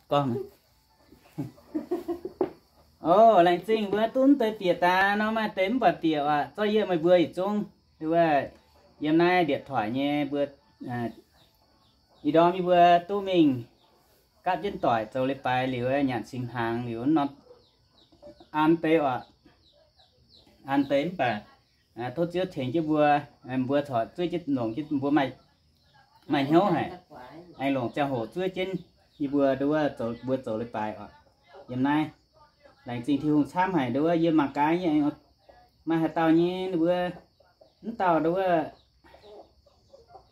Gorngv, o, laengz zingh mbuo duqv mv deix bieqc daaih nor, maaih deix mv buatc bieqc oc. Zorqv yie meih mbuo yietc zungv, wuov, yiem naaiv điện thoại nyei mbuo, ih ndorm yie mbuo duqv mingh gapv jienv doic zoux leiz-baaix liuz, nyanc singx hnaangx liuz nor, an deix oc, an deix mv baac tov Ziouv tengx jienv mbuo, mbuo corc zuov jienv longc jienv mbuo maaih hnyouv haic, aengx longc ziangh hoc zuov jienv yie mbuo nduov, mbuo zoux leiz-baaix oc. Yiem naaiv laengz zingh Tin-Hungh camv haic nduov, yie mangc gaax nyei, maaih haaix dauh nyei mbuo, mv dauh nduov,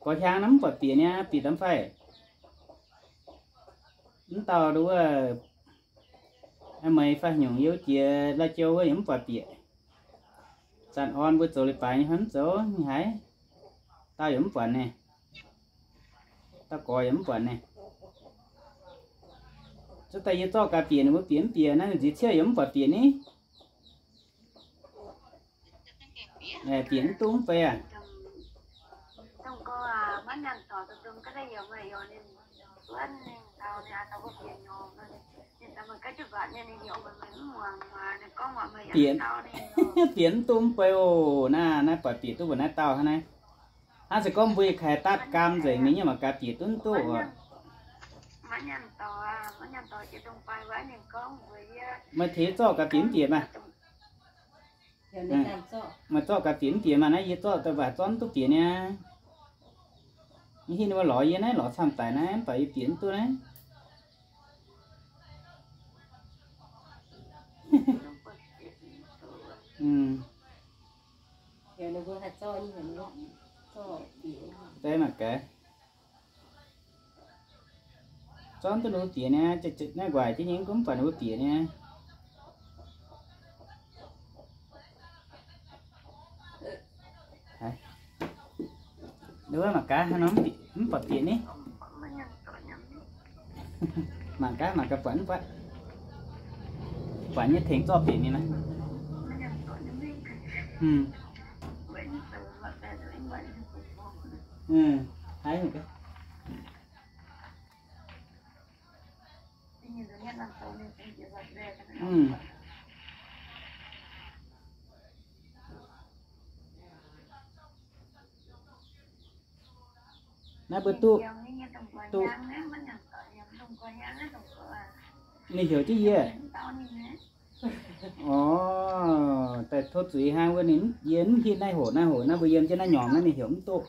gorx hiaang nor mv buatc bieqc niaa, bieqc daaih mv fai? Mv dauh nduov, meih fai hnyungc yie jiex lai-jou wuov yaac mv buatc bieqc. Zanc orn mbuo zoux leiz-baaix nyei hnangv mv zoux nyei haic, dauh yaac mv buatc naaiv, dauh gorx yaac mv buatc naaiv. Cuotv daaih yie zorqv gaax bieqc ninh mbuo bieqc mv bieqc naaiv, nziex ciouv yaac mv buatc bieqc ni. Bieqc mv duqv mv bei aac. Bieqc, bieqc mv duqv mv bei oc. Naaiv, naaiv buatc bieqc duqv mbuo naaiv dauh hnangv naaiv. Hnangv se gorngv mbuo kaaix datv gaam nzengc mingh nyei mangc gaax bieqc duqv mv duqv oc. Meih tengx zorqv gaax bieqc mv bieqc maah. Meih zorqv gaax bieqc mv bieqc maah, naaiv yie zorqv daaih mv baac zorqv mv duqv bieqc niaa. Mv hiuv ninh mbuo lorz yie naaiv, lorz camv daic naaiv, mv baac yie bieqc mv duqv naaiv. Deix mangc gaax. Zorqv duqv ninh mbuo bieqc niaa, naaiv nquaaic jienv nyei mv gunv mv buatc ninh mbuo bieqc niaa. Wuov mangc gaax haaix nor mv buatc bieqc ni. Mangc gaax, mangc gaax buatc mv buatc. Buatc nyei tengx zorqv bieqc mingh maah. Haiz naaiv mbuo duqv, duqv, ninh heuc jienv yie. Orc, daaih tov zuiz hnangv wuov ninh, yie mv hitv naaiv hoc, naaiv hoc naaiv mbuo yiem jienv naaiv nyormh naaiv ninh heuc mv duqv.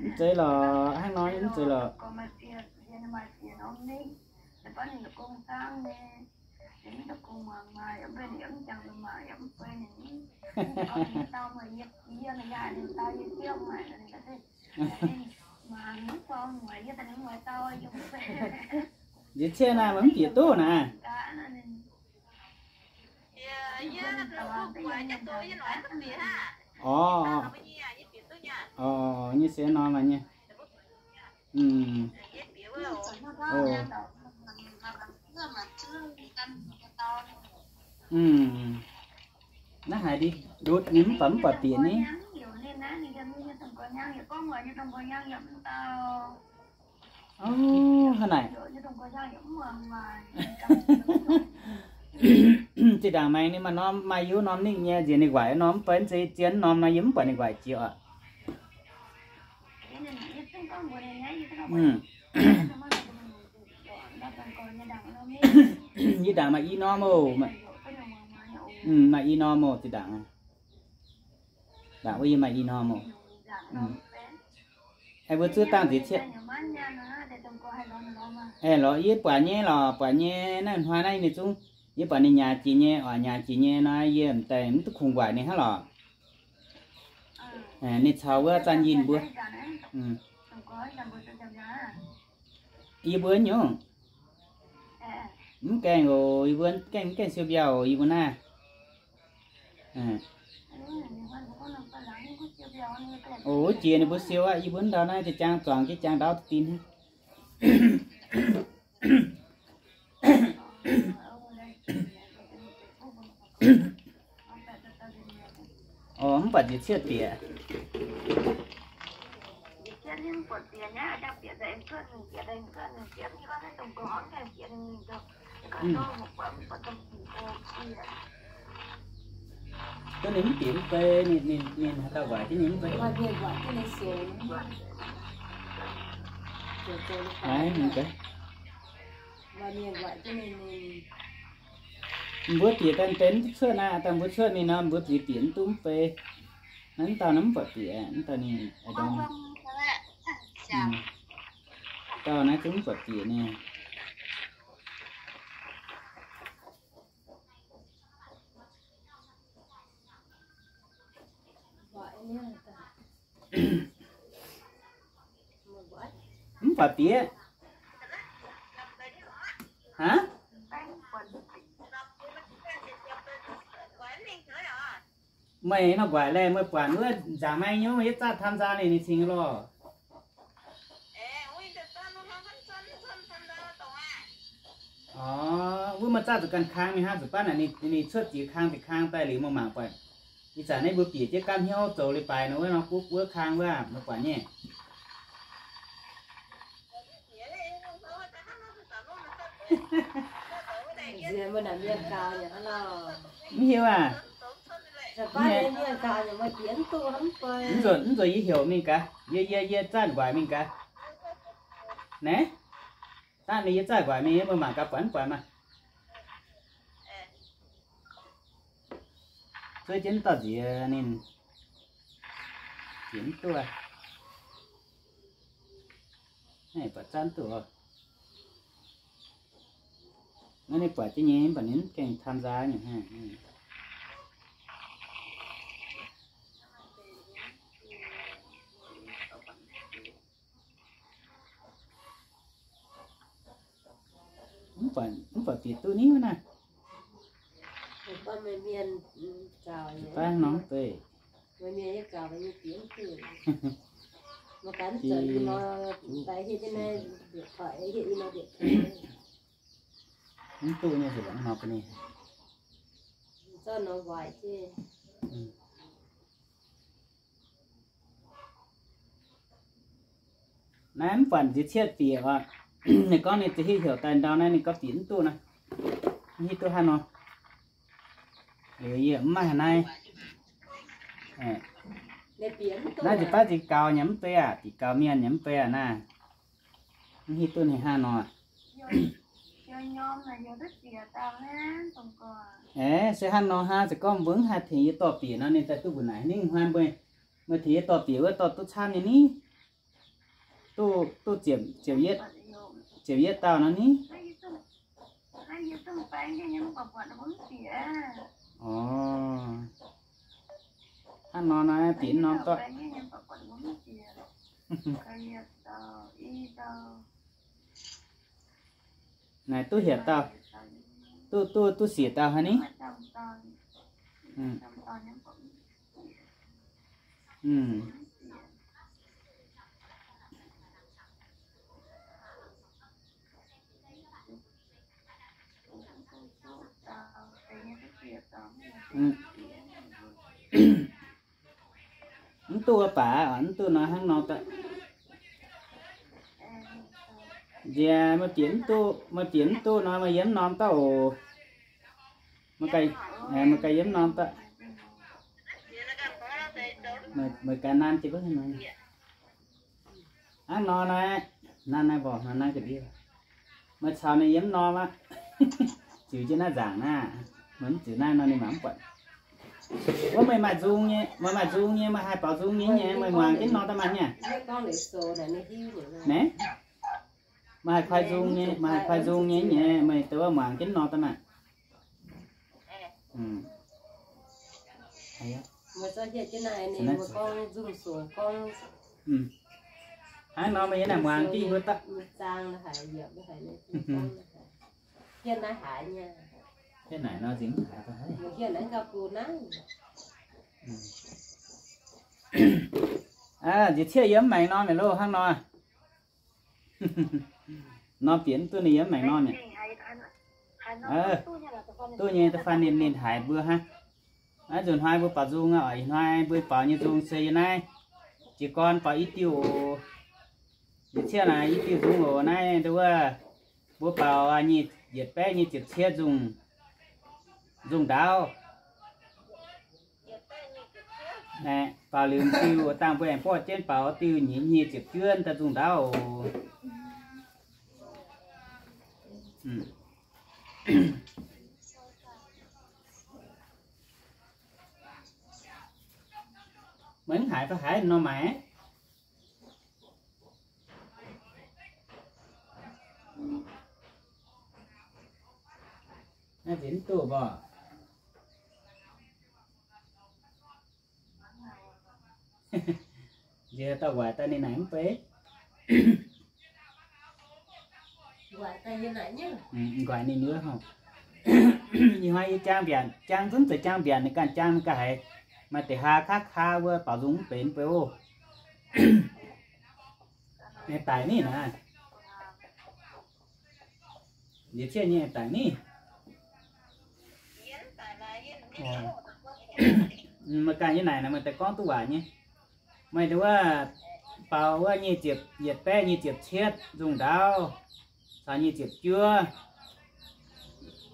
Mv zeiz lorqc, hnangv nor mv zeiz lorqc. Nziex ciev naaiv mv bieqc duqv naaiv. Orc, orc, nyei se norm nyei. Naaiv haiz ndutv ninh mv baac mv buatc bieqc ni. Ov, hnangv naaic. Zinh ndaangc maengx ninh maaih norm, maaih yie wuov norm ningv nyei, nziex ninh nquaaic norm, mv baac zien norm nor yie mv buatc ninh nquaaic jiex oc. Yie ndaangc maaih i norm oc. Maaih i norm oc, zinh ndaangc. Ndaangc wuov yie maaih i norm oc. Aengx mbuo zuov dangh nziex cieqv. Aengx lorz yie buatc nyei lorqc, buatc nyei naaiv hnoi naaiv ninh zungv, yie buatc ninh nyaaic jiex nyei oc, nyaaic jiex nyei nor yie m'daaih mv duqv kungx nquaaic ninh hnangv lorqc. Ninh caux wuov Zanh Yinh mbuo. Yie mbuo nyungc. Mv gaengh oc, yie mbuo gaengh, mv gaengh siou mbiauh oc, yie mbuo naaiv. O, jiex ninh mbuo siou aqv. Yie mbuo ndau naaiv jiex jaang zuangx jiex jaang ndaauv dinh. O, mv baac nziex cietv bieqc. Duqv ninh mv bieqc mv bei, ninh, ninh, ninh haaix dauh waaic jienv ninh mv bei. Naaiv ninh gaax. Mbuo bieqc daaih benx cuotv naaiv, daaih mbuo cuotv mingh nor, mbuo bieqc bieqc mv duqv mv bei. Naaiv mv dauh naaiv mv buatc bieqc, mv dauh ninh, dauh naaiv zungv mv buatc bieqc ninh. Mv buatc bieqc. Aav, meih nor guaaic laeh, meih buatc wuov nzaangc maeng nyei, yietv zaatv tham nzaa ninh, ninh cingx lorh. O, wuov meih zaatv zuqc ganh kang mingh hnangv, zuqc baav naaic ninh cuotv ziex kang ziex kang daaih liuz, meih mangc buatc. Ih zanc naaiv mbuo bieqc jienv gaamv hnyouv zoux leiz-baaix nor, wuov nor guv wuov kang wuov, meih buatc nyei. Mv hiuv aac. Mv nzuonx, mv nzuonx yie heuc mingh gaax, yie, yie, yie zanc nquaaic mingh gaax. Naaiv, dangh ninh yie zanc nquaaic mingh, meih mangc gaax buatc mv buatc maah. Zuov jienv dauh nziex ninh bieqc mv duqv. Naaiv buatc zanv duqv oc. Naaiv ninh buatc jienv nyei, mv baac ninh mv gaengh tham nzaa nyei. Mv baac, mv baac bieqc duqv niv naaiv. Baav norm deix. Mv duqv nyei, zuqc nor ga'ni. Naaiv mv buatc nziex cietv bieqc oc. Ninh gorngv ninh za'hitv heuc daaih ndau naaiv ninh gorngv bieqc mv duqv naaiv. Mv hiuv duqv haaix nor. Liuz yie mv maaih haaix naaiv. Naaiv nziex baav nziex gaux nyei mv bei aac, bieqc gaux mienh nyei mv bei aac naaiv. Mv hiuv duqv ninh haaix nor. Aeqv, se haaix nor hnangv, se gorngv mbuo mv haih tengx yie dorh bieqc nor, ninh daaih duqv mbuo naaic ninh hnoi mbuo, meih tengx yie dorh bieqc wuov dorh duqv camv nyei ni. Duqv, duqv ziepc, ziepc yietv, ziepc yietv dauh nor ni. Orv, hnangv nor nor bieqc norm dorh. Naaic duqv hietc dauh, duqv, duqv, duqv siec dauh haaix ni? Mv duqv baac, mv duqv nor hnangv nor daaih. Nziex meih bieqc mv duqv, meih bieqc mv duqv nor meih yiem mv norm daaih oc. Meih ganh yiem mv norm daaih. Meih ganh nanv jienv wuov nor. Hnangv nor naaiv, nanv naaiv mborqc nor nanv ga'ndiev. Meih caux ninh yiem mv norm aqv. Ziux jienv naaiv nzaangc naaiv, meih mv ziux naaiv nor ninh mangc mv buatc. Wuov meih maaih nzung nyei, meih maaih nzung nyei, meih haih baaux nzung nyei nyei, meih muangx jienv norm daaih maah nyei. Naaiv, meih haih koi nzung nyei, meih haih koi nzung nyei nyei, meih dongh wuov muangx jienv norm daaih maah. Hnangv nor meih yiem naaic muangx jienv yie mbuo daaih. Hienv naaic nor nzingx mv haiz daaih haiv. Njiec cieqv yiem mv maengx norm mi'aqv loh, hnangv nor. Norm bieqc mv duqv ninh yiem mv maengx norm mi'aqv. Duqv nyei, da'faanh ninh, ninh haiz mbuo hnangv. Naaiv nzunc hnoi mbuo baaux nzung aqv, ih hnoi mbuo baaux nyei nzung se yie naaiv jiez gorn baaux i diuh oc. Njiec cieqv naaic i diuh nzung oc. Naaiv nduov wuov, mbuo baaux nyic, yietc baeqv nyic ziepc cietv nzung, nzung ndaauv. Baaux liuz diuh dangh mbuo aengx borqv jienv baaux diuh nyic, nyic ziepc juov daaih nzung ndaauv oc. Meih mv haiz fai haiz nor maaic? Naaiv nzengc mv duqv mborqv. Nziex dauh waaic daaih ninh naaic mv bei. Nquaaic ninh wuov hov. Ih hnoi yie jang mbiaatc, jang zunv zeiz jang mbiaatc ninh ganh jang ninh ganh haiz maaih deix haa kaav kaa wuov baaux nzung mv benx mv bei oc. Daic ni naaic. Njiec cieqv nyei daic ni. Meih ganh nyei naaic naaic meih daaih gorngv duqv waaic nyei. Meih dongh wuov baaux wuov nyic ziepc, yietc baeqv nyic ziepc cietv nzung ndaauv caux nyic ziepc juov.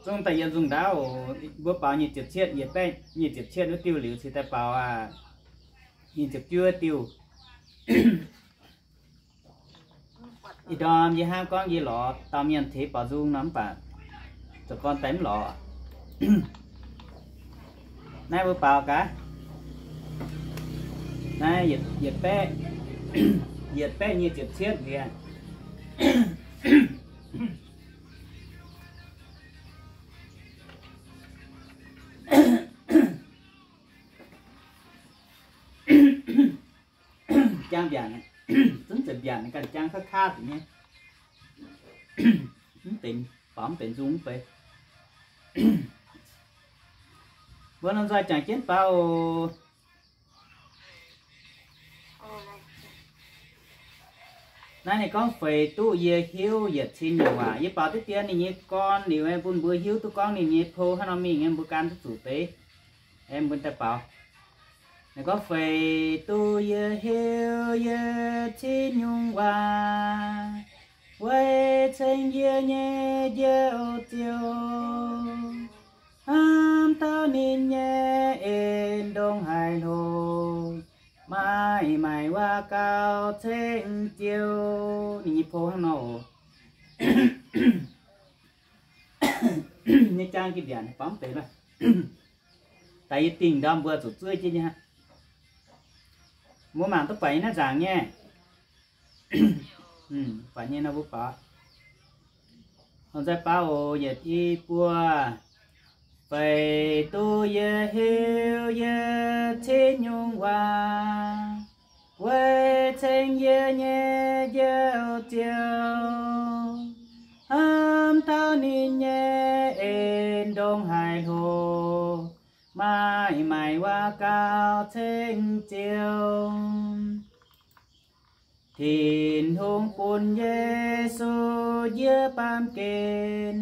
Zungv daaih yiem nzung ndaauv oc. Mbuo baaux nyic ziepc cietv, yietc baeqv nyic ziepc cietv wuov diuh liuz cingx daaih baaux nyic ziepc juov diuh. Ih ndorm yie hnamv gorngv yie lorz dauh mienh tengx baaux nzung nor mv baac zoux gorn daaih mv lorz. Naaiv mbuo baaux gaax. Naaiv yietc, yietc baeqv, yietc baeqv nyic ziepc cietv nziex. Jang mbiaatc, zunv zeiz mbiaatc ganh jang kaav kaav zuqc nyei. Mv benx, baaux mv benx nzung mv bei. Mbuo lomh nzoih jangx jienv baaux oc. Naaiv ninh gorngv feix duqv yie hiuv yietc cin nyungc waac. Yie baaux diqv dien ninh nyei gorn liuz, bun mbuo hiuv duqv gorngv ninh nyei pou hnangv nor mingh, mbuo gan duqv zuqc deix. Aengx mbuo daaih baaux. Ninh gorngv feix duqv yie hiuv yietc cin nyungc waac, weic ceng yie nyei Njoux Ziouv. Hnamv taux ninh nyei en ndongc haaix hlo, maaih maaic waac gauh ceng Ziouv. Ninh nyei pou hnangv nor oc. Nyei jang gih mbiaatc baaux mv benx. Daaih yie dingh ndorm mbuo zuqc zuov jienv nyei aqv. Mbuo mangc duqv buatc nyei naaiv nzaangc nyei. Buatc nyei nor mbuo baaux. Lomh nzoih baaux oc. Yietc, i, buo. Feix duqv yie hiuv yietc cin nyungc waac, weic ceng yie nyei Njoux Ziouv. Hnamv taux ninh nyei en ndongc haaix hlo, maaih maaic waac gauh ceng Ziouv. Tin-Hungh bun Yesu njiec baamh gen,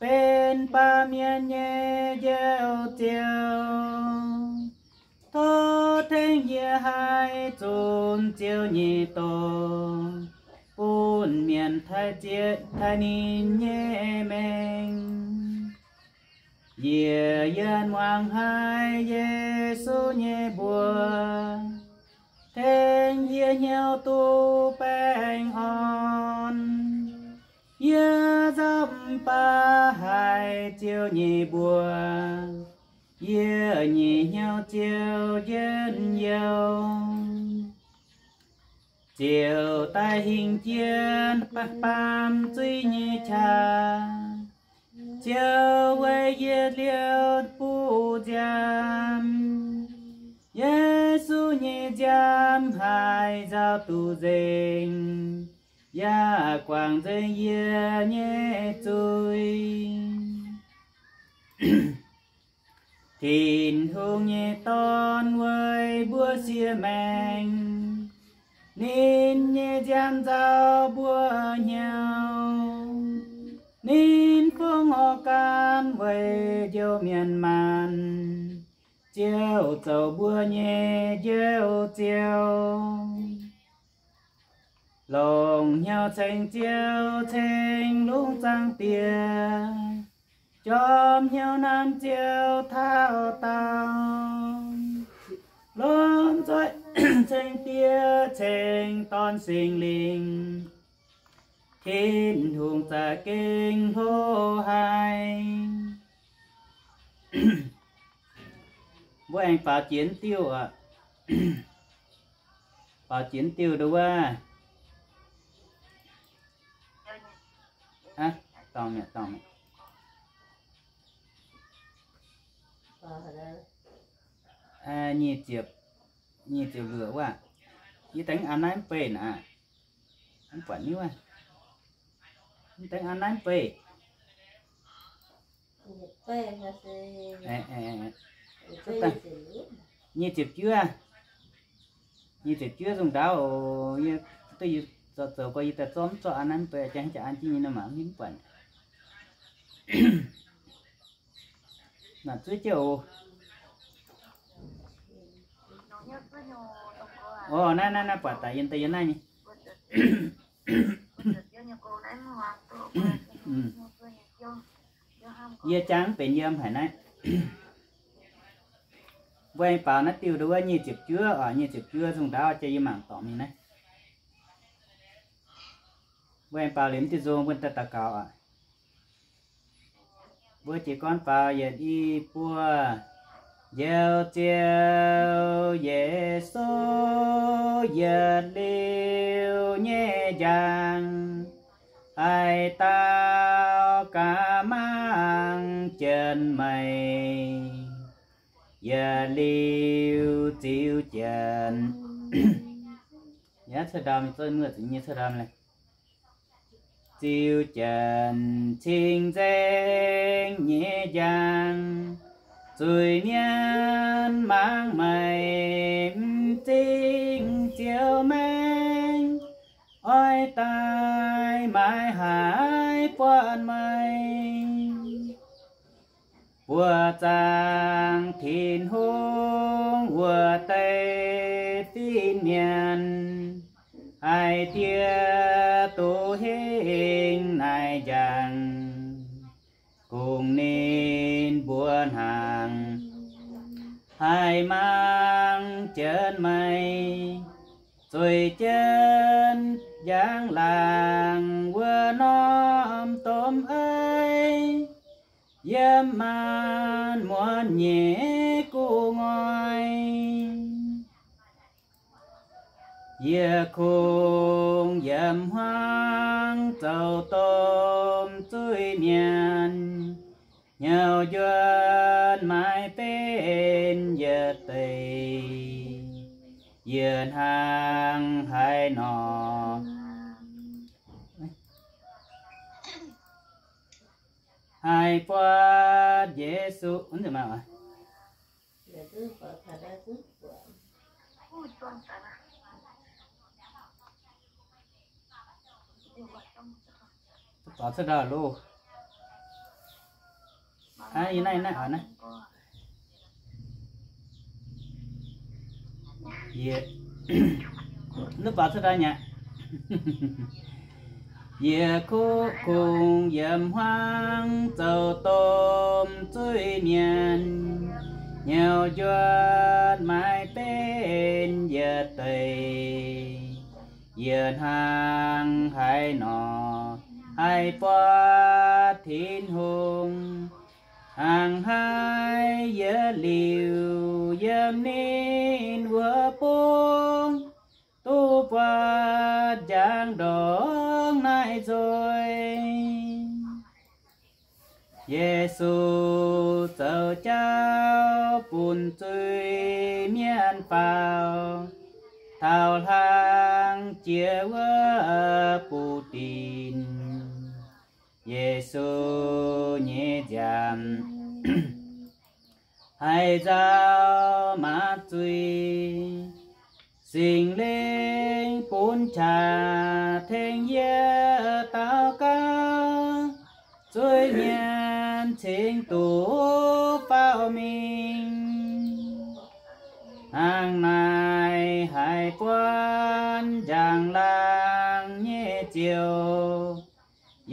benx baamh mienh nyei Njoux Ziouv. Tov tengx yie haih zunc Ziouv nyei dorngx, bun mienh taaih zieqc taaih ninh nyei mengh. Yie yiem muangx haiz Yesu nyei mbuox, tengx yie hnyouv duqv baengh orn. Yie nzauh mv baac haiz Ziouv nyei mbuox, yie nyei hnyouv ziouc njien youh. Ziouc daaih hingh jienv baamh zuiz nyei qaqv. Ziouv weic yie liouh buv nziaamv. Yesu nyei nziaamv haiz nzauh duqv nzengc, yaac guangc nzengc yie nyei zuiz. Tin-Hungh nyei Dorn weic mbuo siev maengc, ninh nyei nziaamv nzauh mbuo hnyouv. Ninh fongc orv gaanv weic njoux mienh maanc, ziouc zoux mbuo nyei Njoux Ziouv. Longc hnyouv ceng Ziouv ceng lungh zaangc Diex, jorm hnyouv nanv Ziouv taux daauh. Lomh nzoih ceng Diex ceng Dorn Singx Lingh, Tin-Hungh za'gengh hlo haic. Mbuo aengx baaux jiex diuh oc. Baaux jiex diuh nduov wuov. Aa, dorngc mi'aqv, dorngc mi'aqv. Aa, nyic ziepc, nyic ziepc luoqc wuov. Yie daaih an naaiv mv beih naaic. Mv buatc niuv aqv. Mv daaih an naaiv mv beih. Nyic ziepc juov, nyic ziepc juov nzungh ndaauv oc. Yie duqv zoux, zoux gorx yie daaih zorqv mv zorqv an naaiv mv beih, jangx jangx an jienv nyei nor mangc mv buatc. Naaic zuov jienv oc. Orv, naaiv, naaiv, naaiv buatc daaih yiem daaih yiem naaiv nyei. Yie jangx mv benx yiem haic naaiv. Mbuo aengx baaux naaiv diuh nduov wuov nyic ziepc juov oc, nyic ziepc juov nzungh ndaauv jiex yie mangc dorngc mingh naaiv. Mbuo aengx baaux liuz mv diuh nzung mbuo daaih daux gaux oc. Mbuo jiez gorn faaux yietc i buo. Njoux Ziouv Yesu, yietc liuz nyei njang, haaix dauh gaax mangc jienv meih, yietc liuz ziux jienv. Yaac cuotv ndau mingh, zorqv muoz-zinh nyei cuotv ndau mingh. Ziux jienv cing-nzengc nyei njang, zuiz-mienh mangc meih m'zing ziouc maengh, oix daaih maaiz haaix buatc meih. Buoz-zaangc Tin-Hungh wuov deix fin-mienh, haaix diec duqv hingh naaiv njang, kungx ninh mbuo hnangv haih mangc jienv meih, zueiz jienv njang-laangc wuov norm domh eix, yiem maanc muonz nyei gu'nguaaic. Yie kungx yiem hmuangx zoux domh zuiz-mienh, hnyouv njuonx maiv benx yietc deix. Yie hnangv haaix nor haih buatc Yesu? Duqv baaux cuotv ndau loh. Aa, yie naaiv, naaiv oc, naaiv. Yie, duqv baaux cuotv ndau nyei aqv. Yie kuv kungx yiem hmuangx zoux domh zuiz-mienh, hnyouv njuonx maiv benx yietc deix. Yie hnangv haaix nor haih buatc Tin-Hungh? Hnangv haaix yietc liuz yiem ninh wuov bung duqv buatc njang ndorngx naaiv nzuih? Yesu zoux jauv bun zuiz-mienh faaux, taux hlang jiex wuov buv dinc. Yesu nyei nziaamv Haiz nzauh maaz zuiz, Singx Lingh bun qaqv tengx yie daux gaux, zuiz-hmien cingx duqv faaux mingh. Hnangv naaiv haiz buonv njang-laangc nyei ziouc,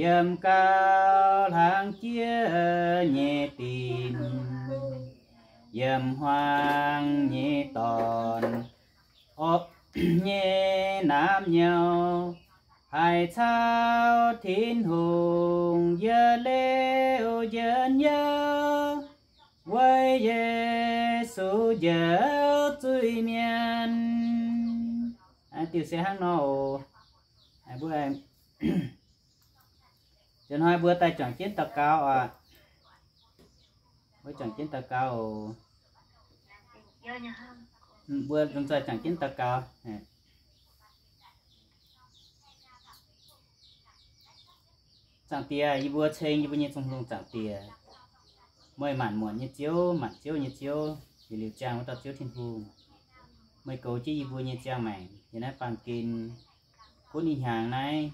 yiem gauh hlang jiex nyei dinc, yiem hmuangx nyei dorn, orqv nyei namv nyouh, haiz caux Tin-Hungh yietc liuz njien-youh, weic Yesu njoux zuiz-mienh. Diuh se hnangv nor oc. Mbuo, hnoi mbuo daaih juangc jienv daux gaux oc. Mbuo juangc jienv daux gaux oc. Mbuo lomh nzoih juangc jienv daux gaux. Zaangc Diex, yie mbuo ceng yie mbuo nyei Tin-Hungh. Zaangc Diex, meih maanc muotc nyei Ziouv, maanc ziouv nyei Ziouv, yietc liuz ziangh wuov dauh Ziouv Tin-Hungh. Meih goux jienv yie mbuo nyei ziangh maengc yiem naaiv baamh gen. Gunv ih hnyangx naaiv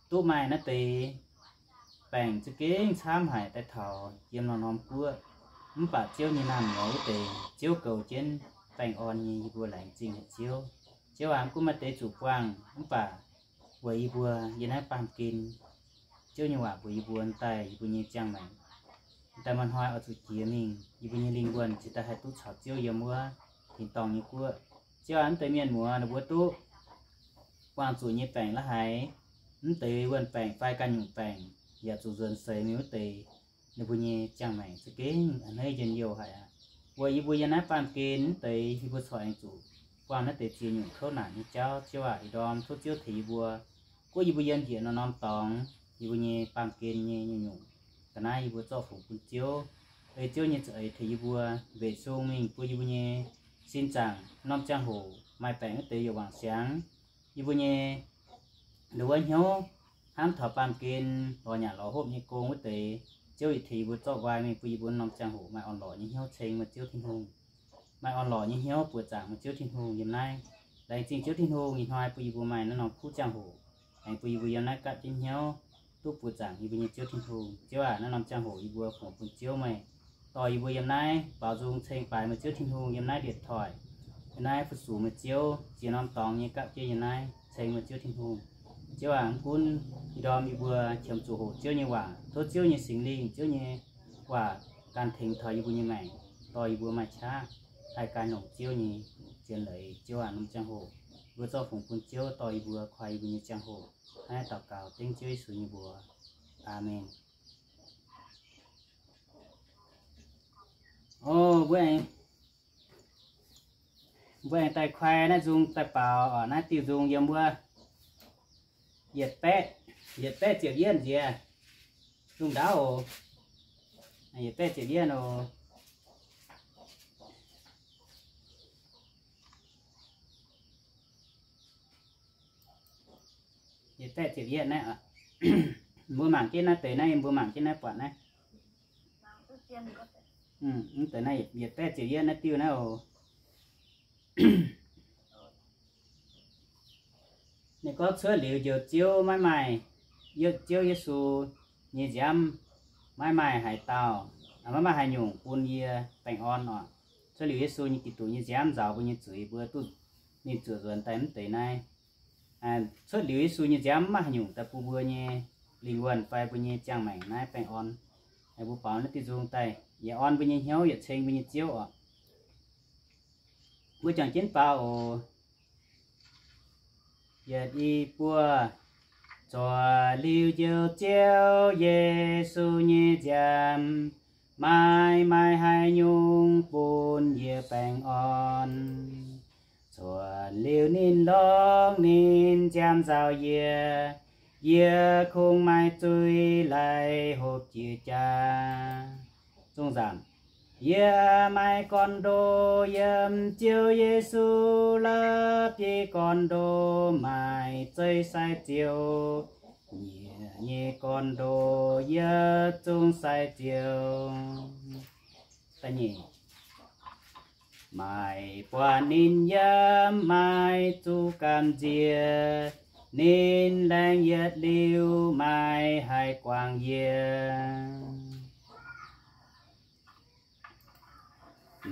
duqv maaih naaiv deix baengc za'gengh camv haic daaih taux yiem norm-norm guoqv. Mv baac Ziouv nyei naamh nyouz wuov deix, Ziouv goux jienv baengh orn nyei. Yie mbuo laengz zingh haic Ziouv. Ziouv aac, mv gunv maaih deix zuqc buangh, mv baac weic yie mbuo yiem naaiv baamh gen, Ziouv nyei waac mbuox yie mbuo daaih yie mbuo nyei ziangh maengc daaih maaih hnoi oix zuqc jiex mingh. Yie mbuo nyei lingh wuonh cingx daaih haih duqv caux Ziouv yiem wuov tin-dorngh nyei guoqv. Ziouv aac, mv deix mienh muoz ninh mbuo duqv buangh zuqc nyei baengc la'haiz, mv deix wuon-baengc fai ganh nyungc baengc, yaac zuqc nzuonx seix mingh wuov deix, ninh mbuo nyei ziangh maengc za'gengh a'hneiv njien-youh haic aqv. Weic yie mbuo yiem naaiv baamh gen mv deix, yie mbuo corc aengx zuqc buangh naaiv deix ziex nyungc kouv naanc nyei jauv. Ziouv aac, ih ndorm tov Ziouv tengx yie mbuo, guoqv yie mbuo yiem njiec norm-norm dorngx, yie mbuo nyei baamh gen nyei nyungc-nyungc ga'naaiv yie mbuo zorqv fungx bun Ziouv. Ei Ziouv nyei za'eix tengx yie mbuo mbenc sung mingh bun yie mbuo nyei sin zaangc norm ziangh hoc maaih baengc wuov deix youc wangc siangx. Yie mbuo nyei nduov hnyouv hnamv taux baamh gen lorz nyanc lorz hopv nyei gong wuov deix, Ziouv yietc tengx yie mbuo zorqv nqoi mingh bun yie mbuo norm ziangh hoc maaih orn-lorqc nyei hnyouv ceng meih Ziouv Tin-Hungh, maaih orn-lorqc nyei hnyouv buoqc zaangc meih Ziouv Tin-Hungh yiem naaiv. Laengz zingh Ziouv Tin-Hungh ih hnoi bun yie mbuo maaih naaiv norm kuv ziangh hoc, aengx bun yie mbuo yiem naaiv gapv jienv hnyouv duqv buoqc zaangc yie mbuo nyei Ziouv Tin-Hungh. Ziouv aac, naaiv norm ziangh hoc yie mbuo fungx bun Ziouv meih, dorh yie mbuo yiem naaiv baaux nzung ceng baaix meih Ziouv Tin-Hungh yiem naaiv điện thoại, yiem naaiv fu-sux meih Ziouv ziex norm dorngx nyei gapv jienv yiem naaiv ceng meih Ziouv Tin-Hungh. Ziouv aac, mv gunv ih ndorm yie mbuo qiemx zuqc hoqc Ziouv nyei waac, tov Ziouv nyei Singx Lingh, Ziouv nyei waac gan tengx taux yie mbuo nyei maengc, dorh yie mbuo maaih qaqv haih gan longc Ziouv nyei zien leiz. Ziouv aac, norm ziangh hoc mbuo zorqv fungx bun Ziouv dorh yie mbuo koi yie mbuo nyei ziangh hoc. Naaiv daux gaux dengv Ziouv Yesu nyei mbuox. Aamen. O, mbuo aengx, mbuo aengx daaih koi naaiv nzung daaih baaux oc. Naaiv diuh nzung yiem wuov yietc baeqv, yietc baeqv ziepc yietv nziex, nzung ndaauv oc. Yietc baeqv ziepc yietv oc. Yietc baeqv ziepc yietv naaiv, mbuo mangc jienv naaiv deix naaiv, mbuo mangc jienv naaiv buatc naaiv. Mv deix naaiv yietc baeqv ziepc yietv naaiv diuh naaiv oc. Ninh gorngv cuotv liuz Njoux Ziouv maiv maaih, Ziouv Yesu nyei nziaamv maiv maaih haaix dauh, maiv maaih haaix nyungc bun yie baengh orn oc. Cuotv liuz Yesu nyei, Giduc nyei nziaamv nzaaux mbuo nyei zuiz, mbuo duqv ninh zuoqc nzuonx daaih mv deix naaiv. Cuotv liuz Yesu nyei nziaamv maiv maaih haaix nyungc daaih bun mbuo nyei lingh wuonh fai mbuo nyei ziangh maengc naaiv baengh orn. Mbuo baaux naaiv diuh nzung daaih, yietc orn mbuo nyei hnyouv, yietc ceng mbuo nyei Ziouv oc. Mbuo juangc jienv baaux oc. Yietc, i, buo. Cuotv liuz Njoux Ziouv Yesu nyei nziaamv, maiv maaih haaix nyungc bun yie baengh orn. Cuotv liuz ninh longc ninh nziaamv nzaaux yie, yie kungx maaih zuiz laih hopv jiex jaax. Zong nzaanc. Yie maaih gorn-ndoqv yiem Ziouv Yesu, la'bieiv gorn-ndoqv maaih zeiv sai ziouc, nyiec nyei gorn-ndoqv yietc zungv sai ziouc. Da'nyeic. Maaih buatc ninh yiem maaih zuqc gamh nziex, ninh laengz yietc liuz maaih haih guangc yie.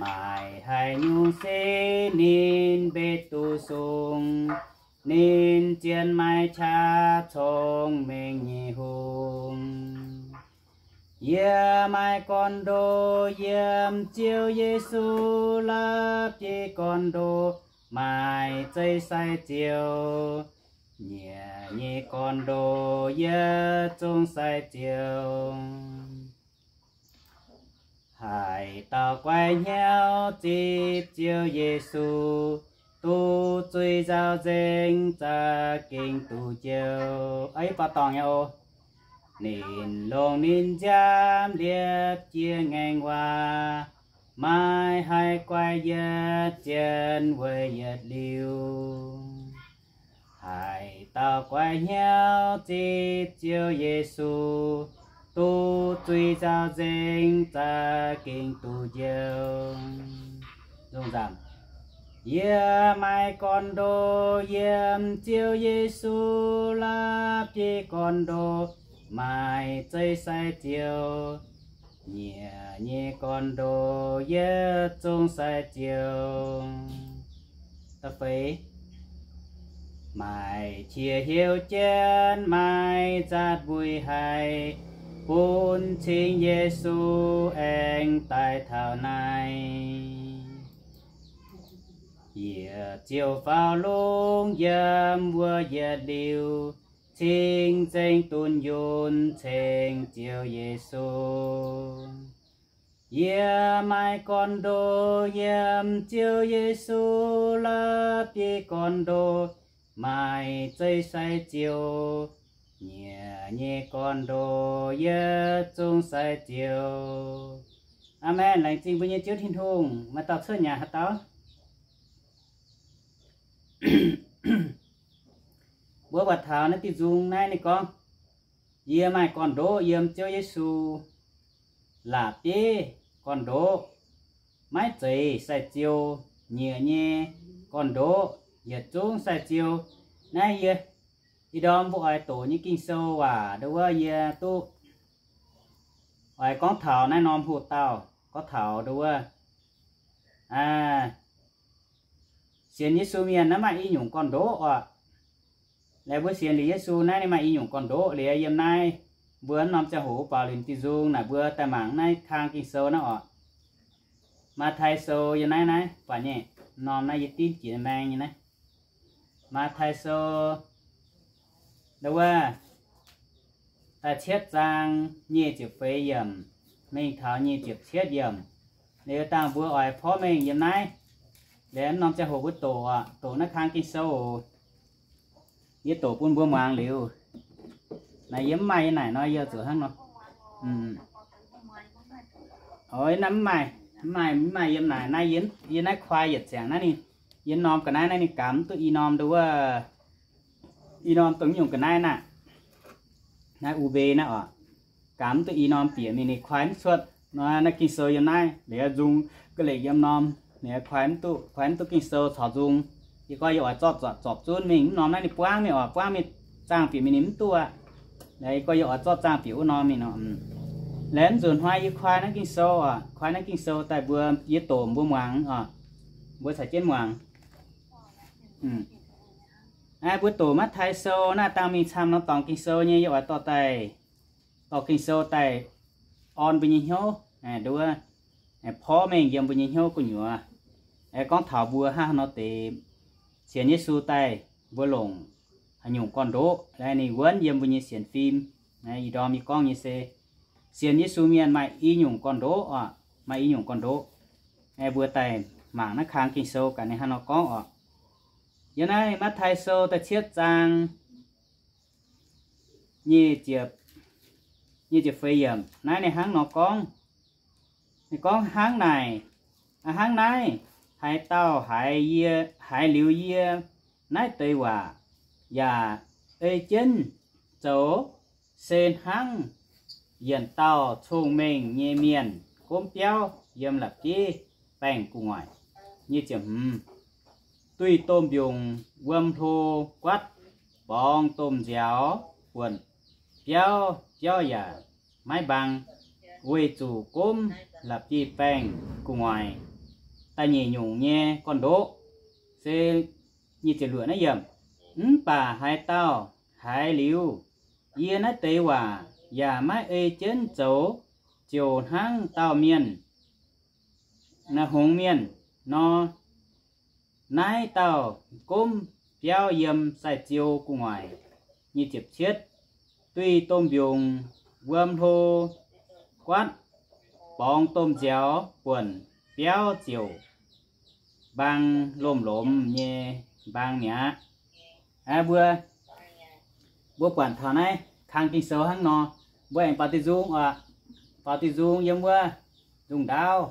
Maaih haaix nyungc se ninh mbenc duqv sung, ninh zien maaih qaqv cong-mengh nyei hungh. Yie maaih gorn-ndoqv yiem Ziouv Yesu la'bieiv gorn-ndoqv, maaih zeiv sai ziouc. Nyiec nyei gorn-ndoqv yietc zungv sai ziouc. Haaix dauh guai hnyouv zipv Ziouv Yesu, duqv zuiz nzaaux nzengc za'gengh duqv njoux. Ninh longc ninh nziaamv liepc jienv ngaengc waac, maiv haih guai yietc jien weic yietc liuz. Haaix dauh guai hnyouv zipv Ziouv Yesu, duqv zuiz nzaaux nzengc za'gengh duqv njoux. Yie maaih gorn-ndoqv yiem Ziouv Yesu la'bieiv gorn-ndoqv, maaih zeiv sai ziouc. Nyiec nyei gorn-ndoqv yietc zungv sai ziouc. Da'feix, maaih qiex heuc jienv maaih nzaatc mbueiz haic, bun cing Yesu aengx daaih taux naaiv. Yietc ziouc faaux lungh yiem wuov yietc liuz, cing-nzengc dunh yunh ceng Ziouv Yesu. Yie maaih gorn-ndoqv yiem Ziouv Yesu la'bieiv gorn-ndoqv, maaih zeiv sai ziouc. Nyiec nyei gorn-ndoqv yietc zungv sai ziouc. Aamen. Laengz zingh mbuo nyei Ziouv Tin-Hungh. Maaih dauh cuotv nyanc haaix dauh? Mbuo buatc taux naaiv diuh nzung naaiv ninh gorngv, yie maaih gorn-ndoqv yiem Ziouv Yesu la'bieiv gorn-ndoqv, maiv zeiz sai ziouc. Nyiec nyei gorn-ndoqv yietc zungv sai ziouc. Naaiv yie, ih ndorm mbuo oix doqc nyei Ging-Sou waac ndo wuov yie duqv oix gorngv taux naaiv norm hoc dauh, gorngv taux ndo wuov sienx Yesu mienh naaiv maaih i nyungc gorn-ndoqv oc. Laeh mbuo sienx liuz Yesu naaiv ninh maaih i nyungc gorn-ndoqv liuz yiem naaiv mbuo norm ziangh hoc wuov baaux liuz diuh nzung naaic mbuo daaih mangc naaiv kang Ging-Sou naaiv oc. Matv^tai Sou yiem naaiv naaiv buatc nyei, norm naaiv yie dimv jiex maeng nyei naaiv. Matv^tai Sou ndo wuov da'cietv zaang nyic ziepc feix yiemc mingh taux nyic ziepc cietv yiemc. Liuz dangh mbuo oix porv mengh yiem naaiv. Liuz norm ziangh hoc mbuo doqc oc, doqc naaiv kang Ging-Sou oc. Yie doqc bun mbuo muangx liuz. Naaiv yie mv maaih yie naaic nor yie zuqc hnangv nor. Oix naaiv mv maaih, mv maaih, mv maaih yiem naaic, naaiv yie, yie naaiv kuaai yietc ziangx naaiv ninh, yie norm ga'naaiv naaiv ninh gamx duqv i norm ndo wuov, i norm dongh nyungc ga'naaiv naaiv, naaiv u mbe naaiv oc. Gamx duqv i norm bieqc mingh ninh kuaai mv cuotv nor, naaiv Ging-Sou yiem naaiv liuz nzung ga'lekc yiem norm, liuz kuaai mv duqv, kuaai mv duqv Ging-Sou caux nzung. Yie gorngv yie oix zorqv, zorqv, zorqv zunv mingh, mv norm naaiv ninh buangv mingh oc, buangv mingh zaangh bieqc mingh ninh mv duqv aqv. Liuz yie gorngv yie oix zorqv zaangh bieqc wuov norm mingh nor. Liuz mv nzunc hnoi yie kuaai naaiv Ging-Sou oc, kuaai naaiv Ging-Sou daaih mbuo, yie doqc mbuo muangx oc, mbuo caux jienv muangx. Mbuo doqc Matv^tai Sou naaiv dangh mingh camv norm dorngx Ging-Sou nyei, yie oix dorh daaih, dorh Ging-Sou daaih orn mbuo nyei hnyouv, ndo wuov, porv mengh yiem mbuo nyei hnyouv gu'nyuoz. Gorngv taux mbuo hnangv haaix nor deix sienx Yesu daaih mbuo longc haaix nyungc gorn-ndoqv, ninh wuonv yiem mbuo nyei sienx fim. Ih ndorm yie gorngv nyei se sienx Yesu mienh maaih i nyungc gorn-ndoqv oc, maaih i nyungc gorn-ndoqv. Mbuo daaih mangc naaiv kang Ging-Sou gaax ninh hnangv nor gorngv oc. Yiem naaiv Matv^tai Sou da'cietv zaang nyic ziepc, nyic ziepc feix yiemc naaiv ninh hnangv nor gorngv. Ninh gorngv hnangv naaic, hnangv naaiv, haaix dauh haiz yie, haiz liuz yie naaiv deix waac yaac ei jienv zoux, se hnangv yienc dauh cong-mengh nyei mienh gomv biauv yiem la'bieiv baengh gu'nguaaic. Nyic ziepc hmz, duih domh mbiungc wuom hlo guatv, borngz domh nziaaux buonc, biauv, biauv yaac maiv mbaang, weic zuqc gomv la'bieiv-baengh gu'nguaaic da'nyeic nyungc nyei gorn-ndoqv. Se nyic ziepc luoqc naaiv yiemc, mv baac haaix dauh haiz liuz yie naaiv deix waac yaac maiv ei jienv zoux, ziouc hnangv dauh mienh, naaiv hngongx mienh nor, naaiv dauh gomv biauv yiem sai-ziou gu'nguaaic. Nyic ziepc cietv, duih domh mbiungc wuom hlo guatv, borngz domh nziaaux buonc, biauv ziouc mbaang lomh lomh nyei mbaang mi'aqv. Aa, mbuo, mbuo buatc taux naaiv kang Ging-Sou hnangv nor, mbuo aengx baaux diuh nzung oc. Baaux diuh nzung yiem wuov nzung ndaauv,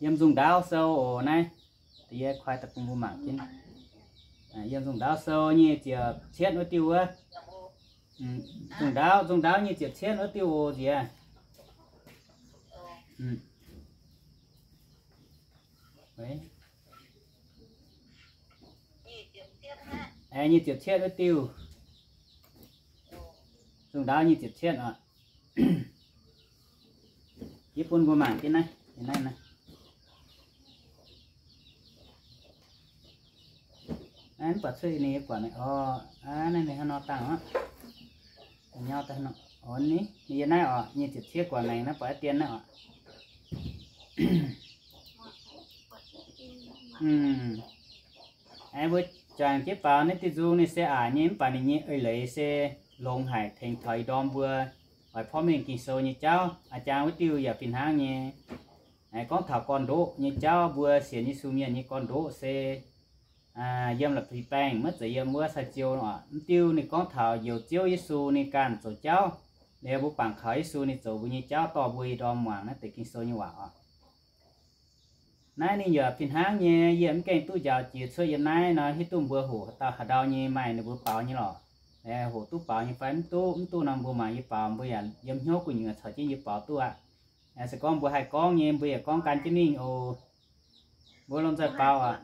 yiem nzung ndaauv sou oc. Naaiv, yie kuaai daaih bun mbuo mangc jienv. Yiem nzung ndaauv sou nyic ziepc cietv wuov diuh wuov. Nzung ndaauv, nzung ndaauv nyic ziepc cietv wuov diuh oc nziex. Nyic ziepc cietv wuov diuh. Nzung ndaauv nyic ziepc cietv oc. Yie bun mbuo mangc jienv naaiv, naaiv, naaiv. Naaiv mv baac cuotv ninh nyei guatc naaiv oc. Naaiv ninh hnangv nor dangh oc. Nyauv daaih nor. Oc, ninh yiem naaiv oc, nyic ziepc cietv guatc maengx naaiv buatc dien naaiv oc. Aengx mbuo juangc jienv baaux naaiv diuh nzung ninh se aqc nyei, mv baac ninh nyei eix leiz se longx haic, tengx taux ih ndorm mbuo oix porv mengh Ging-Sou nyei jauv. A'jang wuov diuh yaac fih hnangv nyei. Aengx gorngv taux gorn-ndoqv nyei jauv, mbuo sienx Yesu mienh nyei gorn-ndoqv se yiem la'bieiv-baengh, maiv zeiz yiem wuov sai-ziou oc. Mv diuh ninh gorngv taux njoux Ziouv Yesu ninh ganh zoux jauv. Liuz mbuo bangc kaux Yesu ninh zoux mbuo nyei jauv dorh mbuo ih ndorm muangx naaiv deix Ging-Sou nyei waac oc. Naaiv ninh yaac fih hnangv nyei, yie mv gaengh duqv njaaux jiex cuotv yiem naaiv nor, hiuv duqv mbuo hoqc haaix dauh haaix ndau nyei maaih ninh mbuo baaux nyei lorqc. Hoqc duqv baaux nyei fai mv duqv, mv duqv nor mbuo mangc yie baaux, mbuo yaac yiem hnyouv gu'nyuoz caux jienv yie baaux duqv aqv. Se gorngv mbuo haih gorngv nyei, mbuo yaac gorngv gan jienv mingh oc. Mbuo lomh nzoih baaux aqv.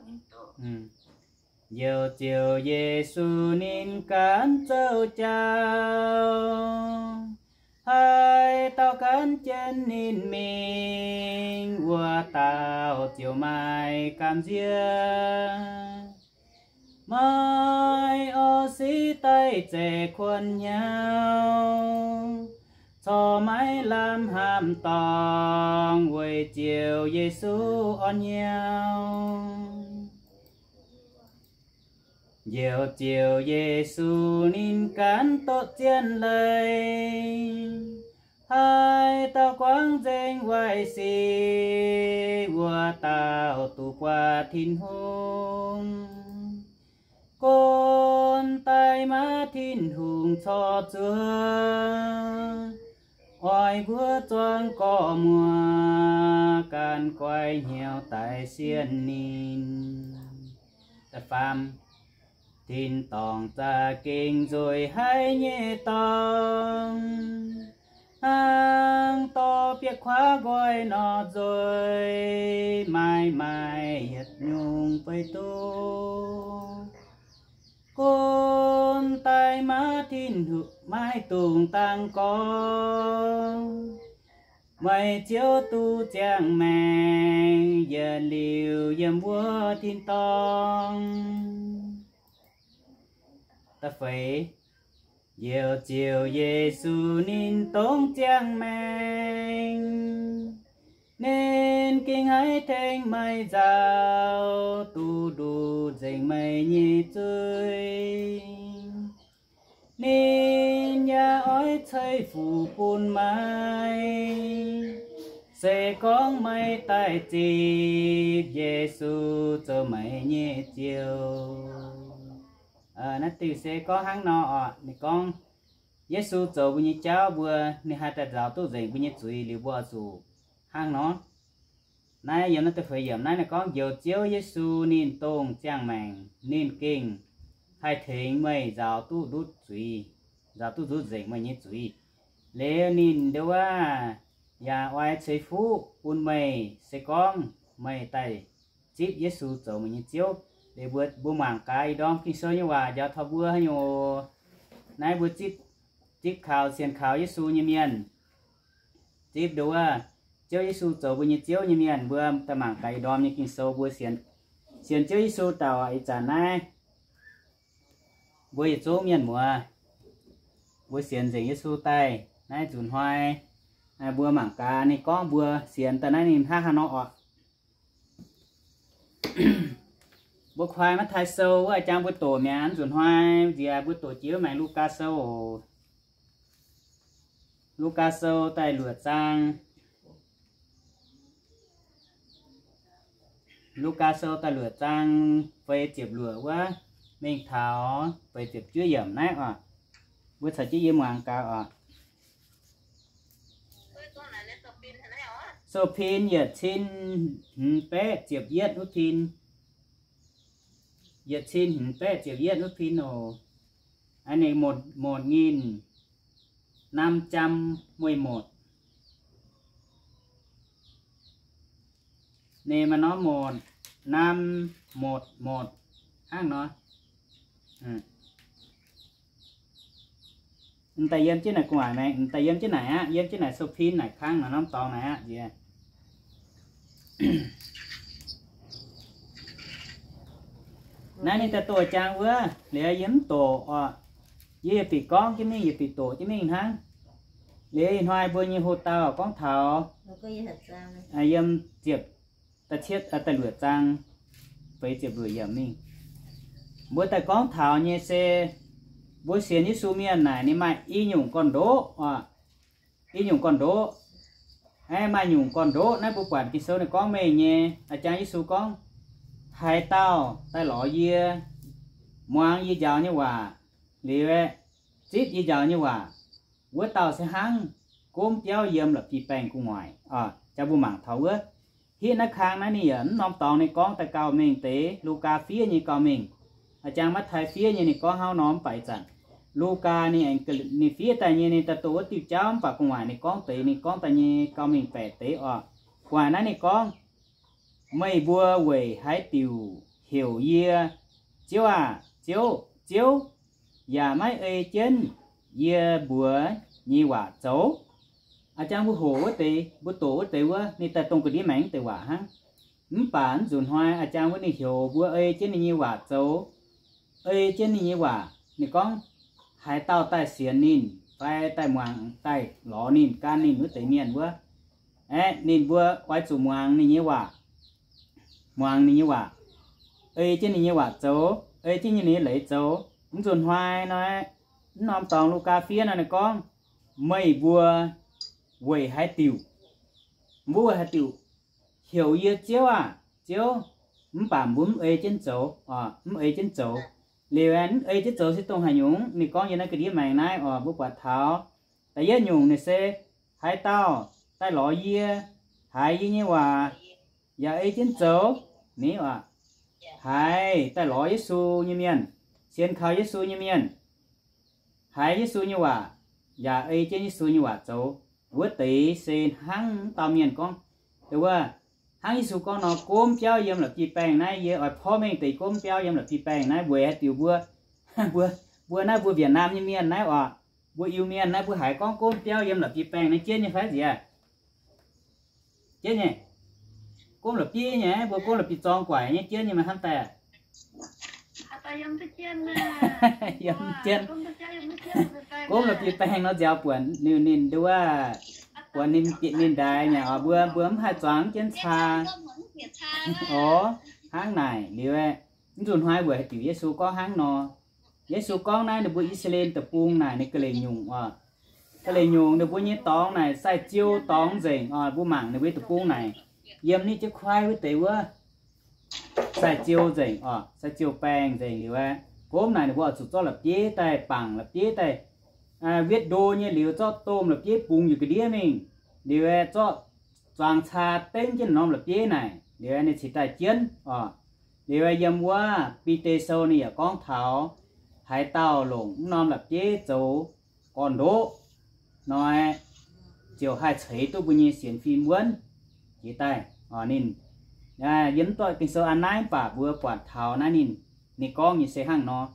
Njoux Ziouv Yesu ninh ganh zoux jauv, haaix dauh gan jienv ninh mingh, wuov dauh ziouc maaih gamh nziex. Maaih orv siv daaih zeiz kuonx hnyouv, corc maiv lamh hnamv dorngx weic Ziouv Yesu orn hnyouv. Njoux Ziouv Yesu ninh ganh doqc zien leiz, haaix dauh guangc nzengc waaic sic, wuov dauh duqv buatc Tin-Hungh. Gunv daaih maaih Tin-Hungh corc zuov, oix mbuo zuangx gorqv-muoc, ganh goiv hnyouv daaih sienx ninh. Da'faam, tin-dorngh za'gengh nzueic haic nyei dorngx, hnangv dorh bietv kuav nqoi nor nzueic, maiv maaih yietc nyungc beiv duqv. Gunv daaih maaih Tin-Hungh, maiv dungx dangx gorngv, meih Ziouv duqv ziangh maengc, yietc liuz yiem wuov tin-dorngh. Da'feix, njoux Ziouv Yesu ninh dongh ziangh maengc, ninh gengh haih tengx meih nzauh, duqv nduqc nzengc meih nyei zuiz. Ninh yaac oix ceix fuqv bun meih, se gorngv meih daaih zipc Yesu zoux meih nyei Ziouv. Naaiv diuh se gorngv hnangv nor oc. Ninh gorngv Yesu zoux mbuo nyei jauv mbuo, ninh haih daaih nzaaux duqv nzengc mbuo nyei zuiz liuz mbuo oix zuqc hnangv nor. Naaiv yiem naaiv da'feix yiemc naaiv ninh gorngv, njoux Ziouv Yesu ninh dongh ziangh maengc, ninh gengh haih tengx meih nzaaux duqv ndutv zuiz, nzaaux duqv ndutv nzengc meih nyei zuiz. Liuz ninh ndo wuov yaac oix ceix fuqv bun meih, se gorngv meih daaih zipv Yesu zoux meih nyei Ziouv. Liuz mbuo, mbuo mangc gaax ih ndorm Ging-Sou nyei waac njaaux taux mbuo haaix nyungc. Naaiv mbuo zipv, zipv kaux, sienx kaux Yesu nyei mienh, zipv nduov Ziouv Yesu zoux mbuo nyei Ziouv nyei mienh, mbuo daaih mangc gaax ih ndorm nyei Ging-Sou mbuo sienx, sienx Ziouv Yesu daaih ih zanc naaiv. Mbuo yietc zungv mienh muoz, mbuo sienx nzengc Yesu daaih naaiv nzunc hnoi, mbuo mangc gaax ninh gorngv mbuo sienx daaih naaiv ninh hnangv haaix nor oc. Mbuo kuaai Matv^taai Sou wuov jangx mbuo doqc mi'aqv. Nzunc hnoi nziex mbuo doqc jiex wuov maengx Lugaa Sou oc. Lugaa Sou da'luoqc zaang. Lugaa Sou da'luoqc zaang feix ziepc luoqc wuov mingh taux feix ziepc juov yiemc naaiv oc. Mbuo caux jienv yie muangx gaax oc. Sou-pin yietc cin hmz baeqv ziepc yietv wuov pin. Yietc cin hmz baeqv ziepc yietv wuov pin oc. Ninh một, một nghìn năm trăm mười một. Ninh maiv norm một năm một một hnangv nor. M'daaih yiem jienv naaic gu'nguaaic maengx, m'daaih yiem jienv naaic aqv, yiem jienv naaic sou-pin naaic kangv naaic norm dorngx naaic aqv nziex. Naaiv ninh daaih doqc jangx wuov, liuz yie mv doqc oc. Yie yietc bieqc gorngv jienv mingh, yietc bieqc doqc jienv mingh hnangv. Liuz ih hnoi mbuo nyei hoc-dauh gorngv taux yiem ziepc, da'cietv, da'luoqc zaang feix ziepc luoqc yiemc mingh. Mbuo daaih gorngv taux nyei se mbuo sienx Yesu mienh naaic ninh maaih i nyungc gorn-ndoqv oc. I nyungc gorn-ndoqv. Aeqv, maaih nyungc gorn-ndoqv naaiv mbuo buatc Ging-Sou ninh gorngv mengh nyei. A'jang Yesu gorngv, haaix dauh daaih lorz yie, muangx yie njaaux nyei waac, liuz aeqv, zipv yie njaaux nyei waac, wuov dauh se hnangv gomv biauv yiem la'bieiv-baengh gu'nguaaic. Jang mbuo mangc taux wuov, hitv naaiv kang naaiv ninh yaac mv norm dorngx ninh gorngv daaih gauh mengh deix, Lugaa fiev nyei gauh mengh. A'jang Matv^taai fiev nyei ninh gorngv hnangv nor mv baac ih zanc Lugaa ninh, ninh fiev daaih nyei ninh daaih doqc wuov diuh jauv mv baac gu'nguaaic ninh gorngv deix, ninh gorngv daaih nyei gauh mengh baeqc deix oc. Gu'nguaaic naaiv ninh gorngv, meih mbuo weic haaix diuc heuc yie, Ziouv aah! Ziouv, Ziouv, yaac maiv ei jienv yie mbuox nyei waac zoux? A'jang mbuo hoqc wuov deix, mbuo doqc wuov deix wuov, ninh daaih dongh ga'ndiev maengx deix waac hnangv. Mv baac mv nzunc hnoi a'jang wuov ninh heuc mbuo ei jienv ninh nyei waac zoux, ei jienv ninh nyei waac. Ninh gorngv, haaix dauh daaih sienx ninh fai daaih muangx, daaih lorz ninh, gan ninh wuov deix mienh wuov, aeqv, ninh mbuo oix zuqc muangx ninh nyei waac, muangx ninh nyei waac, ei jienv ninh nyei waac zoux, ei jienv ninh nyei leiz zoux. Mv nzunc hnoi nor, mv norm dorngx Lugaa fiev nor ninh gorngv, meih mbuo weic haaix diuc, mbuo weic haaix diuc heuc yie, Ziouv aah! Ziouv, mv baac mbuo mv ei jienv zoux, mv ei jienv zoux. Liuz aeqv, mv ei jienv zoux se dongh haaix nyungc? Ninh gorngv yiem naaiv ga'ndiev maengx naaiv oc, mbuo buatc taux da'yietv nyungc ninh se, haaix dauh daaih lorz yie, haiz yie nyei waac, yaac ei jienv zoux, ni oc, haiz daaih lorz Yesu nyei mienh, sienx kaux Yesu nyei mienh, haiz Yesu nyei waac, yaac ei jienv Yesu nyei waac zoux, wuov deix se hnangv dauh mienh gorngv, wuov, hnangv Yesu gorngv nor, gomv biauv yiem la'bieiv-baengh naaiv. Yie oix porv mengh deix gomv biauv yiem la'bieiv-baengh naaiv weic haaix diuc mbuo, mbuo, mbuo naaiv mbuo Việt Nam nyei mienh naaiv oc, mbuo Iu-Mienh naaiv mbuo haiz gorngv gomv biauv yiem la'bieiv-baengh naaiv jienv nyei fai nziex? Jienv nyei. Gomv la'bieiv nyei, mbuo gomv la'bieiv zorng guaic nyei jienv nyei maaih hnamv daaih. Yiem jienv. Gomv la'bieiv-baengh nor nziaaux buonc ninh, ninh nduov, buonc ninh, ninh ndaix nyei oc, mbuo, mbuo mv haih zuangx jienv caa. Oc, hnangv naaic liuz, mv nzunc hnoi weic haaix diuc Yesu gorngv hnangv nor? Yesu gorngv naaiv ninh mbuo I^saa^laa^en deic-bung naaic ninh ga'leiz nyungc oc. Ga'leiz nyungc ninh mbuo nyei dorngx naaic sai-ziou dorngx nzengc oc. Mbuo mangc ninh mbuo deic-bung naaic, yiem ninh jienv kuaaiv wuov deix wuov, sai-ziou nzengc oc, sai-ziou baengh nzengc liuz aeqv, gomv naaic ninh mbuo oix zuqc zorqv la'bieiv daaih bangc, la'bieiv daaih wietv ndo nyei liuz zorqv domh la'bieiv bungx njiec ga'ndiev mingh, liuz aeqv, zorqv zuangx caa dengv jienv norm la'bieiv naaic, liuz aeqv, ninh cingx daaih jienv oc. Liuz aeqv, yiem wuov Bide Sou ninh yaac gorngv taux haaix dauh longc mv norm la'bieiv zoux gorn-ndoqv nor, ziouc haih ceix duqv mbuo nyei sienx fim wuonv jiex daaih oc. Ninh Yiem mv doic Ging-Sou an naaiv, mv baac mbuo buatc taux naaiv ninh, ninh gorngv nyei se hnangv nor.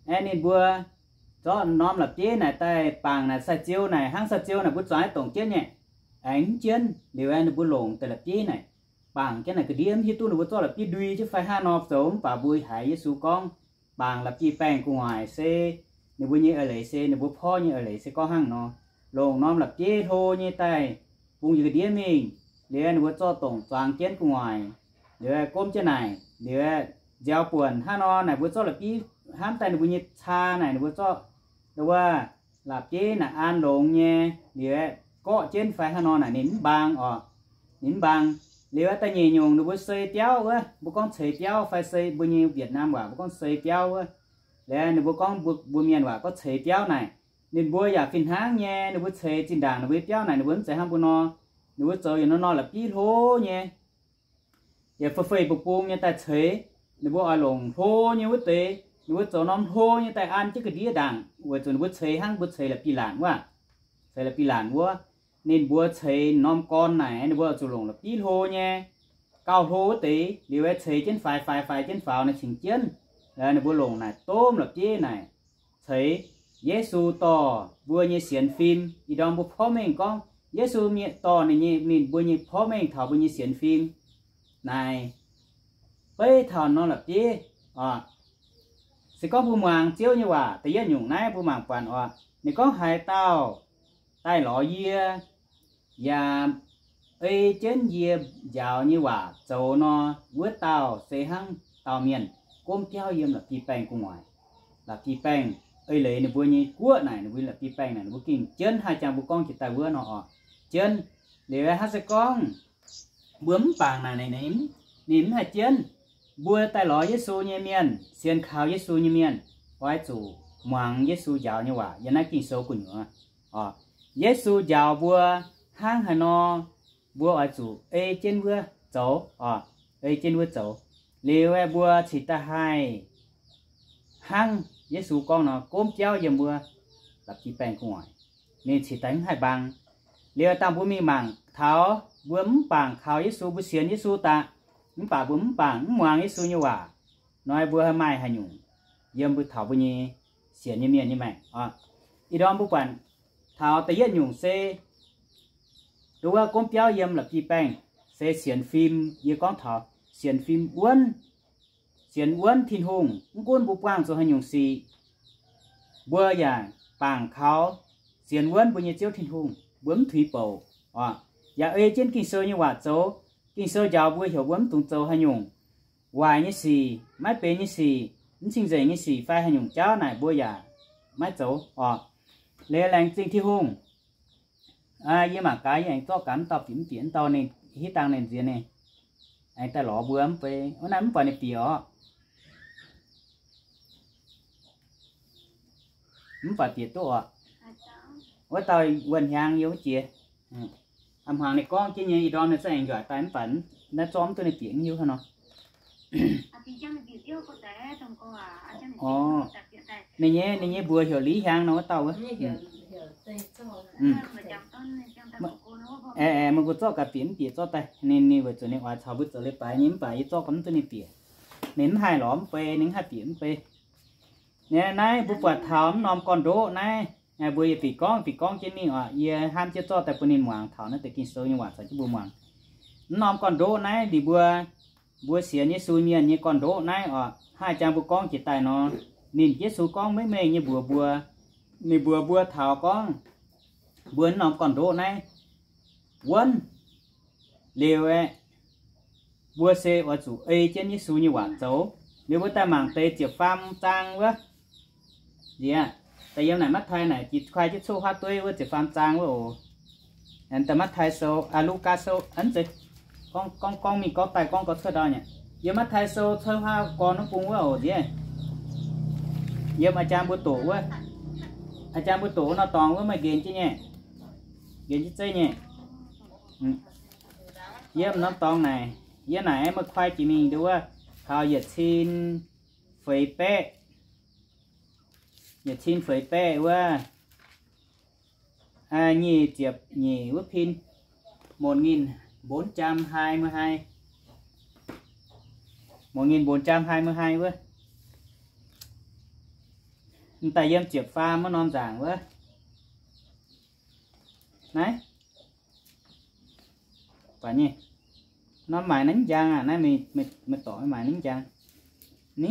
Aeqv, ninh mbuo zorqv norm la'bieiv naaic daaih bangc naaic sai-ziou naaic, hnangv sai-ziou naaic mbuo zuangx dongc jienv nyei, aengx mv jienv. Liuz aeqv, ninh mbuo longc deix la'bieiv naaic bangc jienv naaic ga'ndiev, mv hiuv duqv ninh mbuo zorqv la'bieiv ndui jienv fai hnangv nor zoux. Mv baac mbuo haiz Yesu gorngv, bangc la'bieiv-baengh gu'nguaaic se, ninh mbuo nyei eix leiz se, ninh mbuo porv nyei eix leiz se gorngv hnangv nor, longc norm la'bieiv hlo nyei daaih bungx njiec ga'ndiev mingh. Liuz ninh mbuo zorqv dongc zuangx jienv gu'nguaaic, liuz gomv jienv naaic, liuz nziaaux buonc hnangv nor naaic, mbuo zorqv la'bieiv hnamv daaih ninh mbuo nyei caa naaic, ninh mbuo zorqv wuov la'bieiv naaic an longx nyei, liuz gorqv jienv fai hnangv nor naaic ninh mv mbaang oc. Ninh mv mbaang. Liuz da'nyeic nyungc ninh mbuo sei biauv wuov, mbuo gorngv ceix biauv fai sei, mbuo nyei Việt Nam waac mbuo gorngv sei biauv wuov. Liuz ninh mbuo gorngv, mbuo mienh waac gorngv ceix biauv naaic, ninh mbuo yaac fih hnangv nyei, ninh mbuo ceix zinh ndaangc ninh mbuo nyei biauv naaic ninh mbuo mv zeiz hnangv mbuo nor. Ninh mbuo zoux yietc norm-norm la'bieiv hlo nyei, yaac fei-fei mbung-mbung nyei daaih ceix. Ninh mbuo oix longc hlo nyei wuov deix, ninh mbuo zoux norm hlo nyei daaih an jienv ga'ndiev ndaangc, weic zuqc ninh mbuo ceix hnangv mbuo ceix la'bieiv-laanc wuov, ceix la'bieiv-laanc wuov. Ninh mbuo ceix norm gorn naaic, ninh mbuo oix zuqc longc la'bieiv hlo nyei, gauh hlo wuov deix, liuz aeqv, ceix jienv faix, faix, faix jienv faaux naaic cingx jienv. Ninh mbuo longc naaic domh la'bieiv naaic ceix. Yesu dorh mbuo nyei sienx fim, ih ndorm mbuo porv mengh gorngv Yesu mienh dorh ninh nyei, ninh mbuo nyei porv mengh taux mbuo nyei sienx fim naaic, beiv taux norm la'bieiv oc. Se gorngv mbuo muangx Ziouv nyei waac, da'yietv nyungc naaiv mbuo mangc buatc oc, ninh gorngv, haaix dauh daaih lorz yie, yaac ei jienv yie njaaux nyei waac zoux nor, wuov dauh se hnangv dauh mienh gomv biauv yiem la'bieiv-baengh gu'nguaaic. La'bieiv-baengh, eix leiz ninh mbuo nyei guoqv naaic, ninh mbuo la'bieiv-baengh naaic, ninh mbuo gengh jienv haih jangx mbuo gorngv jiex daaih wuov nor oc. Jienv. Liuz hnangv se gorngv mbuo mv bangc naaic, ninh mv haih jienv. Mbuo daaih lorz Yesu nyei mienh, sienx kaux Yesu nyei mienh, oix zuqc muangx Yesu njaaux nyei waac yiem naaiv Ging-Sou gu'nyuoz oc. Yesu njaaux mbuo hnangv haaix nor, mbuo oix zuqc ei jienv wuov zoux oc. Ei jienv wuov zoux, liuz aeqv, mbuo cingx daaih haih hnangv Yesu gorngv nor gomv biauv yiem wuov la'bieiv-baengh gu'nguaaic. Ninh cingx daaih mv haih mbaang. Liuz dangh mbuo mingh mangc taux mbuo mv bangc kaux Yesu, mbuo sienx Yesu daaih, mv baac mbuo mv bangc mv muangx Yesu nyei waac, nor mbuo haih maaih haaix nyungc yiem mbuo taux mbuo nyei sienx nyei mienh nyei maengc oc. Ih ndorm mbuo buatc taux da'yietv nyungc se, nduov wuov gomv biauv yiem la'bieiv-baengh se sienx fim. Yie gorngv taux sienx fim wuonv, sienx wuonv Tin-Hungh. Mv gunv mbuo buangh zuqc haaix nyungc sic, mbuo yaac bangc kaux sienx wuonv mbuo nyei Ziouv Tin-Hungh, mbuo mv tuix bouc oc. Yaac ei jienv Ging-Sou nyei waac zoux. Ging-Sou njaaux mbuo heuc mbuo mv dungx zoux haaix nyungc waaic nyei sic, maiv benx nyei sic, mv cing-nzengc nyei sic fai haaix nyungc jauv naaic mbuo yaac maiv zoux oc. Liuz laengz zingh Tin-Hungh. Yie mangc gaax, yie aengx zorqv gaax mv dauh bieqc mv bieqc, mv dauh ninh hiuv dangh ninh nziex ninh aengx daaih lorz mbuo mv bei. Wuov naaiv mv buatc ninh bieqc oc. Mv baac bieqc duqv oc. Wuov dauh wuonh hiaangx yiem wuov jiex. A'hmuangx ninh gorngv jienv nyei, ih ndorm ninh zungv aengx njuaic daaih mv baac naaiv zorqv mv duqv ninh bieqc mv hiuv hnangv nor. Ninh nyei, ninh nyei mbuox heuc Li Hiaang nor wuov dauh wuov. Aeqv, meih mbuo zorqv gaax bieqc mv bieqc zorqv daaih. Ninh, ninh weic zuqc ninh oix caux mbuo zoux leiz-baaix nyei mv baac yie zorqv gaax mv duqv ninh bieqc. Ninh mv haih lorz mv bei, ninh mv haih bieqc mv bei. Naaiv mbuo buatc taux mv norm gorn-ndoqv naaiv, mbuo yie bieqc gorngv, bieqc gorngv jienv mingh oc. Yie hnamv jienv zorqv daaih bun ninh muangx taux naaiv deix Ging-Sou nyei waac caux jienv mbuo muangx. Mv norm gorn-ndoqv naaiv liuz mbuo, mbuo sienx Yesu mienh nyei gorn-ndoqv naaiv oc, haih jangx mbuo gorngv jiex daaih nor, ninh Yesu gorngv maiv mengh nyei mbuox mbuo. Ninh mbuox mbuo taux gorngv mbuo mv norm gorn-ndoqv naaiv wuonv liuz aeqv, mbuo se oix zuqc ei jienv Yesu nyei waac zoux. Liuz mbuo daaih mangc deix ziepc faam zaang wuov. Nziex, daaih yiem naaic Matv^tai naaic jiex kuaai jienv coqv huaav dueiv wuov ziepc faam zaang wuov oc. Daaih Matv^tai Sou, aa, Lugaa Sou, aa, mv zeiz, gorngv, gorngv mingh gorngv daaih gorngv gau cuotv ndau nyei. Yiem Matv^tai Sou coqv huaav gorn wuov bung wuov oc nziex. Yiem a'jang mbuo doqc wuov, a'jang mbuo doqc wuov norm dorngx wuov meih nqenx jienv nyei. Nqenx jienv zeiv nyei. Yiem norm dorngx naaic, yiem naaic meih kuaai jiex mingh nduov wuov, taux yietc cin feix baeqv, yietc cin feix baeqv wuov, nyic ziepc nyeic wuov pin, một nghìn bốn trăm hai mươi hai. Một nghìn bốn trăm hai mươi hai wuov. M'daaih yiem ziepc faam wuov norm nzaangc wuov. Naaiv. Buatc nyei. Norm maaic naaiv njang aqv. Naaiv meih, meih dorc maaic naaiv njang. Ni?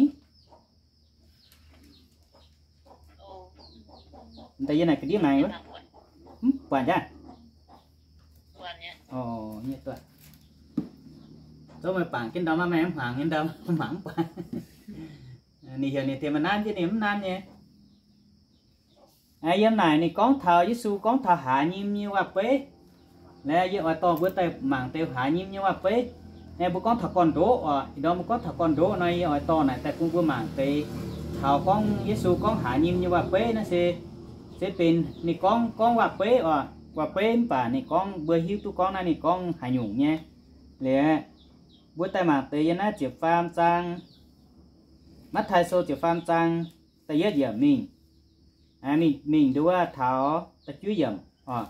M'daaih yiem naaic ga'ndiev maengx wuov. Mv buatc jaax. Ov, nyei duqv. Zouv meih bangc jienv ndau maiv, meih mv hmuangx nyei ndau, mangc mv buatc. Ninh heuc ninh tengx meih nanv jienv, ninh mv nanv nyei. Yiem naaic ninh gorngv taux Yesu gorngv taux haaz nyim nyei waac-beiv. Laaix yie oix dorh mbuo daaih mangc deix haaz nyim nyei waac-beiv. Aeqv, mbuo gorngv taux gorn-ndoqv oc. Ih ndorm mbuo gorngv taux gorn-ndoqv nor, yie oix dorh naaic daaih bun mbuo mangc deix taux gorngv Yesu gorngv haaz nyim nyei waac-beiv naaiv se, se benx ninh gorngv, gorngv waac-beiv oc. Waac-beiv mv baac ninh gorngv, mbuo hiuv duqv gorngv naaiv ninh gorngv haaix nyungc nyei. Liuz, mbuo daaih mangc deix yiem naaiv ziepc faam zaang, Matv^taai Sou ziepc faam zaang, da'yietv yiemc mingh, mingh, mingh nduov taux da'juov yiemc oc.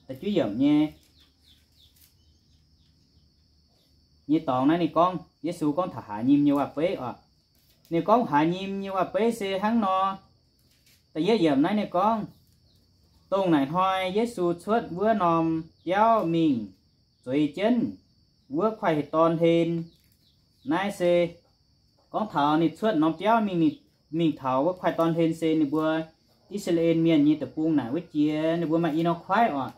Da'juov yiemc nyei, nyei dorngx naaiv ninh gorngv, Yesu gorngv taux haaz nyim nyei waac-beiv oc. Ninh gorngv haaz nyim nyei waac-beiv se hnangv nor, da'yietv yiemc naaiv ninh gorngv, dongh naaic hnoi Yesu cuotv wuov norm biauv mingh zueiz jienv wuov kuaaiv-dorn hlen. Naaiv se gorngv taux ninh cuotv norm biauv mingh, mingh taux wuov kuaaiv-dorn hlen se ninh mbuo I^saa^laa^en Mienh nyei deic-bung naaic wuov jiex ninh mbuo maaih i norm kuaaiv oc.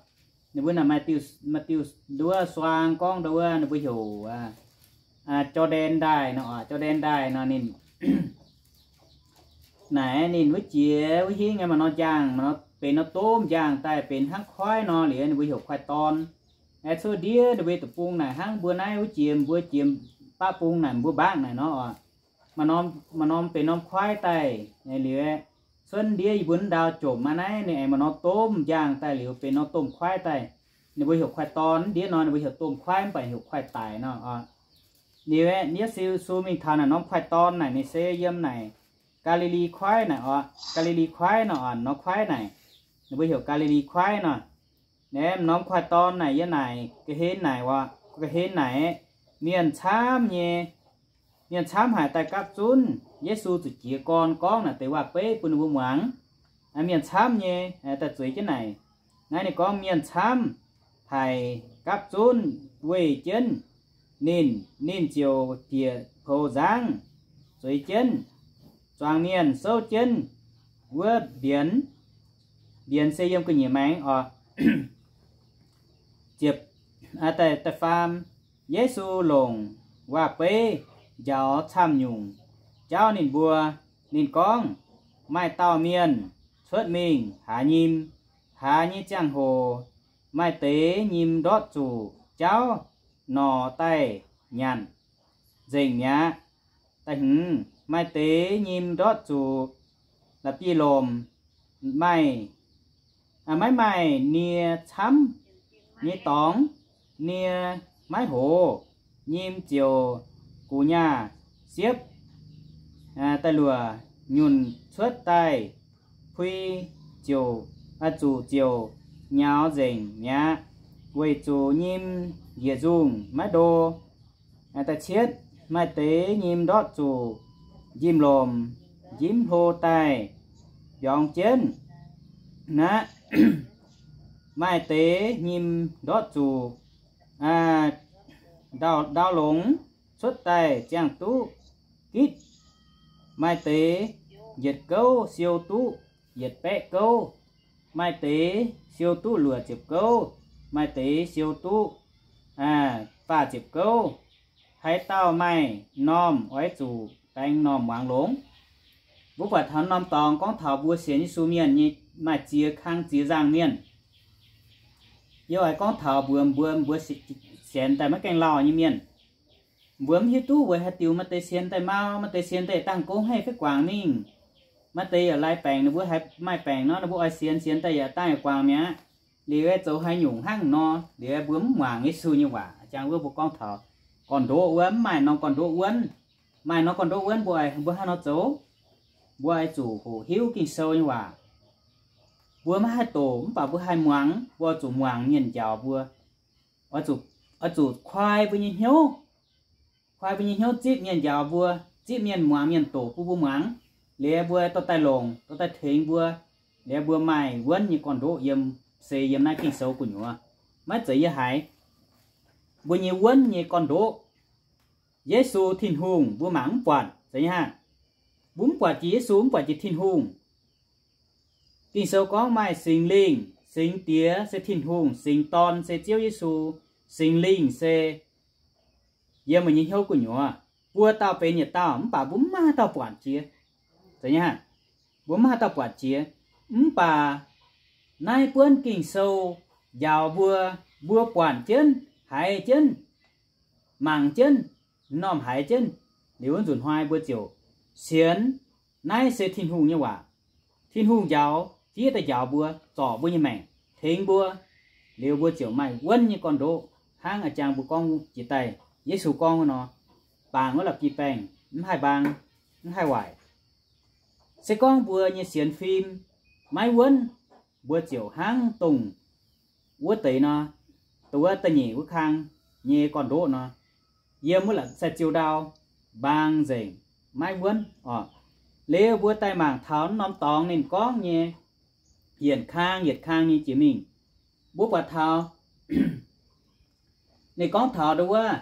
Ninh mbuo naaic maaih diuh, maaih diuh nduov suang gorngv nduov wuov ninh mbuo heuc Jor^ndaen Ndaaih nor oc. Jor^ndaen Ndaaih nor ninh naaic ninh wuov jiex wuov hingv maaih norm njang, maaih norm benx norm domh njang daaih benx hnangv kuaaiv nor liuz ninh mbuo heuc kuaaiv-dorn. Aeqv, cuotv ndiev ninh mbuo deic-bung naaic hnangv mbuo naaiv wuov jiex, mbuo jiex baqv bung naaic mbuo mbaangv naaic nor oc. Maaih norm, maaih norm benx norm kuaaiv daaih liuz, cuotv ndiev yie mbuo ndau jomc aqv naaiv ninh aengx maaih norm domh njang daaih liuz benx norm domh kuaaiv daaih. Ninh mbuo heuc kuaaiv-dorn. Ndiev nor ninh mbuo heuc domh kuaaiv mv baac heuc kuaaiv-daic nor oc. Liuz aeqv, Yesu mingh taux naaic norm kuaaiv-dorn naaic ninh se yiem naaic Gaa^li^li Kuaaiv naaic oc. Gaa^li^li Kuaaiv nor oc, norm kuaaiv naaic ninh mbuo heuc Gaa^li^li Kuaaiv nor. Naaiv norm kuaaiv-dorn naaic yiem naaic ga'hlen naaic oc, ga'hlen naaic mienh camv nyei, mienh camv haic daaih gapv zunv Yesu zuqc jiez gorn gorngv naaic deix waac-beiv bun ninh mbuo muangx. Mienh camv nyei daaih zueiz jienv naaic. Naaiv ninh gorngv mienh camv haic gapv zunv weih jienv ninh, ninh ziouc bieqc poux nzangv zueiz jienv. Zuangx mienh souv jienv wuov mbienx, mbienx se yiem gu'nyuoz maengx oc. Ziepc, da'faam, Yesu longc waac-beiv njaaux camv-nyungc jauv ninh mbuo. Ninh gorngv, maaih dauh mienh cuotv mingh haaz nyim. Haaz nyei ziangh hoc maaih deix nyim ndortv zuqc jauv norqc daaih nyanc nzengc mi'aqv. Da'hmz, maaih deix nyim ndortv zuqc la'bieiv lomc, maaih, maiv maaih nie camv nyei dorngx, nie maiv hoz, nyim ziouc gu'nyuoz nyaah siepv daaih luoqc nyunc cuotv daaih, pui ziouc, zuqc ziouc nyaux nzengc mi'aqv, weic zuqc nyim njiec nzungh maiv ndo. Da'cietv, maaih deix nyim ndortv zuqc njimv-lomc njimv hlo daaih mbiorngz jienv. Naaiv maaih deix nyim ndortv zuqc ndau, ndau longx cuotv daaih ziangh duqv gitv. Maaih deix yietc gouv siou duqv yietc baeqv gouv. Maaih deix siou duqv luoqc ziepc gouv. Maaih deix siou duqv faah ziepc gouv. Haaix dauh maaih m'normh oix zuqc baengx m'normh muangx longx. Mbuo buatc taux norm dorngx gorngv taux mbuo sienx Yesu mienh nyei maaih ziex kang ziex nzangc mienh. Yie oix gorngv taux mbuox mbuo, mbuo sienx daaih maiv gaengh lauh nyei mienh. Mbuo mv hiuv duqv weic haaix diuc maaih deix sienx daaih mau, maaih deix sienx daaih dangh gouv haiv fai guangc mingh. Maaih deix yaac lai baengc, ninh mbuo haiz maaih baengc nor, ninh mbuo oix sienx, sienx daaih yaac dangh yaac guangc mi'aqv. Liuz aeqv, zoux haaix nyungc hnangv nor, liuz aeqv, mbuo mv muangx Yesu nyei waac. Jangx wuov mbuo gorngv taux gorn-ndoqv wuov, mv maaih norm gorn-ndoqv wuonv. Maaih norm gorn-ndoqv wuonv mbuo, mbuo hnangv nor zoux. Mbuo oix zuqc hoqc hiuv Ging-Sou nyei waac. Mbuo maiv haih doqc mv baac mbuo haih muangx, mbuo oix zuqc muangx mienh njaaux mbuo. Oix zuqc, oix zuqc koi mbuo nyei hnyouv, koi mbuo nyei hnyouv zipv mienh njaaux mbuo, zipv mienh muangx mienh doqc bun mbuo muangx, liuz mbuo dorh daaih longc, dorh daaih tengx mbuo, liuz mbuo maaih wuonv nyei gorn-ndoqv yiem, se yiem naaiv Ging-Sou gu'nyuoz. Maiv zeiz yie haiz. Mbuo nyei wuonv nyei gorn-ndoqv, Yesu Tin-Hungh mbuo mangc mv buatc, zeiz nyei hnangv. Mbuo mv buatc jiex Yesu, mv buatc jiex Tin-Hungh. Ging-Sou gorngv maaih Singx Lingh, Singx Diex se Tin-Hungh, Singx Dorn se Ziouv Yesu, Singx Lingh se yiem meih nyei hnyouv gu'nyuoz. Buo dauh benx yietc dauh, mv baac mbuo mv maaih haaix dauh buatc jiex. Zeiz nyei hnangv. Mbuo mv maaih haaix dauh buatc jiex. Mv baac naaiv buonv Ging-Sou njaaux mbuo, mbuo buatc jienv, haiz jienv, mangc jienv, m'normh haiz jienv, liuz wuov nzunc hnoi mbuo ziouc sienx naaiv se Tin-Hungh nyei waac. Tin-Hungh njaaux, fiev daaih njaaux mbuo, zorc mbuo nyei maengc, tengx mbuo, liuz mbuo ziouc maaih wuonv nyei gorn-ndoqv, hnangv a'jang mbuo gorngv jiex daaih, Yesu gorngv wuov nor, bangc wuov la'bieiv-baengh mv haih mbaang, mv haih waaic. Se gorngv mbuo nyei sienx fim maiv wuonv, mbuo ziouc hnangv dongh wuov deix nor, dongh wuov da'nyeic wuov kang nyei gorn-ndoqv nor, yiem wuov la'saih ziou ndau, mbaang nzengc, maiv wuonv oc. Liuz mbuo daaih mangc taux norm dorngx ninh gorngv nyei, yietc kang yietc kang nyei jiex mingh, mbuo buatc taux ninh gorngv taux dongh wuov,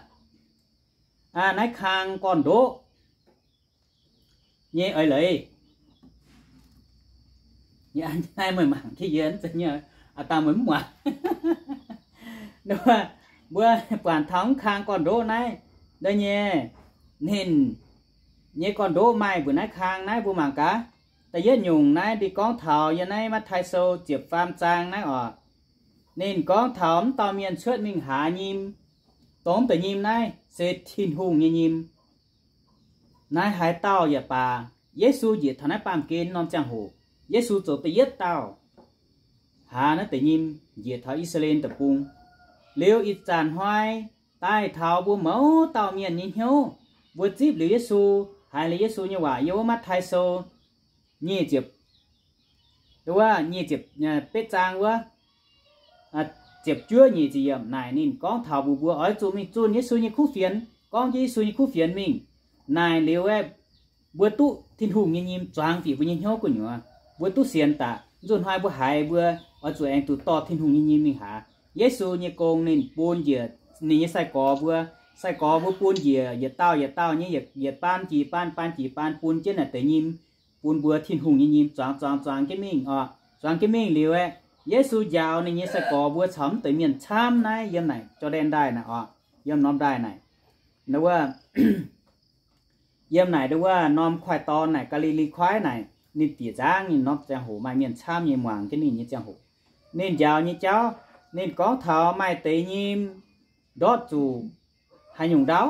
naaiv kang gorn-ndoqv nyei eix leiz. Naaiv meih mangc jienv yie, dangh meih mv muangx. Mbuo buatc taux mv kang gorn-ndoqv naaiv, naaiv nyei, ninh nyei gorn-ndoqv maaih mbuoqc naaiv kang naaiv mbuo mangc gaax. Da'yietv nyungc naaiv ninh gorngv taux yiem naaiv Matv^tai Sou ziepc faam zaang naaiv oc. Ninh gorngv taux mv dauh mienh cuotv mingh haaz nyim, dongh mv deix nyim naaiv se Tin-Hungh nyei nyim. Naaiv haaix dauh yaac baac, Yesu njiec taux naaiv baamh gen norm ziangh hoc, Yesu zoux da'yietv dauh haaz naaiv deix nyim njiec taux I^saa^laa^en Deic-Bung. Liuz ih zanc hnoi daaih taux mbuo mouz dauh mienh nyei hnyouv, mbuo zipv liuz Yesu, haiz liuz Yesu nyei waac yiem wuov Matv^tai Sou nyic ziepc, wuov nyic ziepc betv zaang wuov, ziepc juov nyic ziepc yiemc naaic ninh gorngv taux mbuox mbuo oix zuqc mingh zunh Yesu nyei kuv fienx, gorngv jienv Yesu nyei kuv fienx mingh. Naaic liuz aeqv, mbuo duqv Tin-Hungh nyei nyim zuangx bieqc mbuo nyei hnyouv gu'nyuoz, mbuo duqv sienx daaih. Nzunc hnoi mbuo haiz mbuo oix zuqc aengx duqv dorh Tin-Hungh nyei nyim mingh haaz. Yesu nyei gong ninh bun njiec ninh nyei sai-gorx mbuo, sai-gorx mbuo bun njiec yietc dauh yietc dauh nyei yietc, yietc baan jiex baan, baan jiex baan bun jienv naaic deix nyim, bun mbuo Tin-Hungh nyei nyim zuangx zuangx zuangx jienv mingh oc. Zuangx jienv mingh liuz aeqv, Yesu njaaux ninh nyei sai-gorx mbuo caux mv deix mienh camv naaiv yiem naaic Jor^ndaen Ndaaih naaic oc, yiem norm ndaaih naaic. Wuov, yiem naaic ndau wuov norm kuaaiv dorn naaic, Gaa^li^li Kuaaiv naaic, ninh bieqc nzangv nyei norm ziangh hoc maaih mienh camv nyei muangx jienv ninh nyei ziangh hoc, ninh njaaux nyei jauv, ninh gorngv taux maaih deix nyim ndortv zuqc haaix nyungc ndau,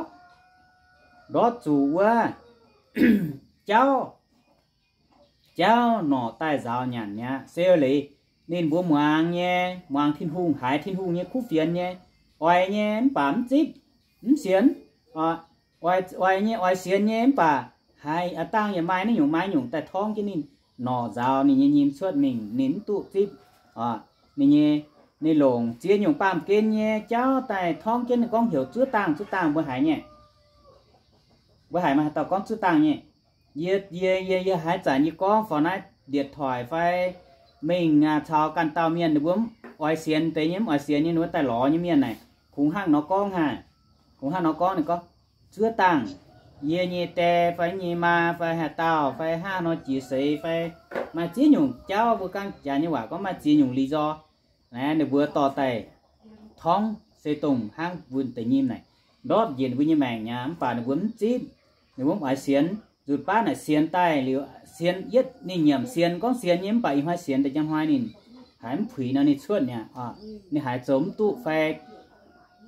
ndortv zuqc wuov jauv, jauv norqc daaih nzaaux nyanc mi'aqv. Se leiz ninh mbuo muangx nyei, muangx Tin-Hungh, haiz Tin-Hungh nyei kuv fienx nyei, oix nyei mv baac mv zipv, mv sienx. Oix, oix nyei, oix sienx nyei mv baac haiz a'dangh yaac maaih naaiv nyungc maaih nyungc daaih torngv jienv ninh, norqc nzaaux ninh nyei nyim cuotv mingh, ninh mv duqv zipv. Ninh nyei, ninh longc ziex nyungc baamh gen nyei jauv daaih torngv jienv ninh gorngv heuc zuov dangh, zuov dangh mbuo haiz nyei. Mbuo haiz maaih haaix dauh gorngv zuov dangh nyei? Yie, yie, yie, yie haiz zanc yie gorngv faaux naaiv điện thoại fai mingh caux ganh dauh mienh ninh mbuo mv oix sienx deix nyei, mv oix sienx nyei ninh mbuo daaih lorz nyei mienh naaic, kungx hnangv nor gorngv hnangv. Kungx hnangv nor gorngv, ninh gorngv, zuov dangh, yie nyei die fai nyei maa fai haaix dauh fai hnangv nor jiex seix fai maaih ziex nyungc jauv, mbuo gangv jaax nyei waac gorngv maaih ziex nyungc lý do. Naaiv ninh mbuo dorh daaih torngv se dongh hnangv mbuo deix nyim naaic, ndortv njiec ninh mbuo nyei maengc mi'aqv, mv baac ninh mbuo mv zipv, ninh mbuo mv oix sienx. Nzunc baav naaic sienx daaih liuz, sienx yietv ninh nyiemc sienx, gorngv sienx nyei mv baac ih hnoi sienx daaih njang hnoi ninh haiz mv puix nor ninh cuotv mi'aqv. Ninh haiz zoux mv duqv fai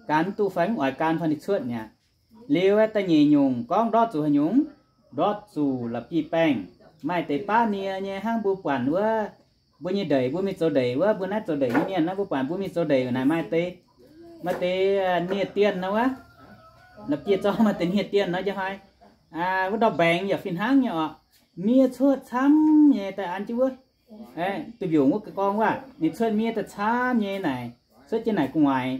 gan mv duqv fai mv oix gan fai ninh cuotv mi'aqv. Liuz aeqv, da'nyeic nyungc gorngv ndortv zuqc haaix nyungc? Ndortv zuqc la'bieiv-baengh. Maaih deix baav nie nyei hnangv mbuo buatc wuov, mbuo nyei ndeic, mbuo mingh zoux ndeic wuov, mbuo naaiv zoux ndeic nyei mienh naaiv, mbuo buatc mbuo mingh zoux ndeic naaic maaih deix, maaih deix nie-dienh nor wuov, la'bieiv-zorng maaih deix nie-dienh nor njang hnoi, wuov ndau-mbaengx yaac fih hnangv nyei oc. Miev cuotv camv nyei daaih an jienv wuov, duih mbiungc wuov gorngv wuov, ninh cuotv miev daaih camv nyei naaic, cuotv jienv naaic gu'nguaaic,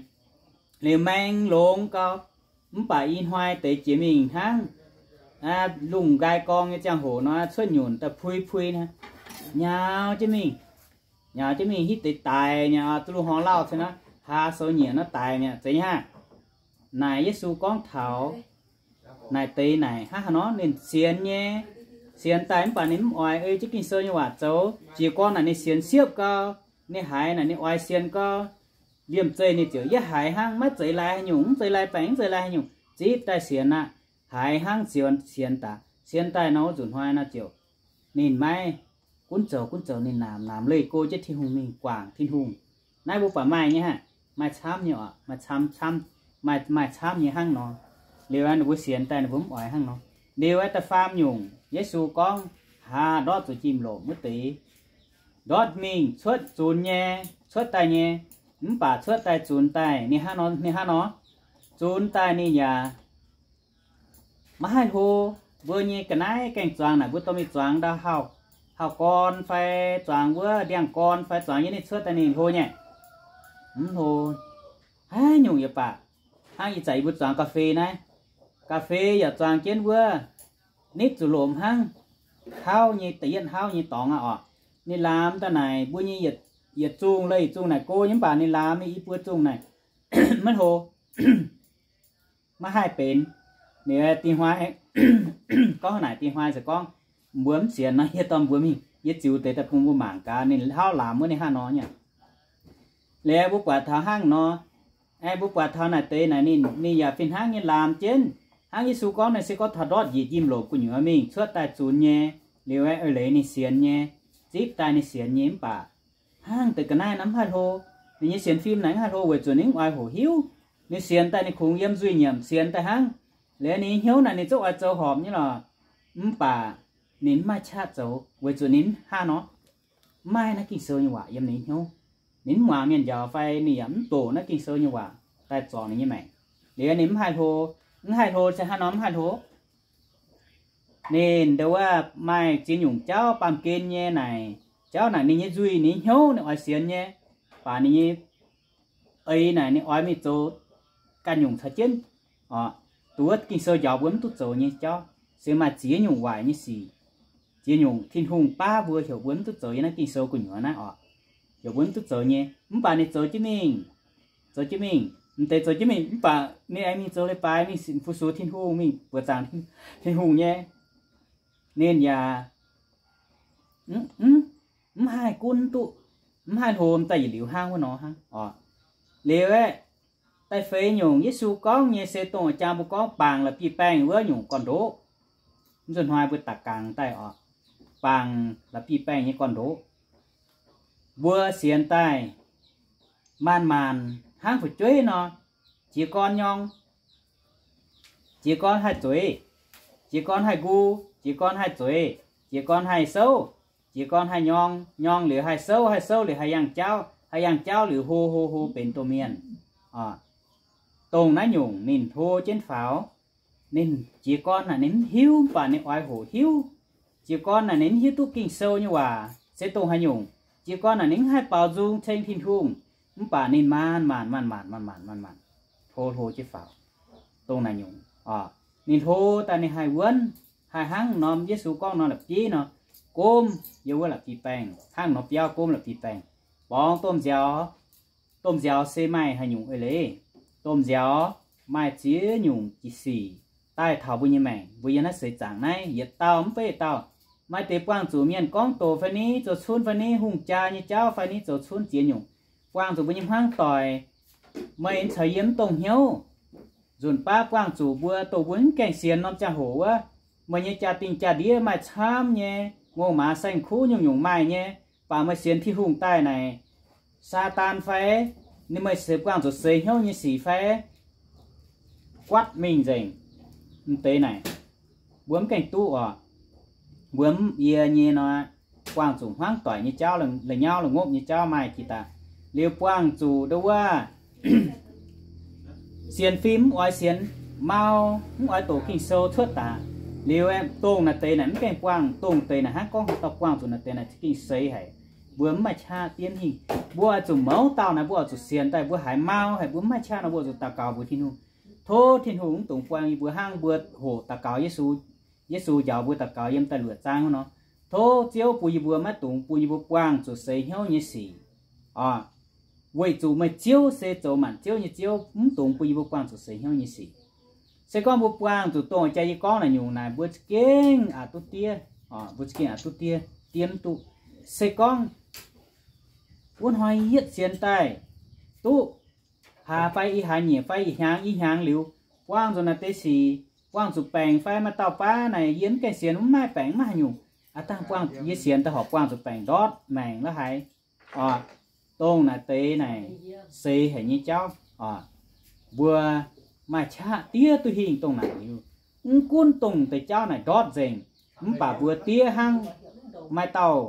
liuz maeng longx gau. Mv baac i hnoi deix jiex mingh hnangv, lungh nqaai gorng nyei ziangh hoc nor, cuotv nyunc daaih pui pui naaiv, nyaux jienv mingh, nyaux jienv mingh hitv deix daic mi'aqv, duqv lungh horngh lauh cin naaiv, haa sou nyiec naaiv daic mi'aqv, zeiz nyei hnangv. Naaic Yesu gorngv taux naaic deix naaic hnangv haaix nor, ninh sienx nyei, sienx daaih mv baac ninh mv oix ei jienv Ging-Sou nyei waac zoux. Jiez gorn naaic ninh sienx siepv gau, ninh haiz naaic ninh oix sienx gau, liemh zeih ninh ziouc yaac haiz hnangv, maiv zeiz lai haaix nyungc, mv zeiz lai baengc, mv zeiz lai haaix nyungc, zipv daaih sienx aqv. Haiz hnangv ziouc sienx daaih, sienx daaih nor wuov nzunc hnoi nor ziouc ninh maiv gunv zoux, gunv zoux ninh naamx, naamx leih go jienv Tin-Hungh mingh guangc Tin-Hungh. Naaiv mbuo buatc maaih nyei hnangv, maaih camv nyei oc, maaih camv, maaih, maaih camv nyei hnangv nor. Liuz ninh mbuo sienx daaih ninh mbuo mv oix hnangv nor. Liuz da'faam nyungc Yesu gorngv, haa, ndortv zuqc njimv-lomc wuov deix, ndortv mingh cuotv zunx nyei, cuotv daaih nyei, mv baac cuotv daaih zunx daaih ninh hnangv nor, ninh hnangv nor, zunx daaih ninh yaac maiv haih hlo. Mbuo nyei ga'naaiv gaengh zuangx naaic, mbuo dorh mingh zuangx ndau hauv, hauv gorn fai zuangx wuov ndiangx-gorn fai zuangx yiem ninh cuotv daaih ninh hlo nyei, mv hlo. Haaix nyungc yaac baac, hnangv ih zanc yie mbuo zuangx ga'fei naaiv, ga'fei yaac zuangx jienv wuov nitv zuqc lomc hnangv, hauv nyei, da'yietv hauv nyei dorngx aqv oc. Ninh laamx daaih naaic mbuo nyei yietc zungh leih zungh naaic go nyei, mv baac ninh laamx nyei i buo zungh naaic maiv hlo, maiv haih benx. Ninh dingh hnoi gorngv naaic, dingh hnoi se gorngv mbuo mv sienx nor, yie dorh mbuo mingh, yie ziux deix daaih bun mbuo mangc gaax ninh hauv laamx wuov ninh hnangv nor nyei. Liuz mbuo buatc taux hnangv nor, aengx mbuo buatc taux naaic deix naaic ninh, ninh yaac fih hnangv nyei laamx jienv. Hnangv Yesu gorngv naaic se gorngv taux ndortv njiec njimv-lomc gu'nyuoz mingh cuotv daaih zunx nyei, liuz aengx eix leiz ninh sienx nyei, zipv daaih ninh sienx nyei, mv baac hnangv deix ga'naaiv naaiv mv haih hlo. Ninh nyei sienx fim naaic mv haih hlo weic zuqc ninh mv oix hoqc hiuv. Ninh sienx daaih ninh kungx yiem nzuih nyiemc sienx daaih hnangv. Liuz ninh nyei hnyouv naaic ninh zungv oix zoux horpc nyei lorqc, mv baac ninh mv maaih qaqv zoux weic zuqc ninh mv hnangv nor, mv maaih naaiv Ging-Sou nyei waac yiem ninh nyei hnyouv. Ninh mv muangx mienh njaaux fai ninh yaac mv doqc naaiv Ging-Sou nyei waac daaih zorc ninh nyei maengc. Liuz ninh mv haih hlo. Mv haih hlo se hnangv nor mv haih hlo. Ninh ndau wuov maaih ziex nyungc jauv baamh gen nyei naaic, jauv naaic ninh nyei nzuih, ninh nyei hnyouv ninh oix sienx nyei, baac ninh nyei eix naaic ninh oix mingh zoux ganh nyungc caux jienv. Oc, duqv Ging-Sou njaaux mbuo mv duqv zoux nyei jauv se maaih ziex nyungc waaic nyei sic, ziex nyungc Tin-Hungh baav mbuo heuc mbuo mv duqv zoux yiem naaiv Ging-Sou gu'nyuoz naaiv oc. Heuc mbuo mv duqv zoux nyei, mv baac ninh zoux jienv mingh, zoux jienv mingh, mv deix zoux jienv mingh, mv baac ninh aengx mingh zoux leiz-baaix, mingh fu-sux Tin-Hungh, mingh buoqc zaangc Tin-Hungh nyei. Ninh yaac mv haih gunv duqv, mv haih hlo daaih yietc liuz hnangv wuov nor hnangv oc. Liuz aeqv, da'feix nyungc Yesu gorngv nyei se dongh jang mbuo gorngv bangc la'bieiv-baengh wuov nyungc gorn-ndoqv. Mv nzunc hnoi mbuo daux gaux daaih oc, bangc la'bieiv-baengh nyei gorn-ndoqv. Mbuo sienx daaih maanc-maanc hnangv fu'jueiv nor, jiez gorn nyorng, jiez gorn haih zueiz, jiez gorn haih nqu, jiez gorn haih zueiz, jiez gorn haih souv, jiez gorn haih nyorng, nyorng liuz haih souv, haih souv liuz haih yangh jauv, haih yangh jauv liuz hlo hlo hlo benx domh mienh. Dongh naaiv nyungc ninh hlo jienv faaux. Ninh jiez gorn naaic ninh mv hiuv, mv baac ninh oix hoqc hiuv. Jiez gorn naaic ninh mv hiuv duqv Ging-Sou nyei waac se dongh haaix nyungc. Jiez gorn naaic ninh mv haih baaux nzung ceng Tin-Hungh, mv baac ninh maanc-maanc maanc-maanc maanc-maanc maanc-maanc hlo hlo jienv faaux. Dongh naaic nyungc, ninh hlo daaih ninh haih wuonv, haih hnangv norm Yesu gorngv nor la'bieiv nor, gomv yiem wuov la'bieiv-baengh, hnangv nor biauv gomv la'bieiv-baengh. Borngz domh nziaaux, domh nziaaux se maaih haaix nyungc eix leiz? Domh nziaaux maaih ziex nyungc sic daaih taux mbuo nyei maengc. Mbuo yiem naaiv seix zaangc naaiv yietc dauh mv baac yietc dauh, maaih deix buangh zuqc mienh gorngv doqc fai ni, zoux cunv fai ni, hungh jaa nyei jauv fai ni, zoux cunv ziex nyungc buangh zuqc mbuo nyei hmuangv doic. Meih caux yie mv dongh hnyouv. Nzunc baav buangh zuqc mbuo, dongh mbuo mv gaengh sienx norm ziangh hoc wuov, meih nyei jaa-dingh jaa-ndiev maaih camv nyei, ngongh maaz saeng-kuv nyungc-nyungc maaih nyei, baac meih sienx Tin-Hungh daaih naaic, Saadaan fai ninh meih se buangh zuqc seix hnyouv nyei sic fai guatv mingh nzengc. M'deix naaic mbuo mv gaengh duqv oc. Mbuo mv yie nyei nor, buangh zuqc hmuangv doic nyei jauv, la'nyauv la'ngopv nyei jauv maaih jiex daaih. Liuz buangh zuqc ndo wuov sienx fim mv oix sienx, mau, mv oix doqc Ging-Sou cuotv daaih. Liuz aeqv, dongh naaic deix naaic mv gaengh buangh, dongh deix naaic hnangv gorngv haaix dauh buangh zuqc naaic deix naaic za'gengh seix haic. Mbuo mv maaih qaqv diev hingh. Mbuo oix zuqc mouz dauh naaic, mbuo oix zuqc sienx daaih, mbuo haiz mau haic, mbuo mv maaih qaqv nor, mbuo oix zuqc daux gaux mbuox Tin-Hungh, Tov Tin-Hungh mv dungx buang yie mbuo hnangv mbuo hoqc daux gaux Yesu, Yesu njaaux mbuo daux gaux yiem da'luoqc zaang wuov nor. Tov Ziouv bun yie mbuo maiv dungx bun yie mbuo buangh zuqc seix hnyouv nyei sic. Weic zuqc meih Ziouv se zoux maanc ziouv nyei Ziouv, mv dungx bun yie mbuo buangh zuqc seix hnyouv nyei sic. Se gorngv mbuo buangh zuqc dongh jaa yie gorngv naaic nyungc naaic, mbuo za'gengh aqc duqv diev, mbuo za'gengh aqc duqv diev, diev mv duqv. Se gorngv wuov hnoi yietv sienx daaih duqv hlaax fai ih hlaax nyieqc fai ih hnyangx ih hnyangx liuz, buangh zuqc naaic deix sic, buangh zuqc baengc fai maaih dauh baav naaic yie mv gaengh sienx, mv maaih baengc mv maaih haaix nyungc, aav dangh buangh yie sienx daaih horpc buangh zuqc baengc ndortv maengc la'haaix. Dongh naaic deix naaic seix haic nyei jauv, mbuo maaih qaqv diev duqv hingh dongh naaic liuz. Mv gunv dongh deix jauv naaic ndortv nzengc, mv baac mbuo diev hnangv maaih dauh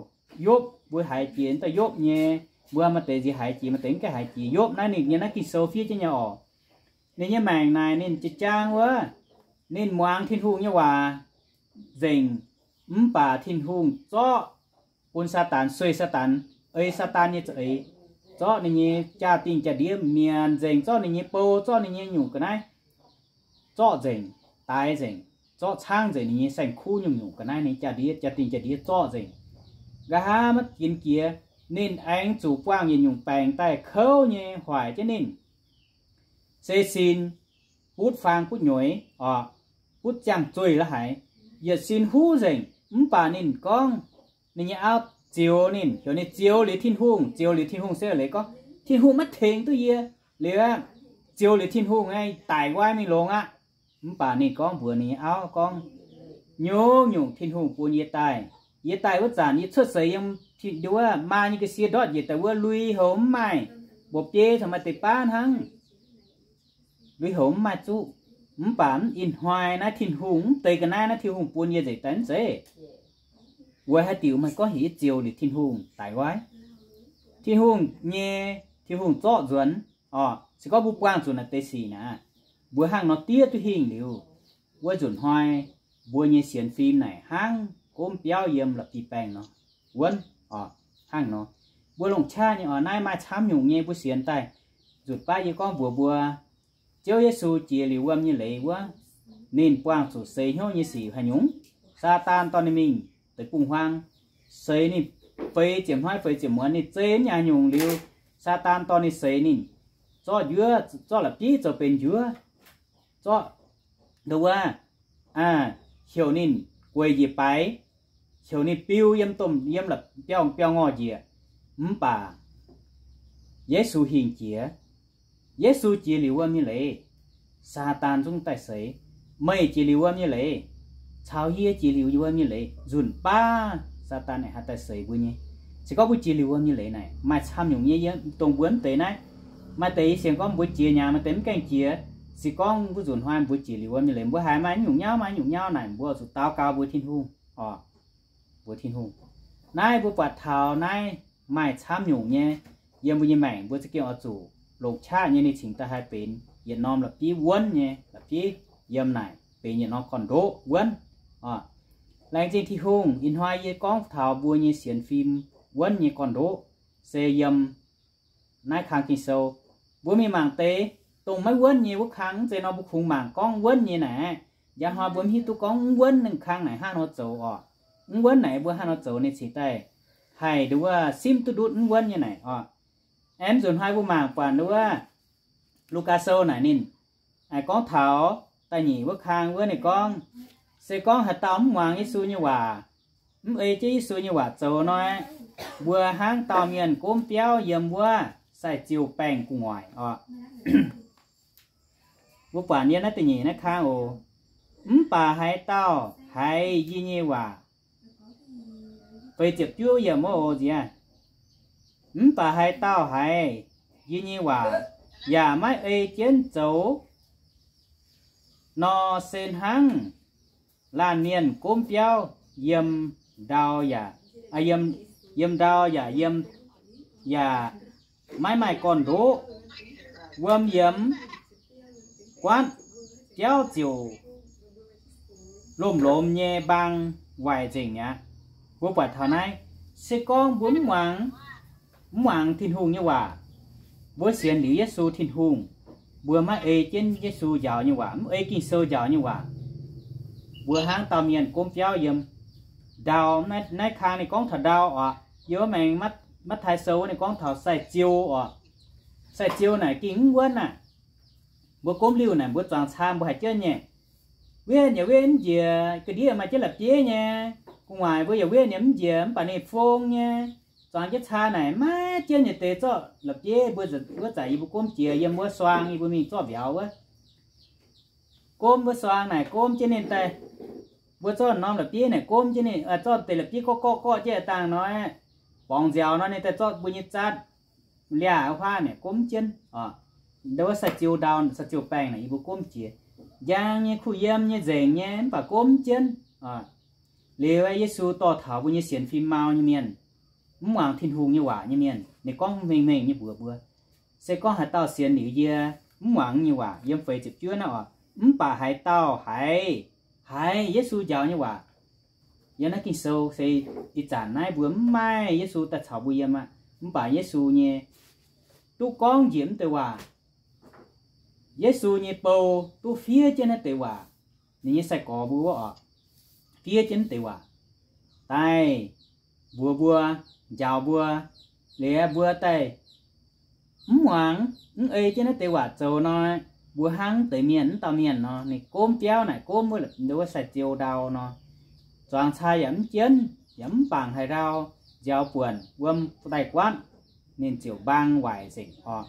Yopv, mbuo haiz jiex dauh Yopv nyei, mbuo maaih deix nziex haiz jiex, maaih deix mv gaengh haiz jiex. Yopv naaiv ninh nyei naaiv Ging-Sou fiev jienv nyei orqc. Ninh nyei maengc naaic ninh jiex jaang wuov, ninh muangx Tin-Hungh nyei waac nzengc, mv baac Tin-Hungh zorqv bun Saadaan, sueih Saadaan, ei Saadaan nyei za'eix, zorqv ninh nyei jaa-dingh jaa-ndiev mienc nzengc, zorqv ninh nyei bou, zorqv ninh nyei nyungc ga'naaiv zorqv nzengc, daix nzengc, zorqv caangv nzengc ninh nyei saeng-kuv nyungc-nyungc ga'naaiv, ninh jaa-ndiev, jaa-dingh jaa-ndiev zorqv nzengc. Nqa'haav maiv ginx jiex, ninh aengx zuqc buangh yietc nyungc baengc daaih kouv nyei hoic jienv ninh. Se sin butv faang butv nyueiz orqc, butv ziangh zueih la'haiz, yietc sin huv nzengc. Mv baac ninh gorngv ninh nyei auv zioux ninh, heuc ninh zioux liuz Tin-Hungh, zioux liuz Tin-Hungh se leiz gorngv, Tin-Hungh maiv tengx duqv yie. Liuz aqv, zioux liuz Tin-Hungh aeqv, daic nqoi mingh longx aqv. Mv baac ninh gorngv mbuox ninh nyei auv gorngv, nyungc-nyungc Tin-Hungh bun yie daaih. Yie daaih wuov zanc yie cuotv seix yiem wuov maa nyei ga'sie ndortv njiec daaih wuov, lui-houx mv maaih, mba'biei caux maaih deix baav hnangv. Lui-houx mv maaih zuqv. Mv baac ih hnoi naaiv Tin-Hungh mv deix ga'naaiv naaiv Tin-Hungh bun yie nzengc daaih mv zeiz? Weic haaix diuc meih gorngv heuc yie zioux liuz Tin-Hungh daic nqoi? Tin-Hungh nyei, Tin-Hungh zorqv nzuonx orqc. Se gorngv mbuo buangh zuqc naaic deix sic naaic, mbuo hnangv nor diev duqv hingh liuz, wuov nzunc hnoi mbuo nyei sienx fim naaic hnangv gomv biauv yiem la'bieiv-baengh nor, wuonv orqc. Hnangv nor, mbuo longc qaqv nyei orqc, naaiv maaih camv nyungc nyei mbuo sienx daaih. Nzutc baav yie gorngv mbuox mbuo, Ziouv Yesu jiex liuz wuom nyei leiz wuov, ninh buangh zuqc seix hnyouv nyei sic haaix nyungc? Saadaan dorh ninh mingh deic-bung-huaang, seix ninh feix ziepc hnoi feix ziepc muonz, ninh zeiz mv nyaanh nyungc liuz, Saadaan dorh ninh seix ninh, zorqv njuov, zorqv la'bieiv zoux benx njuov, zorqv nduov wuov, heuc ninh gueic njiec baix, heuc ninh biu yiem domh, yiem la'biauv, biauv-ngorh njiec. Mv baac Yesu hingh jiex. Yesu jiex liuz wuom nyei leiz, Saadaan zungv daaih seix. Meih jiex liuz wuom nyei leiz, caux yie jiex liuz wuom nyei leiz, nzunc baav Saadaan naaic haih daaih seix mbuo nyei. Se gorngv mbuo jiex liuz wuom nyei leiz naaic, maaih camv nyungc nyei yiem dongh mbuo mv deix naaiv. Maaih deix yie sienx gorngv mbuo jiex nyaah, maaih deix mv gaengh jiex. Se gorngv mbuo nzunc hnoi mbuo jiex liuz wuom nyei leiz, mbuo haiz maaih nyungc nyauv, maaih nyungc nyauv naaic, mbuo oix zuqc daux gaux mbuox Tin-Hungh orqc. Mbuox Tin-Hungh. Naaiv mbuo buatc taux naaiv maaih camv nyungc nyei yiem mbuo nyei maengc, mbuo za'gengh oix zuqc longc qaqv nyei ninh cingx daaih haih benx yietc norm la'bieiv wuonv nyei la'bieiv, yiem naaic benx yietc norm gorn-ndoqv wuonv. Laengz zingh Tin-Hungh, ih hnoi yie gorngv taux mbuo nyei sienx fim wuonv nyei gorn-ndoqv se yiem naaiv kang Ging-Sou. Mbuo mingh mangc deix dongh maiv wuonv nyei wuov kang, mv zeiz nor mbuo kungx mangc gorngv wuonv nyei naaic. Njang hnoi mbuo mv hiuv duqv gorngv mv wuonv ninh kang naaic hnangv nor zoux orqc. Mv wuonv naaic mbuo hnangv nor zoux ninh cingx daaih haih nduov wuov simv duqv ndutv mv wuonv nyei naaic orqc. Aengx nzunc hnoi mbuo mangc buatc nduov wuov Lugaa Sou naaic ninh gorngv taux da'nyeic wuov kang wuov ninh gorngv, se gorngv haaix dauh mv muangx Yesu nyei waac, mv ei jienv Yesu nyei waac zoux nor, mbuo hnangv dauh mienh gomv biauv yiem wuov sai-ziuh baengh gu'nguaaic orqc. Mbuo buatc yiem naaiv da'nyeic naaiv kang oc. Mv baac haaix dauh haiz yie nyei waac, feix ziepc juov yiemc wuov oc nziex. Mv baac haaix dauh haiz yie nyei waac yaac maiv ei jienv zoux nor, se hnangv laanh mienh gomv biauv yiem ndau yaac, yiem, yiem ndau yaac yiem, yaac maiv maaih gorn-ndoqv. Wuom yiemx guaatv, biauv ziouc lomh lomz nyei mbaang waaic nzengc mi'aqv. Mbuo buatc taux naaiv, se gorngv mbuo mv muangx, mv muangx Tin-Hungh nyei waac, mbuo sienx liuz Yesu Tin-Hungh, mbuo maiv ei jienv Yesu njaaux nyei waac, mv ei Ging-Sou njaaux nyei waac, mbuo hnangv dauh mienh gomv biauv yiem ndau. Naaiv, naaiv kang ninh gorngv taux ndau oc. Yiem wuov maengx Matv^taai Sou wuov ninh gorngv taux sai-ziou oc. Sai-ziou naaic ging mv wuonv aav. Mbuo gomv liuh naaic mbuo zuangx caa mbuo haiz jienv nyei. Wetv yaac wetv mv njiec, ga'ndiev maaih jienv la'bieiv nyei. Gu'nguaaic mbuo yaac wetv yaac mv njiec, mv baac ninh fong nyei. Zuangx jienv caa naaic maiv jienv nyei deix zorqv la'bieiv mbuo wuov zanc yie mbuo gomv jiex yiem wuov suang yie mbuo mingh zorqv mbiauz wuov. Gomv wuov suang naaic gomv jienv ninh daaih. Mbuo zorqv norm la'bieiv naaic gomv jienv ninh, zorqv deix la'bieiv gorqv gorqv gorqv jienv dangh hnoi, borngz nziaaux nor ninh daaih zorqv mbuo nyei zatv liaah huaav naaic gomv jienv oc. Ndau wuov sai-ziou ndau, sai-ziou baengh naaic yie mbuo gomv jiex. Njang nyei, kuh yiem nyei, nzengc nyei, mv baac gomv jienv oc. Liuz Yesu dorh taux mbuo nyei sienx fim mau nyei mienh, mv muangx Tin-Hungh nyei waac nyei mienh, ninh gorngv hmengh hmengh nyei mbuox mbuo, se gorngv haaix dauh sienx liuz yie, mv muangx nyei waac, yiem feix ziepc juov naaiv oc, mv baac haaix dauh haiz, haiz Yesu njaaux nyei waac, yiem naaiv Ging-Sou se ih zanc naaiv mbuo mv maaih Yesu daaih caux mbuo yiem aqv. Mv baac Yesu nyei, duqv gorngv njiec mv deix waac. Yesu nyei bou duqv fiev jienv naaiv deix waac. Ninh nyei sai-gorx mbuo wuov oc, fiev jienv mv deix waac daaih mbuox mbuo, njaaux mbuo, liuz mbuo daaih mv muangx, mv ei jienv naaiv deix waac zoux nor, mbuo hnangv deix mienh, mv dauh mienh nor, ninh gomv biauv naaic gomv wuov, wuov sai-ziou ndau nor, zuangx caa yaac mv jienv, yaac mv bangc haaix ndau, nziaaux buonc wuom daaih guaatv, ninh ziouc mbaang waaic nzengc oc.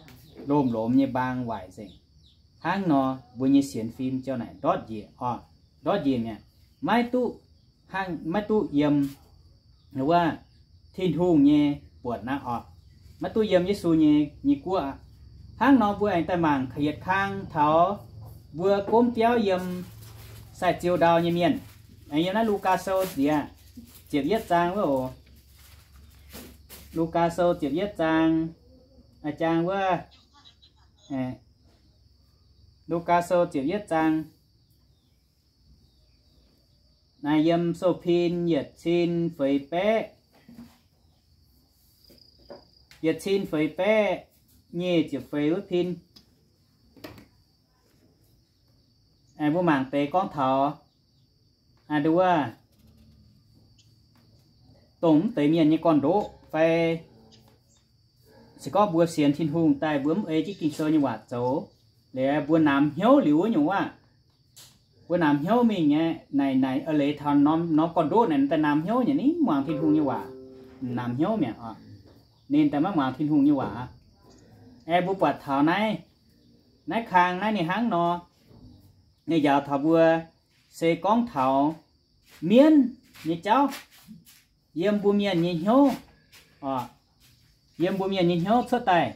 Lomh lomh nyei mbaang waaic nzengc. Hnangv nor mbuo nyei sienx fim ziouc naaic ndortv njiec oc, ndortv njiec mi'aqv. Maiv duqv hnangv, maiv duqv yiem wuov Tin-Hungh nyei buonc aqv oc. Maiv duqv yiem Yesu nyei, nyei guoqv aqv. Hnangv nor mbuo aengx daaih mangc yietc kang taux mbuo gomv biauv yiem sai-ziou ndau nyei mienh. Aengx yiem naaiv Lugaa Sou ziex, ziepc yietv zaang wuov oc. Lugaa Sou ziepc yietv zaang, a'jang wuov, Lugaa Sou ziepc yietv zaang. Naaiv yiem sou pin yietc cin feix baeqv, yietc cin feix baeqv nyic ziepc feix wuov pin. Mbuo mangc deix gorngv taux, aa, nduov, dongh mv deix mienh nyei gorn-ndoqv fai se gorngv mbuo sienx Tin-Hungh daaih mbuo mv ei jienv Ging-Sou nyei waac zoux, liuz mbuo namx hnyouv liuz wuov nyungc waac, mbuo namx hnyouv mingh nyei, naaic, naaic, a'leiz taux norm, norm gorn-ndoqv naaic daaih namx hnyouv nyei, ninh mv muangx Tin-Hungh nyei waac, namx hnyouv mi'aqv oc. Ninh daaih maiv muangx Tin-Hungh nyei waac aqv. Aeqv, mbuo buatc taux naaiv, naaiv kang naaiv ninh hnangv nor, ninh njaaux taux mbuo se gorngv taux mienv nyei jauv yiem mbuo mienh nyei hnyouv oc, yiem mbuo mienh nyei hnyouv cuotv daaih.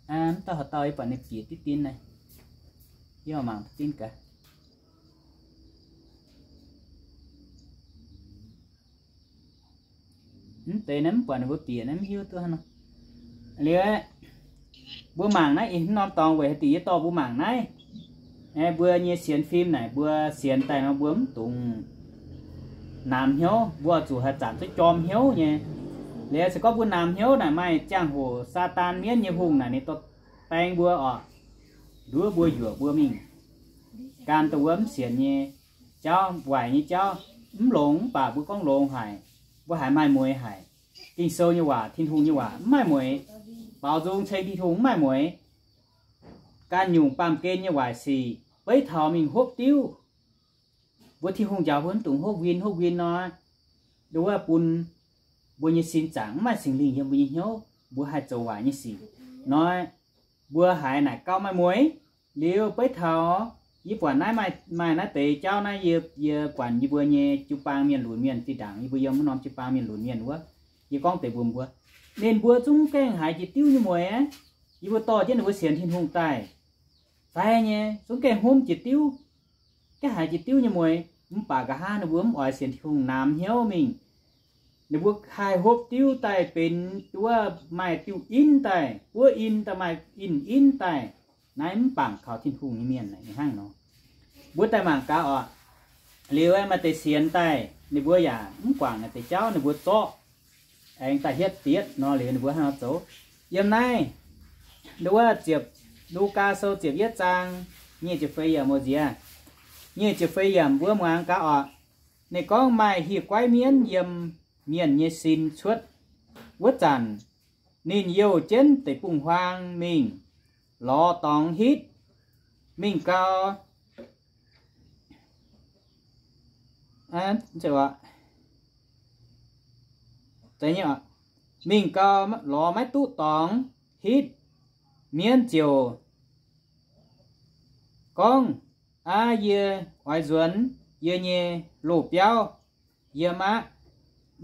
Mv dauh haaix dauh yie buatc ninh bieqc diqv dien naaiv, yie mangc diqv dien gaax. Mv deix naaiv mv buatc ninh mbuo bieqc naaiv mv hiuv duqv hnangv nor. Liuz, mbuo mangc naaiv ih hnangv norm dorngx weic haaix diuc yie dorh mbuo mangc naaiv. Aeqv, mbuo nyei sienx fim naaic mbuo sienx daaih nor mbuo mv dungx namx hnyouv, mbuo zuqc haih zanc duqv jorm hnyouv nyei. Liuz se gorngv mbuo namx hnyouv naaic maaih ziangh hoc Saadaan mienv nyei hungh naaic ninh dorh baeng mbuo oc, nduov mbuo, yuoqc mbuo mingh gan dongh wuov mv sienx nyei jauv, waaic nyei jauv, mv longx. Mv baac mbuo gorngv longx haic, mbuo haiz maaih mueiz haic. Ging-Sou nyei waac, Tin-Hungh nyei waac mv maaih mueiz. Baaux nzung ceng Tin-Hungh mv maaih mueiz. Ganh nyungc baamh gen nyei waaic sic beiv taux mingh hopv diuv. Mbuo Tin-Hungh njaaux mbuo mv dungx hopv win hopv win nor, nduov bun mbuo nyei sin zaangc mv maaih Singx Lingh yiem mbuo nyei hnyouv, mbuo haih zoux waaic nyei sic nor, mbuo haiz naaic gauh maaih mueiz. Liuz beiv taux yie buatc naaiv maaih, maaih naaiv deix jauv naaiv, yie, yie buatc yie mbuo nyei jiu-baang mienh lunx mienh zinh ndaangc yie mbuo yiem wuov norm jiu-baang mienh lunx mienh wuov, yie gorngv deix mbuox mbuo, ninh mbuo zungv gaengh haiz jiex diuv nyei mueiz aqv. Yie mbuo dorh jienv ninh mbuo sienx Tin-Hungh daaih fai nyei zungv gaengh hmomv jiex diuv, gaengh haiz jiex diuv nyei mueiz. Mv baac nqa'haav ninh mbuo mv oix sienx Tin-Hungh, namx hnyouv mingh. Ninh mbuo haih hopv diuv daaih benx wuov maaih diuv in daaih, buov in daaih, maaih in in daaih. Naaiv mv bangc kaux Tin-Hungh nyei mienh hnangv nor. Mbuo daaih mangc gaax oc. Liuz maaih deix sienx daaih ninh mbuo yaac mv guangc naaiv deix jauv, ninh mbuo zorqv aengx daaih hietv dietv nor, liuz ninh mbuo hnangv nor zoux. Yiem naaiv Nduov ziepc, Lugaa Sou ziepc yietv zaang nyic ziepc feix yiemc, nyic ziepc feix yiemc mbuo muangx gaax oc. Ninh gorngv maaih hieh guaiv mienv yiem mienh nyei sin cuotv wuov zanc, ninh youh jienv deic-bung-huaang mingh lorz dorngx hitv, mingh gau mingh gau lorz maiv duqv dorngx hitv. Mienv ziouc gorngv, Aa, yie oix nzuonx yie nyei loz-biauv yiem aqv.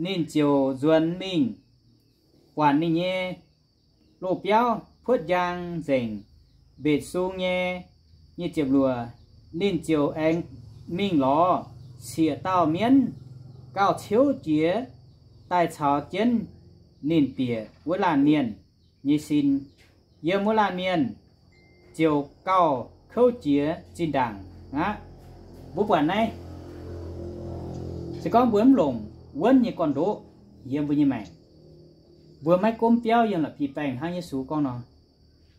Ninh ziouc nzuonx mingh buatc ninh nyei loz-biauv puotv njang nzengc, mbetc sung nyei. Nyic ziepc luoqc, ninh ziouc aengx mingh lorz siec dauh mienv gauh ciouv jiex daaih caux jienv ninh bieqc wuov laanh mienh nyei sin. Yiem wuov laanh mienh ziouc gauh kouv jiex zinh ndaangc aqv. Mbuo buatc naaiv, se gorngv mbuo mv longc wuonv nyei gorn-ndoqv yiem mbuo nyei maengc, mbuo maiv gomv biauv yiem la'bieiv-baengh hnangv Yesu gorngv nor,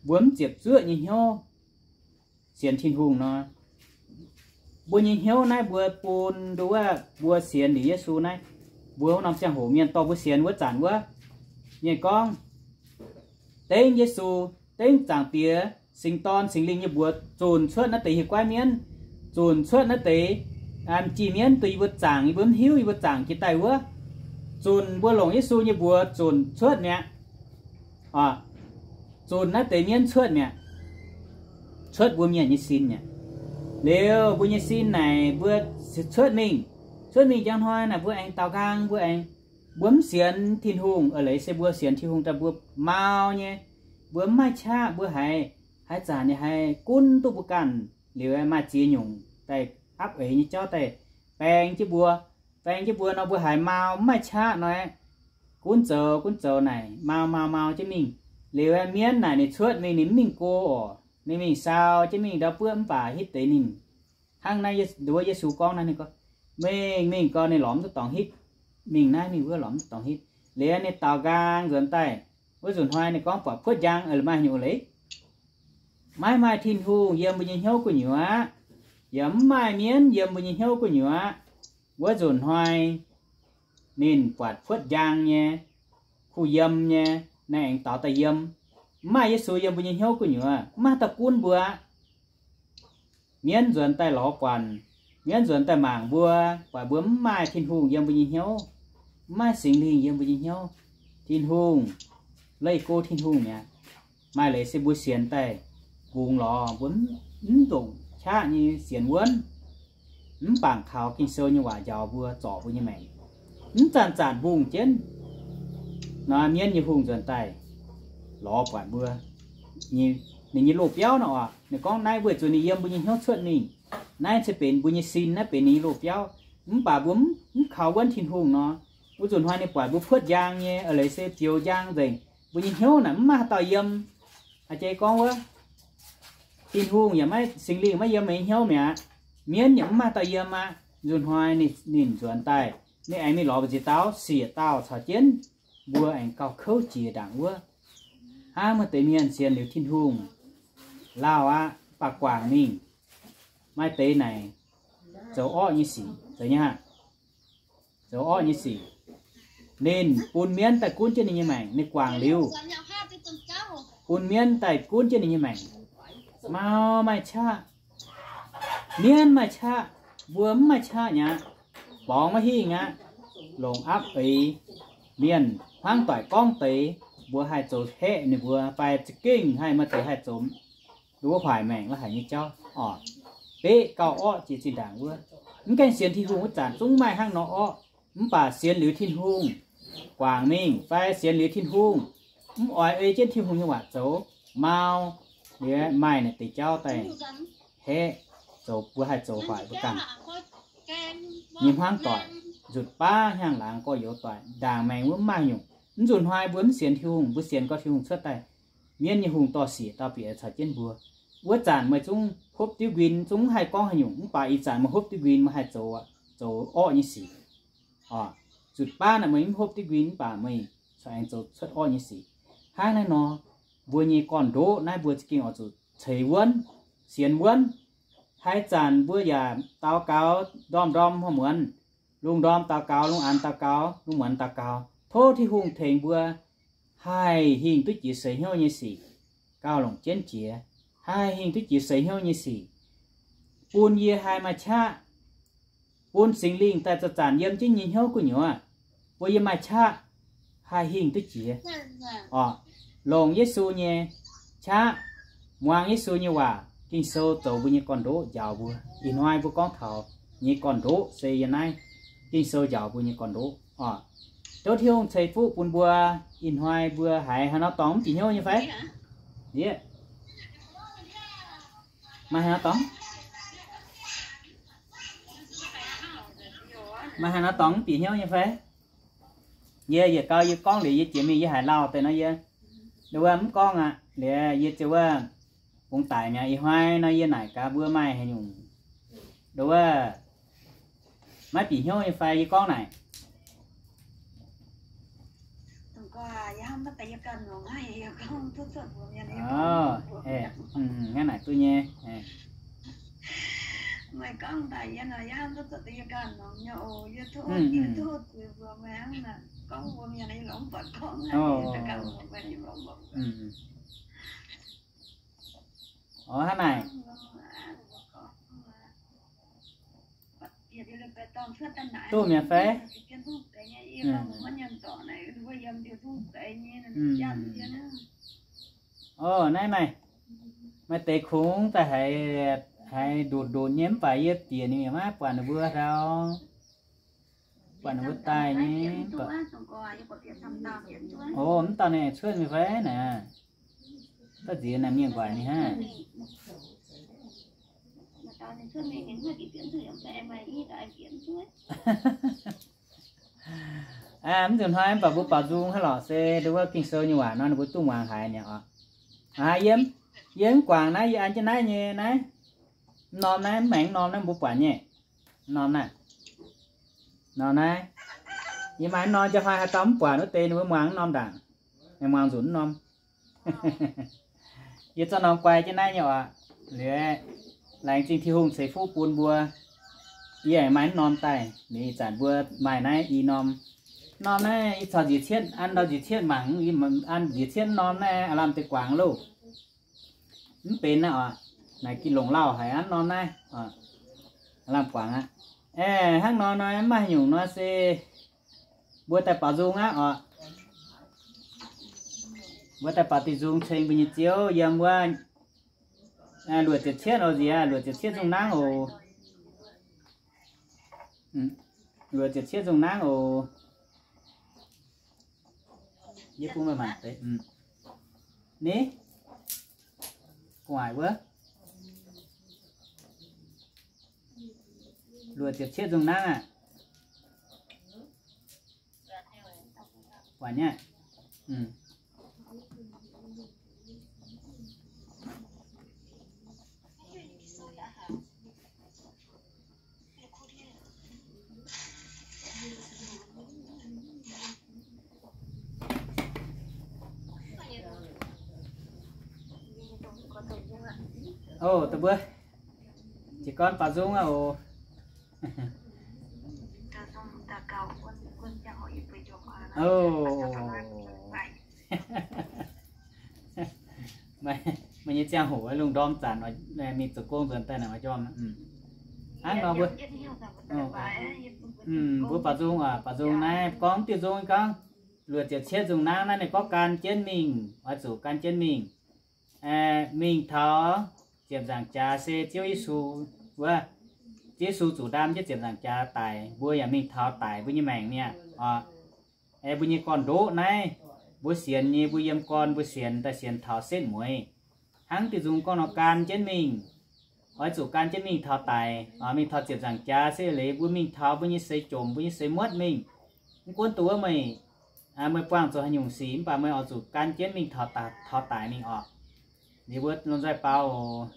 mbuo mv ziepc zuoqv nyei hnyouv sienx Tin-Hungh nor, mbuo nyei hnyouv naaiv mbuo bun nduov mbuo sienx liuz Yesu naaiv, mbuo wuov norm ziangh hoc mienh dorh mbuo sienx wuov zanc wuov, mienh gorngv, Dengv Yesu, dengv Zaangc Diex, Singx Dorn, Singx Lingh nyei mbuox zunc cuotv naaiv deix hieh guaiv mienv, zunc cuotv naaiv deix m'jih mienv duqv yie mbuo zaangc, yie mbuo mv hiuv, yie mbuo zaangc jiex daaih wuov, zunc mbuo longc Yesu nyei mbuox zunc cuotv mi'aqv. Zunc naaiv deix mienv cuotv mi'aqv, cuotv mbuo mienh nyei sin mi'aqv. Liuz mbuo nyei sin naaic mbuo cuotv mingh, cuotv mingh njang hnoi naaic mbuo aengx daaux nqaang, mbuo aengx, mbuo mv sienx Tin-Hungh. Eix leiz se mbuo sienx Tin-Hungh daaih mbuo mau nyei, mbuo mv maaih qaqv, mbuo haiz, haaix zanc ninh haiz gunv duqv mbuo ganh, liuz maaih ziex nyungc daaih apv eix nyei jauv daaih baeng jienv mbuo. Baeng jienv mbuo nor mbuo haiz mau mv maaih qaqv nor, gunv zoux gunv zoux naaic mau mau mau jienv mingh. Liuz mienv naaic ninh cuotv mingh ninh mv mingh go oc, ninh mingh sau jienv mingh ndau buov mv baac hitv deix ninh hnangv naaiv nduov Yesu gorngv naaiv, ninh gorngv, Mingh, mingh gau, ninh lorz mv duqv dorngx hitv. Mingh naaiv mingh wuov lorz mv duqv dorngx hitv. Liuz ninh daaux nqaang nzuonx daaih, wuov nzunc hnoi ninh gorngv buatc puotv njang, eix leiz maaih nyungc leiz, maiv maaih Tin-Hungh yiem mbuo nyei hnyouv gu'nyuoz, yaac mv maaih mienv yiem mbuo nyei hnyouv gu'nyuoz. Wuov nzunc hnoi ninh buatc puotv njang nyei, kuh yiem nyei, naaiv aengx daaux daaih yiem. Mv maaih Yesu yiem mbuo nyei hnyouv gu'nyuoz, mv maaih dauh gunv mbuo. Mienv nzuonx daaih lorz buatc, mienv nzuonx daaih mangc mbuo, buatc mbuo mv maaih Tin-Hungh yiem mbuo nyei hnyouv, mv maaih Singx Lingh yiem mbuo nyei hnyouv. Tin-Hungh, leih go Tin-Hungh mi'aqv. Maaih leiz se mbuo sienx daaih mbungx lorz, mbuo mv ndongc qaqv nyei sienx wuonv, mv bangc kaux Ging-Sou nyei waac njaaux mbuo, zorc mbuo nyei maengc. Mv zanc zanc mbungh jienv nor, mienv nyei hungh nzuonx daaih lorz buatc mbuo, ninh nyei loz-biauv nor oc, ninh gorngv naaiv weic zuqc ninh yiem mbuo nyei hnyouv cuotv mingh. Naaiv se benx mbuo nyei sin, naaiv benx ninh nyei loz-biauv. Mv baac mbuo mv kaux wuonv Tin-Hungh nor, wuov nzunc hnoi ninh buatc mbuo puotv njang nyei, eix leiz se bioux njang nzengc, mbuo nyei hnyouv naaic mv maaih haaix dauh yiem. A'jang gorngv wuov, Tin-Hungh yaac maiv, Singx Lingh maiv yiem meih nyei hnyouv mi'aqv. Mienv yaac mv maaih dauh yiem aqv. Nzunc hnoi ninh, ninh nzuonx daaih, ninh aengx mingh lorz mbu'ziex dauh, siec dauh caux jienv, mbuo aengx gauh kouv jiex ndaangc wuov. Hnangv maaih deix mienh sienx liuz Tin-Hungh, lauh aqv, mv baac guangc mingh. Maaih deix naaic zoux orqv nyei sic, zoux nyei aqv, zoux orqv nyei sic. Ninh bun mienv daaih gunv jienv ninh nyei maengc, ninh guangc liuz, bun mienv daaih gunv jienv ninh nyei maengc. Mau maaih qaqv, mienv maaih qaqv, mbuo mv maaih qaqv mi'aqv. Borngz maiv hingh aqv. Longc apv eix mienh hmuangv doic gorngv deix, mbuo haih zoux haeqv ninh mbuo fai za'gengh haih maaih deix haih zoux nduov hoic maengc la'haic nyei jauv oc. Beqv gauh orqv jiex zinh ndaangc wuov. Mv gaengh sienx Tin-Hungh wuov zanc zungv maaih hnangv nor orqv, mv baac sienx liuz Tin-Hungh guangc mingh fai sienx liuz Tin-Hungh, mv oix ei jienv Tin-Hungh nyei waac zoux, mau liuz maaih naaic deix jauv daaih haeqv, zoux mbuo haih zoux hoic mbuo ganh nyei hmuangv doic, nzutc baav hnyangx-laangz gorx-youz doic, ndaangc maengx wuov mv maaih nyungc. Mv nzunc hnoi mbuo mv sienx Tin-Hungh, mbuo sienx gau Tin-Hungh cuotv daaih, mienv nyei hungh dorh siec dauh bieqc caux jienv mbuo. Wuov zanc meih zungv hopv diuv nquin, zungv mv haih gorngv haaix nyungc, mv baac ih zanc meih hopv diuv nquin meih haih zoux, zoux orqv nyei sic. Oc, nzutc baav naaic meih mv hopv diuv nquin mv baac meih corc aengx zoux cuotv orqv nyei sic. Hnangv naaiv nor, mbuo nyei gorn-ndoqv naaiv mbuo za'gengh oix zuqc ceix wuonv, sienx wuonv. Haaix zanc mbuo yaac daux gaux ndorm-ndorm muonz, lungh ndorm daux gaux, lungh aanx daux gaux, lungh muonz daux gaux, tov Tin-Hungh tengx mbuo haih hingh duqv jiex seix hnyouv nyei sic, gauh longc jienv jiex, haih hingh duqv jiex seix hnyouv nyei sic, bun yie haih maaih qaqv, bun Singx Lingh daaih zanc-zanc yiem jienv nyei hnyouv gu'nyuoz, bun yie maaih qaqv haih hingh duqv jiex. Orqc, longc Yesu nyei qaqv, muangx Yesu nyei waac. Ging-Sou zoux mbuo nyei gorn-ndoqv njaaux mbuo. Ih hnoi mbuo gorngv taux nyei gorn-ndoqv se yiem naaiv Ging-Sou njaaux mbuo nyei gorn-ndoqv. Orqc, tov Tin-Hungh ceix fuqv bun mbuo. Ih hnoi mbuo haiz haaix nor dorngx mv bieqc hnyouv nyei fai? Yie maaih haaix nor dorngx? Maaih haaix nor dorngx mv bieqc hnyouv nyei fai? Yie yietc gau yie gorngv liuz yie jiex mingh yie haiz lauh deix nor yie, nduov wuov mv gorngv aqv. Liuz yie ziouc wuov bungx daic mi'aqv. Ih hnoi nor yie naaic gaax mbuo maaih haaix nyungc nduov wuov maiv bieqc hnyouv nyei fai yie gorngv naaic. Hnangv naaic duqv nyei. Orqc, hnangv naaic duqv mi'aqv fai? Orqc, naaiv maaih, maaih deix kungx daaih haiz, haiz ndutc ndutc nyei mv baac yie bieqc ninh maiv buatc ninh mbuo dau, buatc ninh mbuo daaih nyei. Orqc, mv dauh ninh cuotv mi'aqv fai naaic? Daaih nziex naaic mienh nquaaic ninh hnangv. Mv nzunc hnoi mv baac mbuo baaux nzung hnangv lorqc, se nduov wuov Ging-Sou nyei waac nor ninh mbuo duqv muangx haiz mi'aqv orqc. Yie, yie mv guangc naaiv, yie an jienv naaiv nyei naaiv, mv norm naaiv, mv maengx mv norm naaiv mbuo buatc nyei. Mv norm naaiv, norm naaiv, yie maaih mv norm jaa hnoi haaix dauh mv buatc wuov deix ninh mbuo muangx mv norm ndaangc, muangx nzunc mv norm. Yie zorqv norm guai jienv naaiv nyei oc. Liuz, laengz zingh Tin-Hungh ceix fuqv bun mbuo. Yie aengx maaih mv norm daaih, liuz ih zanc mbuo maaih naaiv i norm. Norm naaiv ih caux nziec cietv, an ndau nziec cietv mangc, an nziec cietv mv norm naaiv aav lamh deix guangc loh. Mv benx naaiv oc. Naaic gin longc lauh haic aqv, norm naaiv aav lamh guangc aqv. Aeqv, hnangv nor nor mv maaih haaix nyungc nor se mbuo daaih baaux nzung aqv oc. Mbuo daaih baaux diuh nzung ceng mbuo nyei Ziouv yiem wuov luoqc ziepc cietv oc nziex, luoqc ziepc cietv nzung nangv oc. Luoqc ziepc cietv nzung nangv oc. Yie bun meih mangc deix. Ni, gu'nguaaic wuov, luoqc ziepc cietv nzung nangv aqv. Gu'nguaaic nyei. Oc, da'buo, jiez gorn baaux nzung aqv oc. Oc. Meih nyei ziangh hoc lungh ndorm zanc mingh zoux gong nzuonx daaih naaic oix njormh. Hnangv nor mbuo, mbuo baaux nzung oc, baaux nzung naaiv gorngv diuh nzung gorngv, luoqc ziepc cietv nzung nangv naaiv ninh gorngv gan jienv mingh, oix zuqc gan jienv mingh. Mingh taux ziepc nzaangc jaax se Ziouv Yesu, wuov, Ziouv Yesu zuqc ndaam jienv ziepc nzaangc jaax daic, mbuo yaac mingh taux daic mbuo nyei maengc mi'aqv oc. Aeqv, mbuo nyei gorn-ndoqv naaiv, mbuo sienx nyei, mbuo yiem gorn mbuo sienx daaih sienx taux setv mueiz. Hnangv diuh nzung gorngv nor gan jienv mingh, oix zuqc gan jienv mingh taux daic, mingh taux ziepc nzaangc jaax se leiz mbuo mingh taux mbuo nyei seix jomc, mbuo nyei seix muotv mingh. Mv gunv dongh wuov meih, meih buangh zoux haaix nyungc sic mv baac meih oix zuqc gan jienv mingh taux daic mingh oc. Liuz mbuo lomh nzoih baaux oc.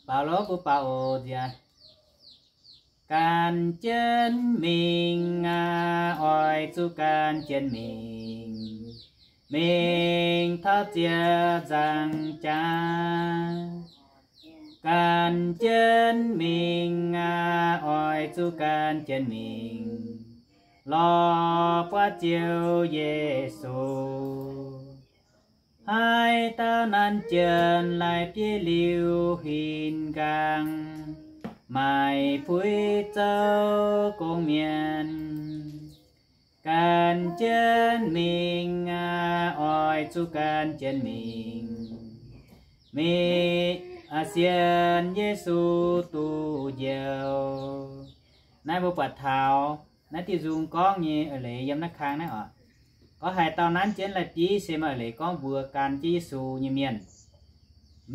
Baaux lorz mbuo baaux oc nziex. Gan jienv mingh aqv, oix zuqc gan jienv mingh. Mingh taux ziec nzangc jaax, gan jienv mingh aqv, oix zuqc gan jienv mingh lorz buatc Ziouv Yesu. Haaix dauh nanv jienv laaix bieiv liuz huin nqaang, maaih puix zoux gong mienh. Gan jienv mingh aqv, oix zuqc gan jienv mingh, mingh sienx Yesu duqv njoux. Naaiv mbuo buatc taux naaiv diuh nzung gorngv nyei eix leiz yiem naaiv kang naaiv oc. Gorngv haaix dauh nanv jienv laaix bieiv se maaih eix leiz gorngv mbuo gan jienv Yesu nyei mienh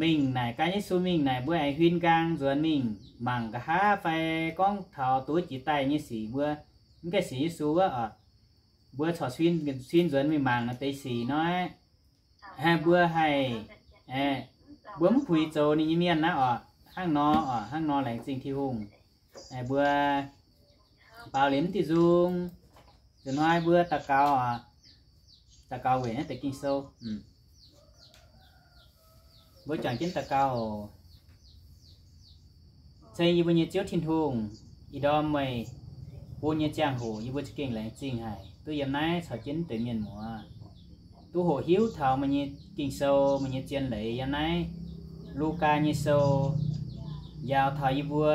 mingh naaic, gan Yesu mingh naaic mbuo aengx huin nqaang nzuonx mingh mangc nqa'haav fai gorngv taux duqv jiex daaih nyei sic mbuo mv gaengh sienx Yesu wuov oc, mbuo corc huin nzuonx mingh mangc naaiv deix sic nor, mbuo haih, mbuo mv puix zoux ninh nyei mienh naaiv oc. Hnangv nor oc, hnangv nor laengz zingh Tin-Hungh. Mbuo baaux liemh diuh nzung, nzunc hnoi mbuo daux gaux oc, daux gaux weic naaiv deix Ging-Sou. Mbuo juangc jienv daux gaux oc. Ceng yie mbuo nyei Ziouv Tin-Hungh, ih ndorm meih bun nyei ziangh hoc yie mbuo za'gengh laengz zingh haic duqv yiem naaiv caux jienv deix mienh muoz, duqv hoqc hiuv taux meih nyei Ging-Sou, meih nyei zien leiz yiem naaiv Lugaa nyei sou, njaaux taux yie mbuo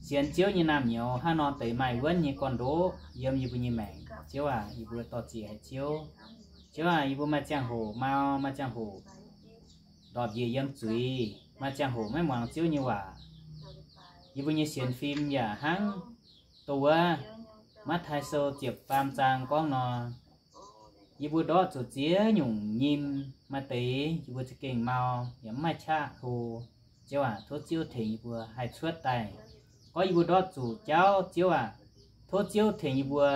sienx Ziouv nyei naamh nyouz hnangv nor deix maaih wuonv nyei gorn-ndoqv yiem yie mbuo nyei maengc. Ziouv aac, yie mbuo dor-ziec haic Ziouv. Ziouv aac, yie mbuo maaih ziangh hoc mau, maaih ziangh hoc ndorpc njiec yiem zuiz, maaih ziangh hoc maiv muangx Ziouv nyei waac. Yie mbuo nyei sienx fim yaac hnangv dongh wuov Matv^taai Sou ziepc faam zaang gorngv nor, yie mbuo ndortv zuqc ziex nyungc nyim, maaih deix yie mbuo za'gengh mau yaac mv maaih qaqv hlo. Ziouv aac, tov Ziouv tengx yie mbuo haih cuotv daaih. Gorngv yie mbuo ndortv zuqc jauv, Ziouv aac, tov Ziouv tengx yie mbuo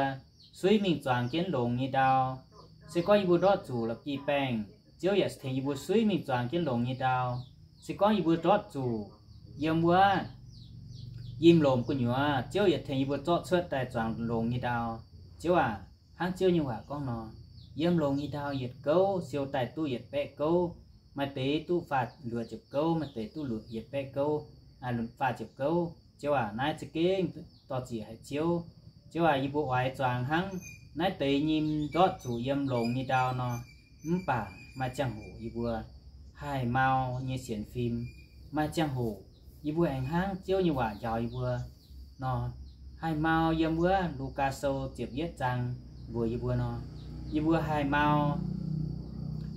suiv mingh zuangx jienv longx nyei ndau. Se gorngv yie mbuo ndortv zuqc la'bieiv-baengh, Ziouv yaac tengx yie mbuo suiv mingh zuangx jienv longx nyei ndau. Se gorngv yie mbuo ndortv zuqc yiem wuov yiem lomc gu'nyuoz, Ziouv yaac tengx yie mbuo zorqv cuotv daaih zuangx longx nyei ndau. Ziouv aac, hnangv Ziouv nyei waac gorngv nor, yiem longx nyei ndau yietc gouv siou daaih duqv yietc baeqv gouv. Maaih deix duqv faah luoqc ziepc gouv, maaih deix duqv luoqc yietc baeqv gouv, faah ziepc gouv. Ziouv aac, naaiv za'gengh dor-ziec haic Ziouv. Ziouv aac, yie mbuo oix zuangx hnangv naaiv deix nyim ndortv zuqc yiem longx nyei ndau nor, mv baac maaih ziangh hoc yie mbuo haih mau nyei sienx fim. Maaih ziangh hoc yie mbuo aengx hnangv Ziouv nyei waac njaaux yie mbuo nor, haih mau yiem wuov Lugaa Sou ziepc yietv zaang mbuox yie mbuo nor, yie mbuo haih mau,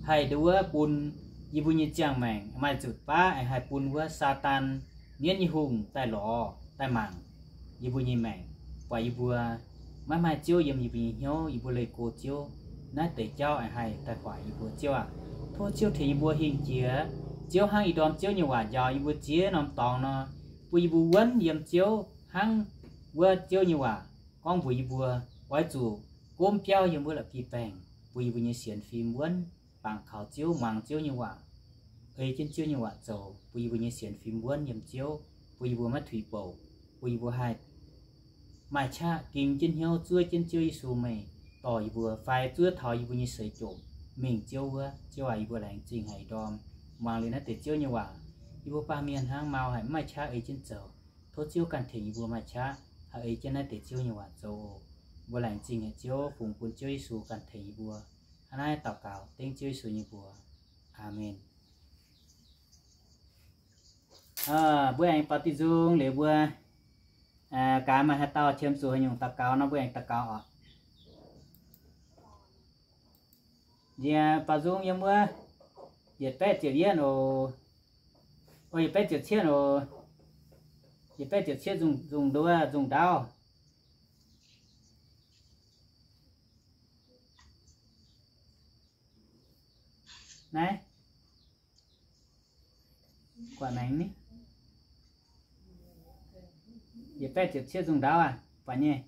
haih nduov bun yie mbuo nyei ziangh maengc maaih nzutc baav aengx haih bun wuov Saadaan, mienv nyei hungh, daaih lorz daaih mangc yie mbuo nyei maengc, buatc yie mbuo maiv maaih Ziouv yiem yie mbuo nyei hnyouv, yie mbuo leih go Ziouv. Naaiv deix jauv aengx haih daaih guaaic yie mbuo. Ziouv aac, tov Ziouv tengx yie mbuo hingh jiex. Ziouv hnangv ih ndorm Ziouv nyei waac njaaux yie mbuo ziex norm dorngx nor, bun yie mbuo wuonv yiem Ziouv hnangv wuov Ziouv nyei waac gorngv mbuox yie mbuo, oix zuqc gomv biauv yiem wuov la'bieiv-baengh, bun yie mbuo nyei sienx fim wuonv, bangc kaux Ziouv, muangx Ziouv nyei waac, ei jienv Ziouv nyei waac zoux, bun yie mbuo nyei sienx fim wuonv yiem Ziouv, bun yie mbuo maiv tuix bouc, bun yie mbuo haih maaih qaqv ging jienv hnyouv zuov jienv Ziouv Yesu meih dorh yie mbuo, fai zuov taux yie mbuo nyei seix jomc mingh Ziouv wuov. Ziouv aac, yie mbuo laengz zingh haic ih ndorm muangx liuz naaiv deix Ziouv nyei waac. Yie mbuo baamh mienh hnangv, mau haic, mv maaih qaqv ei jienv zoux. Tov Ziouv ganh tengx yie mbuo maaih qaqv haih ei jienv naaiv deix Ziouv nyei waac zoux oc. Mbuo laengz zingh haic Ziouv, fungx bun Ziouv Yesu ganh tengx yie mbuo. Hnangv naaiv daux gaux dengv Ziouv Yesu nyei mbuox. Aamen. Mbuo aengx baaux diuh nzung liuz mbuo gaax maaih haaix dauh qiemx zuqc haaix nyungc daux gaux nor mbuo aengx daux gaux oc. Nziex baaux nzung yiem wuov yietc baeqv ziepc yietv oc. O, yietc baeqv ziepc cietv oc. Yietc baeqv ziepc cietv nzung, nzung nduov, nzung ndaauv. Naaiv, guatc maengx ni. Yietc baeqv ziepc cietv nzung ndaauv aac, buatc nyei.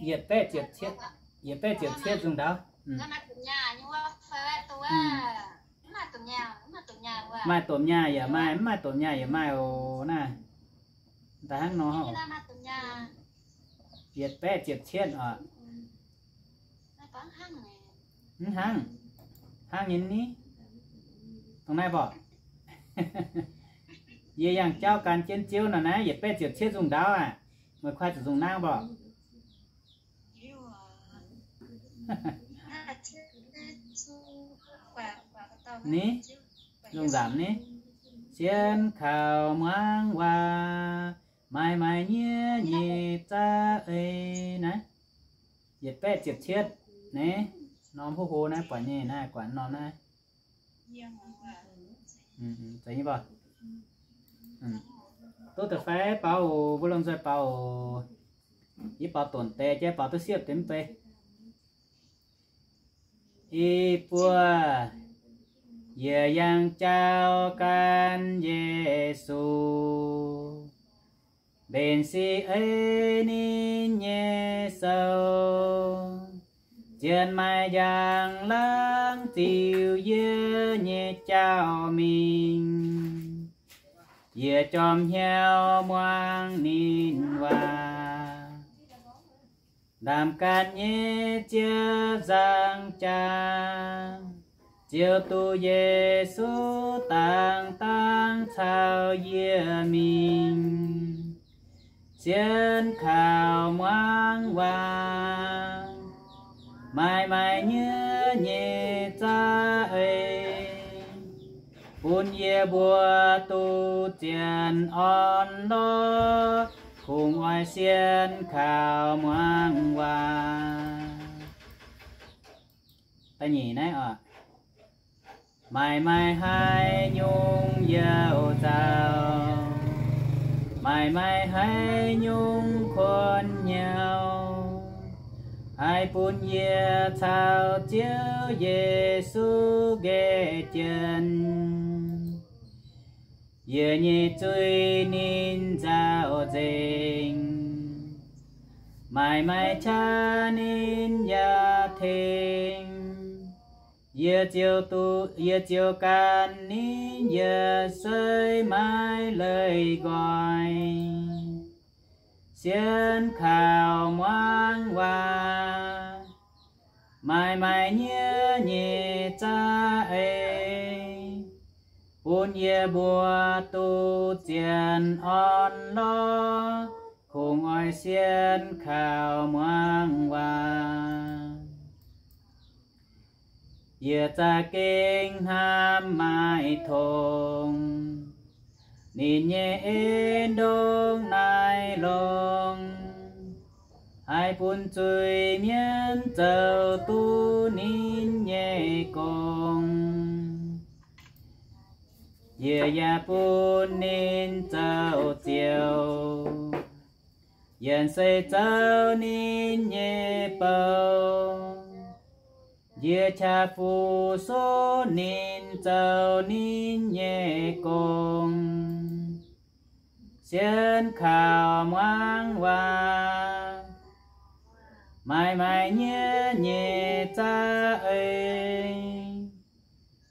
Yietc baeqv ziepc cietv, yietc baeqv ziepc cietv nzungh ndaauv. Maaih domh nyaah yaac maaih, mv maaih domh nyaah yaac maaih oc naaiv. Daaih hnangv nor, yietc baeqv ziepc cietv oc. Mv hnangv, hnangv nyei ni. Dongh naaiv mborqc. Yie yangh jauv gan jienv Ziouv nor naaiv yietc baeqv ziepc cietv nzungh ndaauv aqv. Meih kuaaiv zuqc nzungh nangv mborqc. Ni, nzungh nzamc ni. Sienx kaux muangx waac, maaiz maaiz nyiev nyei za'eix naaiv. Yietc baeqv ziepc cietv naaiv, norm huv hlo naaiv buatc nyei naaiv, guaatc norm naaiv. Duqv deix fai baaux oc, mbuo lomh nzoih baaux oc. Yie baaux dunc deix jaiv baaux duqv siepv deix mv bei. Ih buo, yie yangh jauv gan Yesu, mbenc sic ei ninh nyei sou, zien maaih njang laangz ziux yie nyei jauv mingh. Yie jorm hnyouv muangx ninh waac, ndaamv-gaatv nyei ziepc nzaangc jaax, ziouc duqv Yesu dangh dangh caux yie mingh. Sienx kaux muangx waac, maaiz maaiz nyiev nyei za'eix, bun yie mbuo duqv zien orn lorqc. Kungx oix sienx kaux muangx waac. Da'nyeic naaiv oc. Maaiz maaiz haaix nyungc youh nzauh, maaiz maaiz haaix nyungc kuonx hnyouv, haih bun yie caux Ziouv Yesu nqaeh jienv. Yie nyei zuiz ninh nzauh nzengc, maaiz maaiz qaqv ninh yaac tengx. Yie ziouc duqv, yie ziouc gan ninh yietc seix maiv leih nqoi. Sienx kaux muangx waac, maaiz maaiz nyiev nyei za'eix, bun yie mbuo duqv zien orn lorqc. Kungx oix sienx kaux muangx waac. Yie za'gengh hnamv maaih tongx, ninh nyei en ndongc naaiv longx, haih bun zuiz-mienv zoux duqv ninh nyei gong. Yie yaac bun ninh zoux Ziouv, yienx seix zoux ninh nyei bou. Yie qaqv fu-sux ninh zoux ninh nyei gong. Sienx kaux muangx waac, maaiz maaiz nyiev nyei za'eix,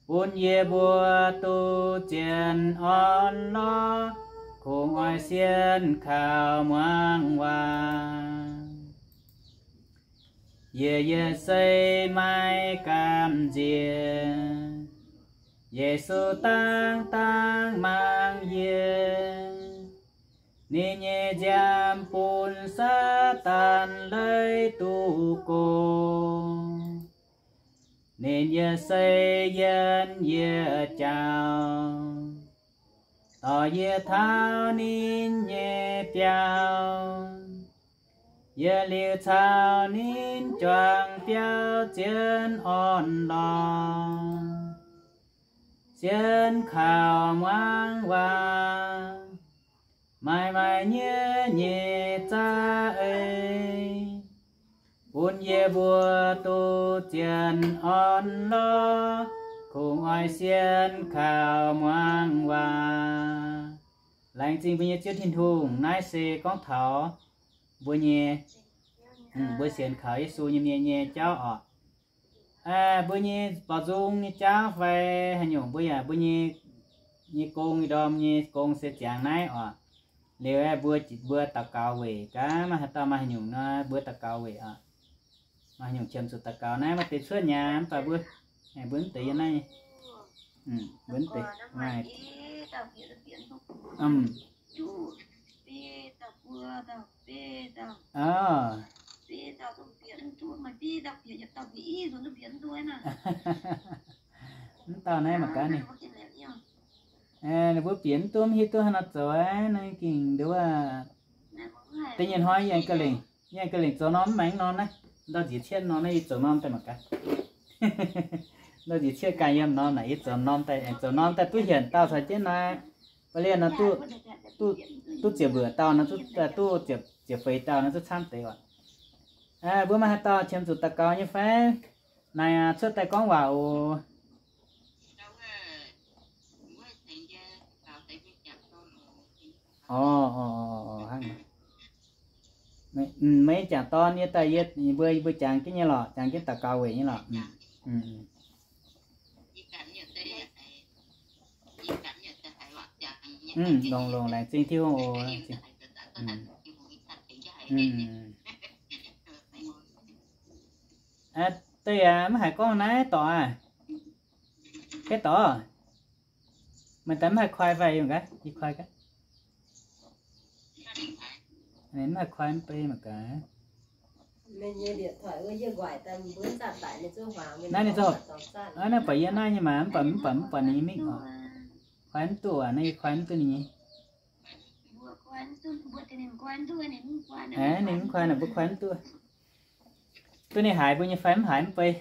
bun yie mbuo duqv zien orn lorqc. Kungx oix sienx kaux muangx waac. Yie yietc seix maiv gamh nziex, Yesu dangh dangh mangc yie. Ninh nyei nziaamv bun Saadaan leiz duqv gox. Ninh yietc seix yiem yie jauv, dorh yie taux ninh nyei biauv. Yietc liuz caux ninh juangc biauv zien orn-lorqc. Sienx kaux muangx waac, maaiz maaiz nyiev nyei za'eix, bun yie mbuo duqv zien orn-lorqc. Kungx oix sienx kaux muangx waac. Laengz zingh mbuo nyei Ziouv Tin-Hungh. Naaiv se gorngv taux mbuo nyei Mbuo sienx kaux Yesu nyei mienh nyei jauv oc. Mbuo nyei baaux nzung nyei jauv fai haaix nyungc mbuo yaac mbuo nyei, nyei gong, nyei ndorm nyei gong se ziangx naaiv oc. Liuz aeqv, mbuo, mbuo daux gaux weic gaax, maaih haaix dauh maaih haaix nyungc nor mbuo daux gaux weic oc. Maaih haaix nyungc qiemx zuqc daux gaux naaiv maaih deix cuotv nyei mv baac mbuo, mbuo mv deix yiem naaiv nyei, mbuo mv deix maaih. Mv dauh naaiv mangc gaax ninh, ninh mbuo bieqc mv duqv, mv hiuv duqv haaix nor zoux aqv. Naaiv gengh nduov, da'nyeic hnoi yie aengx ga'lengc, yie aengx ga'lengc zoux norm mv maengx norm naaiv, ndau nziex cietv norm naaiv yie zoux norm daaih mangc gaax. Ndau nziex cietv ganh yiem norm naaic yie zoux norm daaih, aengx zoux norm daaih duqv hienx dauh caux jienv naaiv, ba'lienh nor duqv, duqv ziepc luoqc dauh nor, duqv ziepc feix dauh nor duqv camv deix oc. Mbuo maaih haaix dauh qiemx zuqc daux gaux nyei fai? Naaic cuotv daaih gorngv waac oc. Hnangv, meih jangc dorn yie daaih, yie mbuo, mbuo jangx jienv nyei lorqc, jangx jienv daux gaux weic nyei lorqc. Longx, longx, laengz zingh Tin-Hungh oc. Deix aac, mv haiz gorngv naaiv dorc aac. Kei dorc, meih daaih mv haih kuaai fai? Yie kuaai gaax. Mv haih kuaai mv bei mangc gaax. Naaiv ninh zorqv, naaiv baac yie naaiv nyei maah, mv baac, mv baac, mv baac ninh nyei mingh oc. Kuaai mv duqv aac, naaiv yie kuaai mv duqv ninh nyei. Ninh mv kuaai naaic mbuo kuaai mv duqv. Duqv ninh haiz mbuo nyei fai mv haiz mv bei.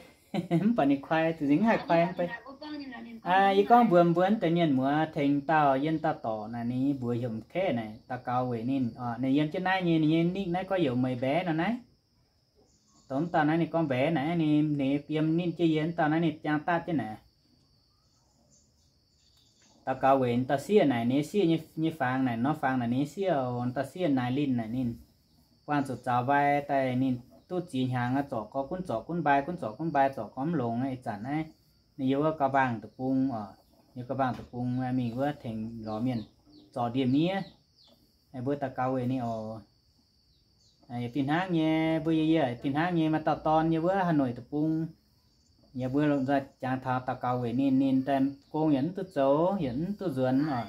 Mv baac ninh kuaai, zuqc nzingc mv haih kuaai mv bei. Yie gorngv mbuox mbuo deix mienh muoz, tengx dauh yiem dauh dorc naaic, ninh mbuox heuc M'Kaeqv naaic, daux gaux weic ninh. Ninh yiem jienv naaiv nyei, ninh nyei ninh naaiv gorngv heuc Meih Mbaeqv nor naaiv. Dongh mv dauh naaiv ninh gorngv Mbaeqv naaic, ninh yiem ninh jienv yie, mv dauh naaiv ninh jangx daaih jienv naaic. Daux gaux weic dauh sieqv naaic, ninh sieqv nyei fangx naaic, norm fangx naaic ninh sieqv, dauh sieqv naaic linh naaic ninh buangh zuqc zaux mbai daaih, ninh duqv ziex hnyangx aqv, zorc gorx gunv zorc gunv mbai, gunv zorc gunv mbai, zorc gorx mv longx. Ih zanc naaiv ninh yiem wuov Gau Mbaang deic-bung oc, yiem Gau Mbaang deic-bung mingh wuov tengx lorz mienh zorc ndie-miev. Mbuo daux gaux weic ninh oc. Fih hnangv nyei, mbuo yie, yie fih hnangv nyei maaih dauh dorn yiem wuov Hà Nội deic-bung. Yie mbuo jangx taux daux gaux weic ninh, ninh daaih gong yaac mv duqv zoux, yaac mv duqv nzuonx oc.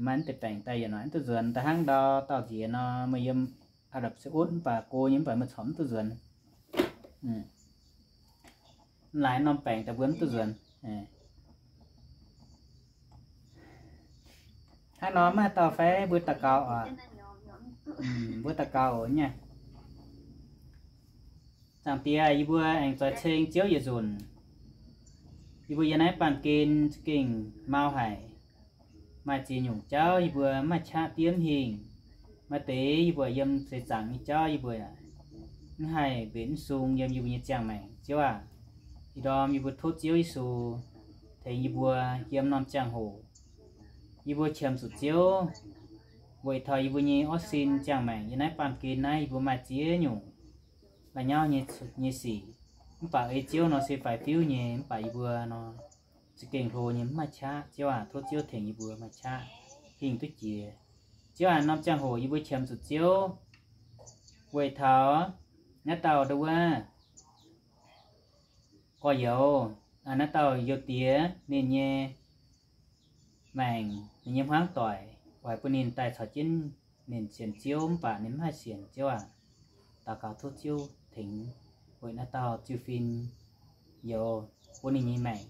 Maaih mv deix baengc daaih yaac mv duqv nzuonx, daaih hnangv ndau dauh nziex nor, meih yiem Ả Rập Xê Út mv baac go nyei mv baac meih corc mv duqv nzuonx. Laaix norm baengc daaih mbuo mv duqv nzuonx. Hnangv nor maaih dauh fai mbuo daux gaux oc? Mbuo daux gaux oc nyei. Zaangc Diex, yie mbuo aengx zoix ceng Ziouv yietc nzunc. Yie mbuo yiem naaiv baamh gen za'gengh mau haic. Maaih ziex nyungc jauv yie mbuo mv maaih qaqv diev mv hingh. Maaih deix yie mbuo yiem seix zaangc nyei jauv yie mbuo mv haih mbenc mv sung yiem yie mbuo nyei ziangh maengc. Ziouv aac, ih ndorm yie mbuo tov Ziouv Yesu tengx yie mbuo yiem norm ziangh hoc. Yie mbuo qiemx zuqc Ziouv weic taux yie mbuo nyei orv sin ziangh maengc yiem naaiv baamh gen naaiv yie mbuo maaih ziex nyungc la'nyauv nyei, nyei sic. Mv baac ei Ziouv nor se faix-fiuv nyei, mv baac yie mbuo nor za'gengh hlo nyei mv maaih qaqv. Ziouv aac, tov Ziouv tengx yie mbuo maaih qaqv hingh duqv jiex. Ziouv aac, norm ziangh hoc yie mbuo qiemx zuqc Ziouv weic taux naaiv dauh ndo wuov gorx-youz, naaiv dauh youz diex ninh nyei maengc, ninh nyei hmuangv doic, oix bun ninh daaih caux jienv ninh sienx Ziouv mv baac ninh mv haih sienx. Ziouv aac, daux gaux tov Ziouv tengx weic naaiv dauh ziu-fin youz bun ninh nyei maengc,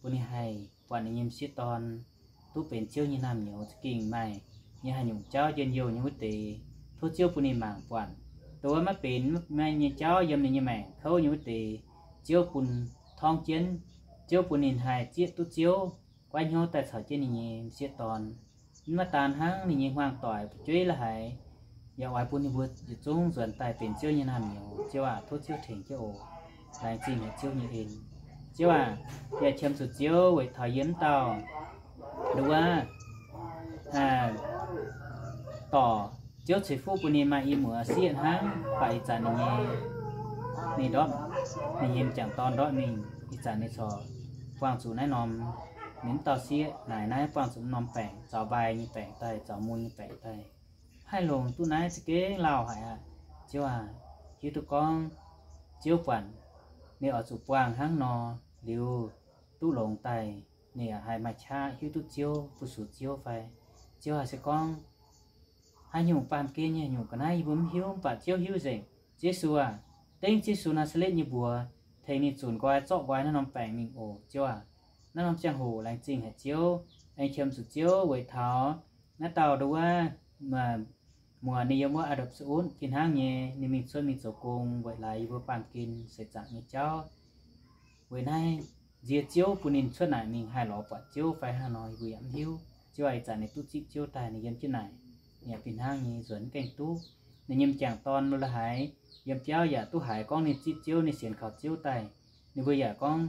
bun ninh haih buatc ninh nyei m'sieqv dorn duqv benx Ziouv nyei naamh nyouz. Za'gengh maaih nyei haaix nyungc jauv njien-youh nyei wuov deix, tov Ziouv bun ninh mangc buatc. Ndo wuov maiv benx maiv nyei jauv yiem ninh nyei maengc kouv nyei wuov deix, Ziouv bun torngv jienv. Ziouv bun ninh haih zieqv duqv Ziouv, goiv hnyouv daaih caux jienv ninh nyei m'sieqv dorn. Mv baac daan hnangv ninh nyei hmuangv doic fu'jueiv la'haiz, yaac oix bun ninh mbuo yietc zungv nzuonx daaih benx Ziouv nyei naamh nyouz. Ziouv aac, tov Ziouv tengx jienv oc. Laengz zingh haic Ziouv nyei en. Ziouv aac, yie qiemx zuqc Ziouv weic taux yie wuov dauh, ndo wuov, dorc, Ziouv ceix fuqv bun ninh maaih i muoz sieqv hnangv, mv baac ih zanc ninh nyei, ninh ndortv, ninh nyei m'jangc dorn ndortv mingh, ih zanc ninh corc buangh zuqc naaiv norm, ninh mv dauh sieqv naaic naaiv buangh zuqc norm baengc, zaux mbai nyei baengc daaih, zaux mun nyei baengc daaih. Haih longc duqv naaiv za'gengh lauh haic aqv. Ziouv aac, hiuv duqv gorngv Ziouv buatc ninh oix zuqc buangh hnangv nor liuz duqv longx daaih, ninh yaac haih maaih qaqv hiuv duqv Ziouv, fu-sux Ziouv fai? Ziouv aac, se gorngv haaix nyungc baamh gen nyei nyungc ga'naaiv yie mbuo mv hiuv, mv baac Ziouv hiuv nzengc. Yesu aac, dengv Yesu Naa^saa^letv nyei mbuox tengx ninh zunc nqoi zorqv nqoi naaiv norm baengc mingh oc. Ziouv aac, naaiv norm ziangh hoc laengz zingh haic Ziouv, aengx qiemx zuqc Ziouv weic taux naaiv dauh ndo wuov muoc ninh yiem wuov Aa Ndopc Sa Utv fih hnangv nyei, ninh mingh cuotv mingh zoux gong weic laaix yie mbuo baamh gen seix zaangc nyei jauv. Weic naaiv nzie Ziouv bun ninh cuotv naaic mingh haih lorz buatc Ziouv fai hnangv nor yie mbuo yaac mv hiuv. Ziouv aac, ih zanc ninh duqv zipv Ziouv daaih ninh yiem jienv naaic, ninh yaac fih hnangv nyei nzuonx mv gaengh duqv. Ninh nyei m'jangc dorn lo la'haaix yiem biauv yaac duqv haiz gorngv ninh zipv Ziouv, ninh sienx kaux Ziouv daaih. Ninh mbuo yaac gorngv,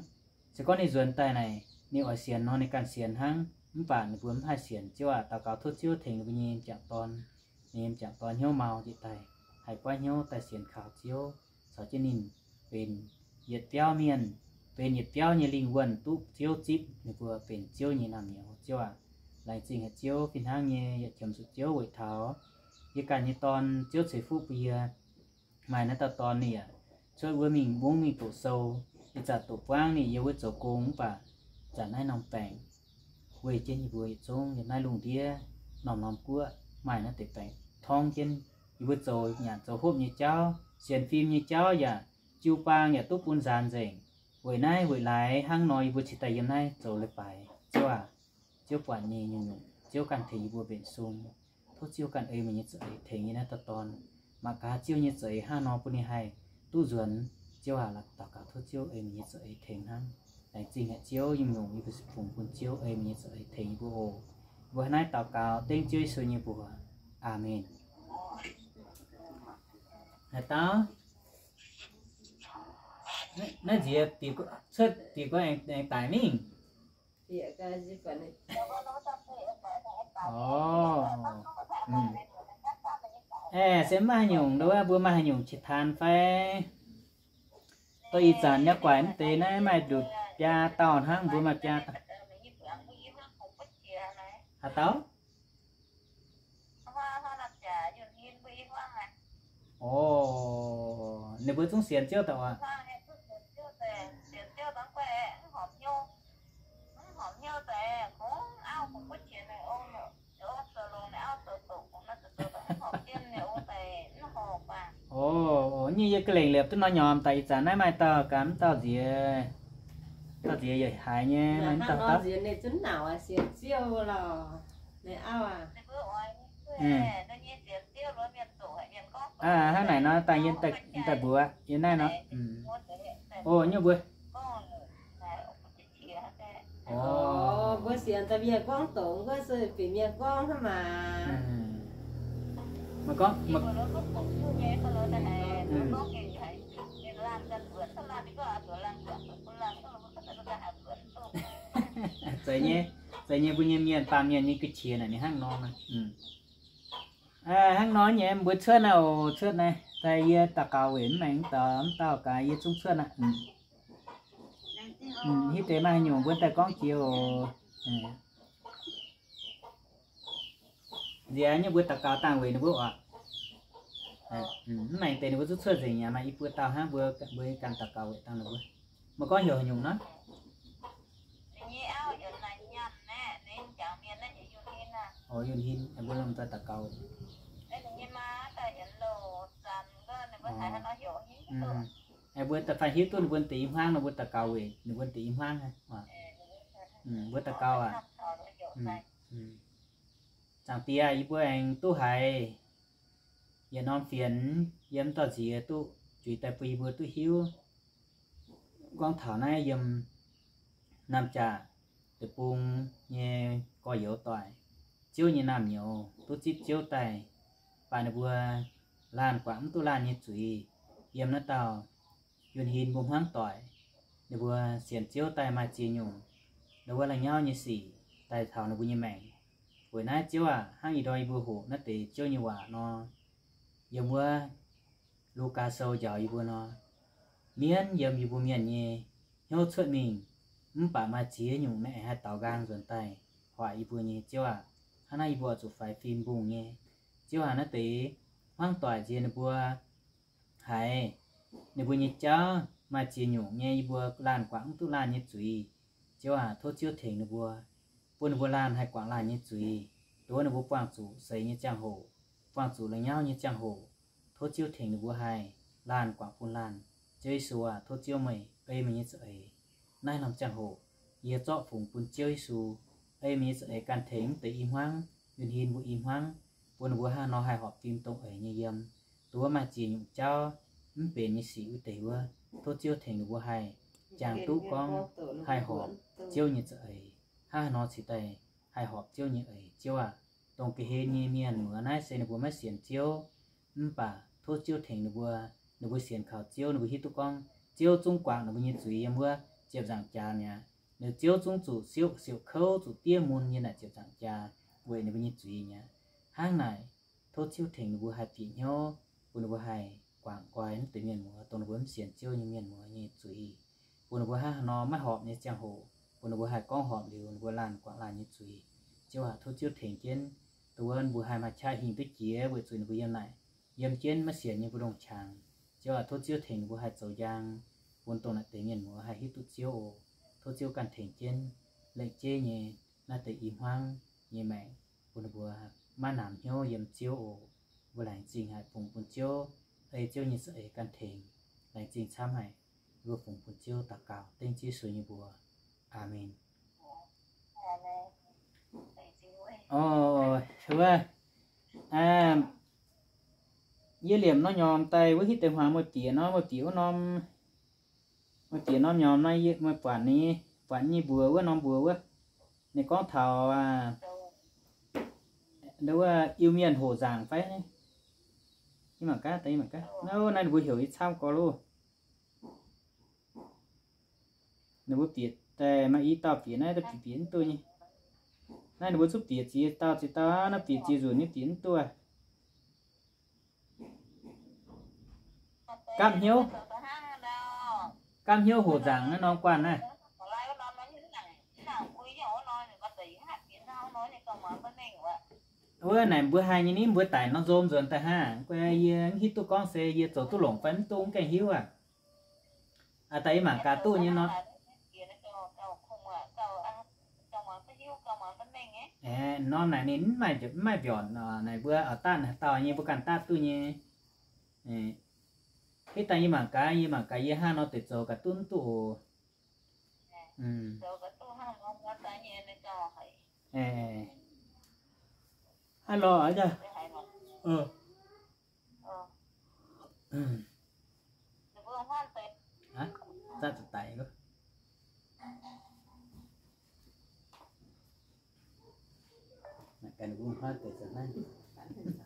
se gorngv ninh nzuonx daaih naaic, ninh oix sienx nor ninh ganh sienx hnangv, mv baac ninh mbuo mv haih sienx. Ziouv aac, daux gaux tov Ziouv tengx ninh mbuo nyei m'jangc dorn, ninh nyei m'jangc dorn hnyouv mau njiec daaih, haih goiv hnyouv daaih sienx kaux Ziouv, caux jienv ninh benx yietc biauv mienh, benx yietc biauv nyei lingh wuonh duqv Ziouv zipv, ninh mbuo benx Ziouv nyei naamh nyouz. Ziouv aac, laengz zingh haic Ziouv fih hnangv nyei, yaac qiemx zuqc Ziouv weic taux yie ganh nyei dorn Ziouv ceix fuqv bun yie. Maaih naaiv dauh dorn ninh yaac cuotv wuov mingh mungv mingh doqc sou, ih zanc doqc buangv ninh yiem wuov zoux gong mv baac zanc naaiv norm baengc weih jienv yie mbuo yietc zungv yiem naaiv lungh ndiev norm-norm guoqv maaih naaiv deix baengc torngv jienv. Yie mbuo zoux nyanc zoux hopv nyei jauv, sienx fim nyei jauv yaac jiu-baang yaac duqv bun nzaanx nzengc. Weic naaiv weic laaix hnangv nor yie mbuo cingx daaih yiem naaiv zoux leiz-baaix. Ziouv aac, Ziouv buatc nyei nyungc-nyungc, Ziouv ganh tengx yie mbuo mbenc sung. Tov Ziouv ganh ei meih nyei za'eix tengx yie naaiv dauh dorn. Mangc gaax Ziouv nyei za'eix hnangv nor bun ninh haih duqv nzuonx. Ziouv aac, daux gaux tov Ziouv ei meih nyei za'eix tengx hnangv. Laengz zingh haic Ziouv, nyungc-nyungc yie mbuo se fungx bun Ziouv ei meih nyei za'eix tengx yie mbuo oc. Mbuo hnangv naaiv daux gaux dengv Ziouv Yesu nyei mbuox. Aamen. Haaix dauh? Naaiv nziex cuotv bieqc gu'nyuoz aengx daic mingh. Orv, aeqv, se maaih haaix nyungc ndo wuov, mbuo maaih haaix nyungc qiex taanx fai? Dorh ih zanc nyei guaaic mv deix naaiv maaih nduqc biaa dauh hnangv, mbuo maaih biaa dauh. Haaix dauh? Orv, ninh mbuo zungv sienx Ziouv daaih oc. Orv, nyei yie ga'lengc liepc duqv nor nyormx daaih ih zanc naaiv maaih dauh gaax mv dauh nziex, dauh nziex yaac haiz nyei, maaih mv dauh dauh. Hnangv naaic nor daaih yie daaih mbuox yie naaiv nor. Orv, nyei mbuo. Mbuo sienx daaih mienh gorngv doqc wuov se bieqc mienh gorngv hnangv maah. Maaih gorngv, maaih, zeiz nyei, zeiz nyei, mbuo nyei mienh, baamh mienh nyei ga'qiex naaic ninh hnangv nor. Hnangv nor nyei, mbuo cuotv naaiv oc, cuotv naaiv. Daaih yie daux gaux weic mv maengx mv dauh, mv dauh gaax yie zungv cuotv aqv. Hitv deix maaih haaix nyungc mbuo daaih gorngv jiex oc. Nziex nyei mbuo daux gaux dangh weic ninh mbuo oc. Mv maengx deix ninh mbuo zungv cuotv nzengc mi'aqv, maaih i buo dauh hnangv, mbuo, mbuo ganh daux gaux weic dangh ninh mbuo. Mbuo gorngv heuc haaix nyungc nor? Oc, Yunh Hin, mbuo lomh nzoih daux gaux. Aengx mbuo da'faanh hiuv duqv ninh mbuo deix i hmuangv nor, mbuo daux gaux weic ninh mbuo deix i hmuangv. Mbuo daux gaux aac. Zaangc Diex, yie mbuo aengx duqv haiz yietc norm fienx yiem dauh nziex duqv juix daaih bun yie mbuo duqv hiuv. Gorngv taux naaiv yiem Naamh Jaac deic-bung nyei gorx-youz doic, Ziouv nyei naamh nyouz duqv zipv Ziouv daaih, baac ninh mbuo laanh guangc mv duqv laanh nyei zuiz. Yiem naaiv dauh Yunh Hin mbuo hmuangv doic, ninh mbuo sienx Ziouv daaih maaih ziex nyungc ndo wuov la'nyauv nyei sic daaih taux ninh mbuo nyei maengc. Weic naaiv Ziouv aac, hnangv ih ndorm yie mbuo hoqc naaiv deix Ziouv nyei waac nor, yiem wuov Lugaa Sou njaaux yie mbuo nor, mienv yiem yie mbuo mienh nyei hnyouv cuotv mingh, mv baac maaih ziex nyungc naaiv aengx haih daaux nqaang nzuonx daaih hoic yie mbuo nyei. Ziouv aac, hnangv naaiv yie mbuo oix zuqc faix fim mbungh nyei. Ziouv aac, naaiv deix hmuangv doic nziex ninh mbuo haiz ninh mbuo nyei jauv maaih ziex nyungc nyei yie mbuo laanh guangc mv duqv laanh nyei zuiz. Ziouv aac, tov Ziouv tengx ninh mbuo, bun ninh mbuo laanh haih guangc laanh nyei zuiz, dongh wuov ninh mbuo buangh zuqc seix nyei ziangh hoc, buangh zuqc la'nyauv nyei ziangh hoc, tov Ziouv tengx ninh mbuo haih laanh guangc bun laanh. Ziouv Yesu aac, tov Ziouv meih ei meih nyei za'eix. Naaiv norm ziangh hoc yie zorqv fungx bun Ziouv Yesu, ei meih nyei za'eix ganh tengx mv deix i hmuangv, yun hin mbuo i hmuangv, bun ninh mbuo hnangv nor haih horpc fim dongh eix nyei yiem. Dongh wuov maaih ziex nyungc jauv mv benx nyei sic wuov deix wuov, tov Ziouv tengx ninh mbuo haih jangx duqv gorngv haih horpc Ziouv nyei za'eix, hnangv haaix nor cingx daaih haih horpc Ziouv nyei eix. Ziouv aac, dongh ga'hlen nyei mienh muoz naaiv se ninh mbuo maiv sienx Ziouv, mv baac tov Ziouv tengx ninh mbuo, ninh mbuo sienx kaux Ziouv, ninh mbuo hiuv duqv gorngv Ziouv zungv guangc ninh mbuo nyei zuiz yiem wuov ziepc nzaangc jaax mi'aqv. Ninh Ziouv zungv zuqc siouc, siouc kouv, zuqc diev mun nyei naaic ziepc nzaangc jaax weic ninh mbuo nyei zuiz mi'aqv. Hnangv naaic, tov Ziouv tengx ninh mbuo haih bieqc hnyouv, bun ninh mbuo haih guangc nqoi mv deix mienh muoz, dongh ninh mbuo mv sienx Ziouv nyei mienh muoz nyei zuiz, bun ninh mbuo hnangv haaix nor maiv horpc nyei ziangh hoc, bun ninh mbuo haih gorngv horpc liuz ninh mbuo laanh guangc laanh nyei zuiz. Ziouv aac, tov Ziouv tengx jienv, dongh wuov ninh mbuo haih maaih qaqv hingh duqv jiex weic zuqc ninh mbuo yiem naaic, yiem jienv maiv sienx nyei mbu'ndongx qangx. Ziouv aac, tov Ziouv tengx ninh mbuo haih zoux njang, bun dongh naaic deix mienh muoz haih hiuv duqv Ziouv oc. Tov Ziouv ganh tengx jienv lengc jeiv nyei naaiv deix i hmuangv nyei maengc, bun ninh mbuo maiv namx hnyouv yiem Ziouv oc. Mbuo laengz zingh haic fungx bun Ziouv, ei Ziouv nyei za'eix ganh tengx. Laengz zingh camv haic. Mbuo fungx bun Ziouv daux gaux dengv Ziouv Yesu nyei mbuox. Aamen. Oc, wuov, yie liemh norm nyormh daaih wuov hitv deix hmuangx meih bieqc nor, meih bieqc wuov norm, meih bieqc norm nyormh nor, yie meih buatc ninh, buatc nyei mbuox wuov norm mbuox wuov. Ninh gorngv taux wuov Iu-Mienh hoqc nzaangc fai? Yie mangc gaax, daaih yie mangc gaax. Naaiv, naaiv ninh mbuo heuc yie camv gorx loh. Ninh mbuo bieqc daaih maaih i dauh bieqc naaiv, daaih bieqc bieqc mv duqv nyei. Naaiv ninh mbuo zungv bieqc ziex dauh ziex dauh, naaiv bieqc ziex nzunc nyei bieqc mv duqv. Gamh hnyouv, gamh hnyouv hoqc nzaangc naaiv norm guanh naaiv. Wuov naaic mbuo haiz nyei ni mbuo daic nor nzom nzuonx daaih hnangv. Yie mv hiuv duqv gorngv se yie zoux duqv longc fai mv duqv, mv gaengh hiuv aqv. Aa, daaih yie mangc gaax duqv nyei nor. Norm naaic ninh mv maaih mbiornc, naaic mbuo oix daaih naaic dauh nyei mbuo ganh daaih duqv nyei. Hitv daaih yie mangc gaax, yie mangc gaax yie hnangv nor deix zoux gaax duqv mv duqv oc. Hnangv lorz aqv. Zatv zuqc daic loh. Naaic ganh mbuo hnoi deix za'naaiv.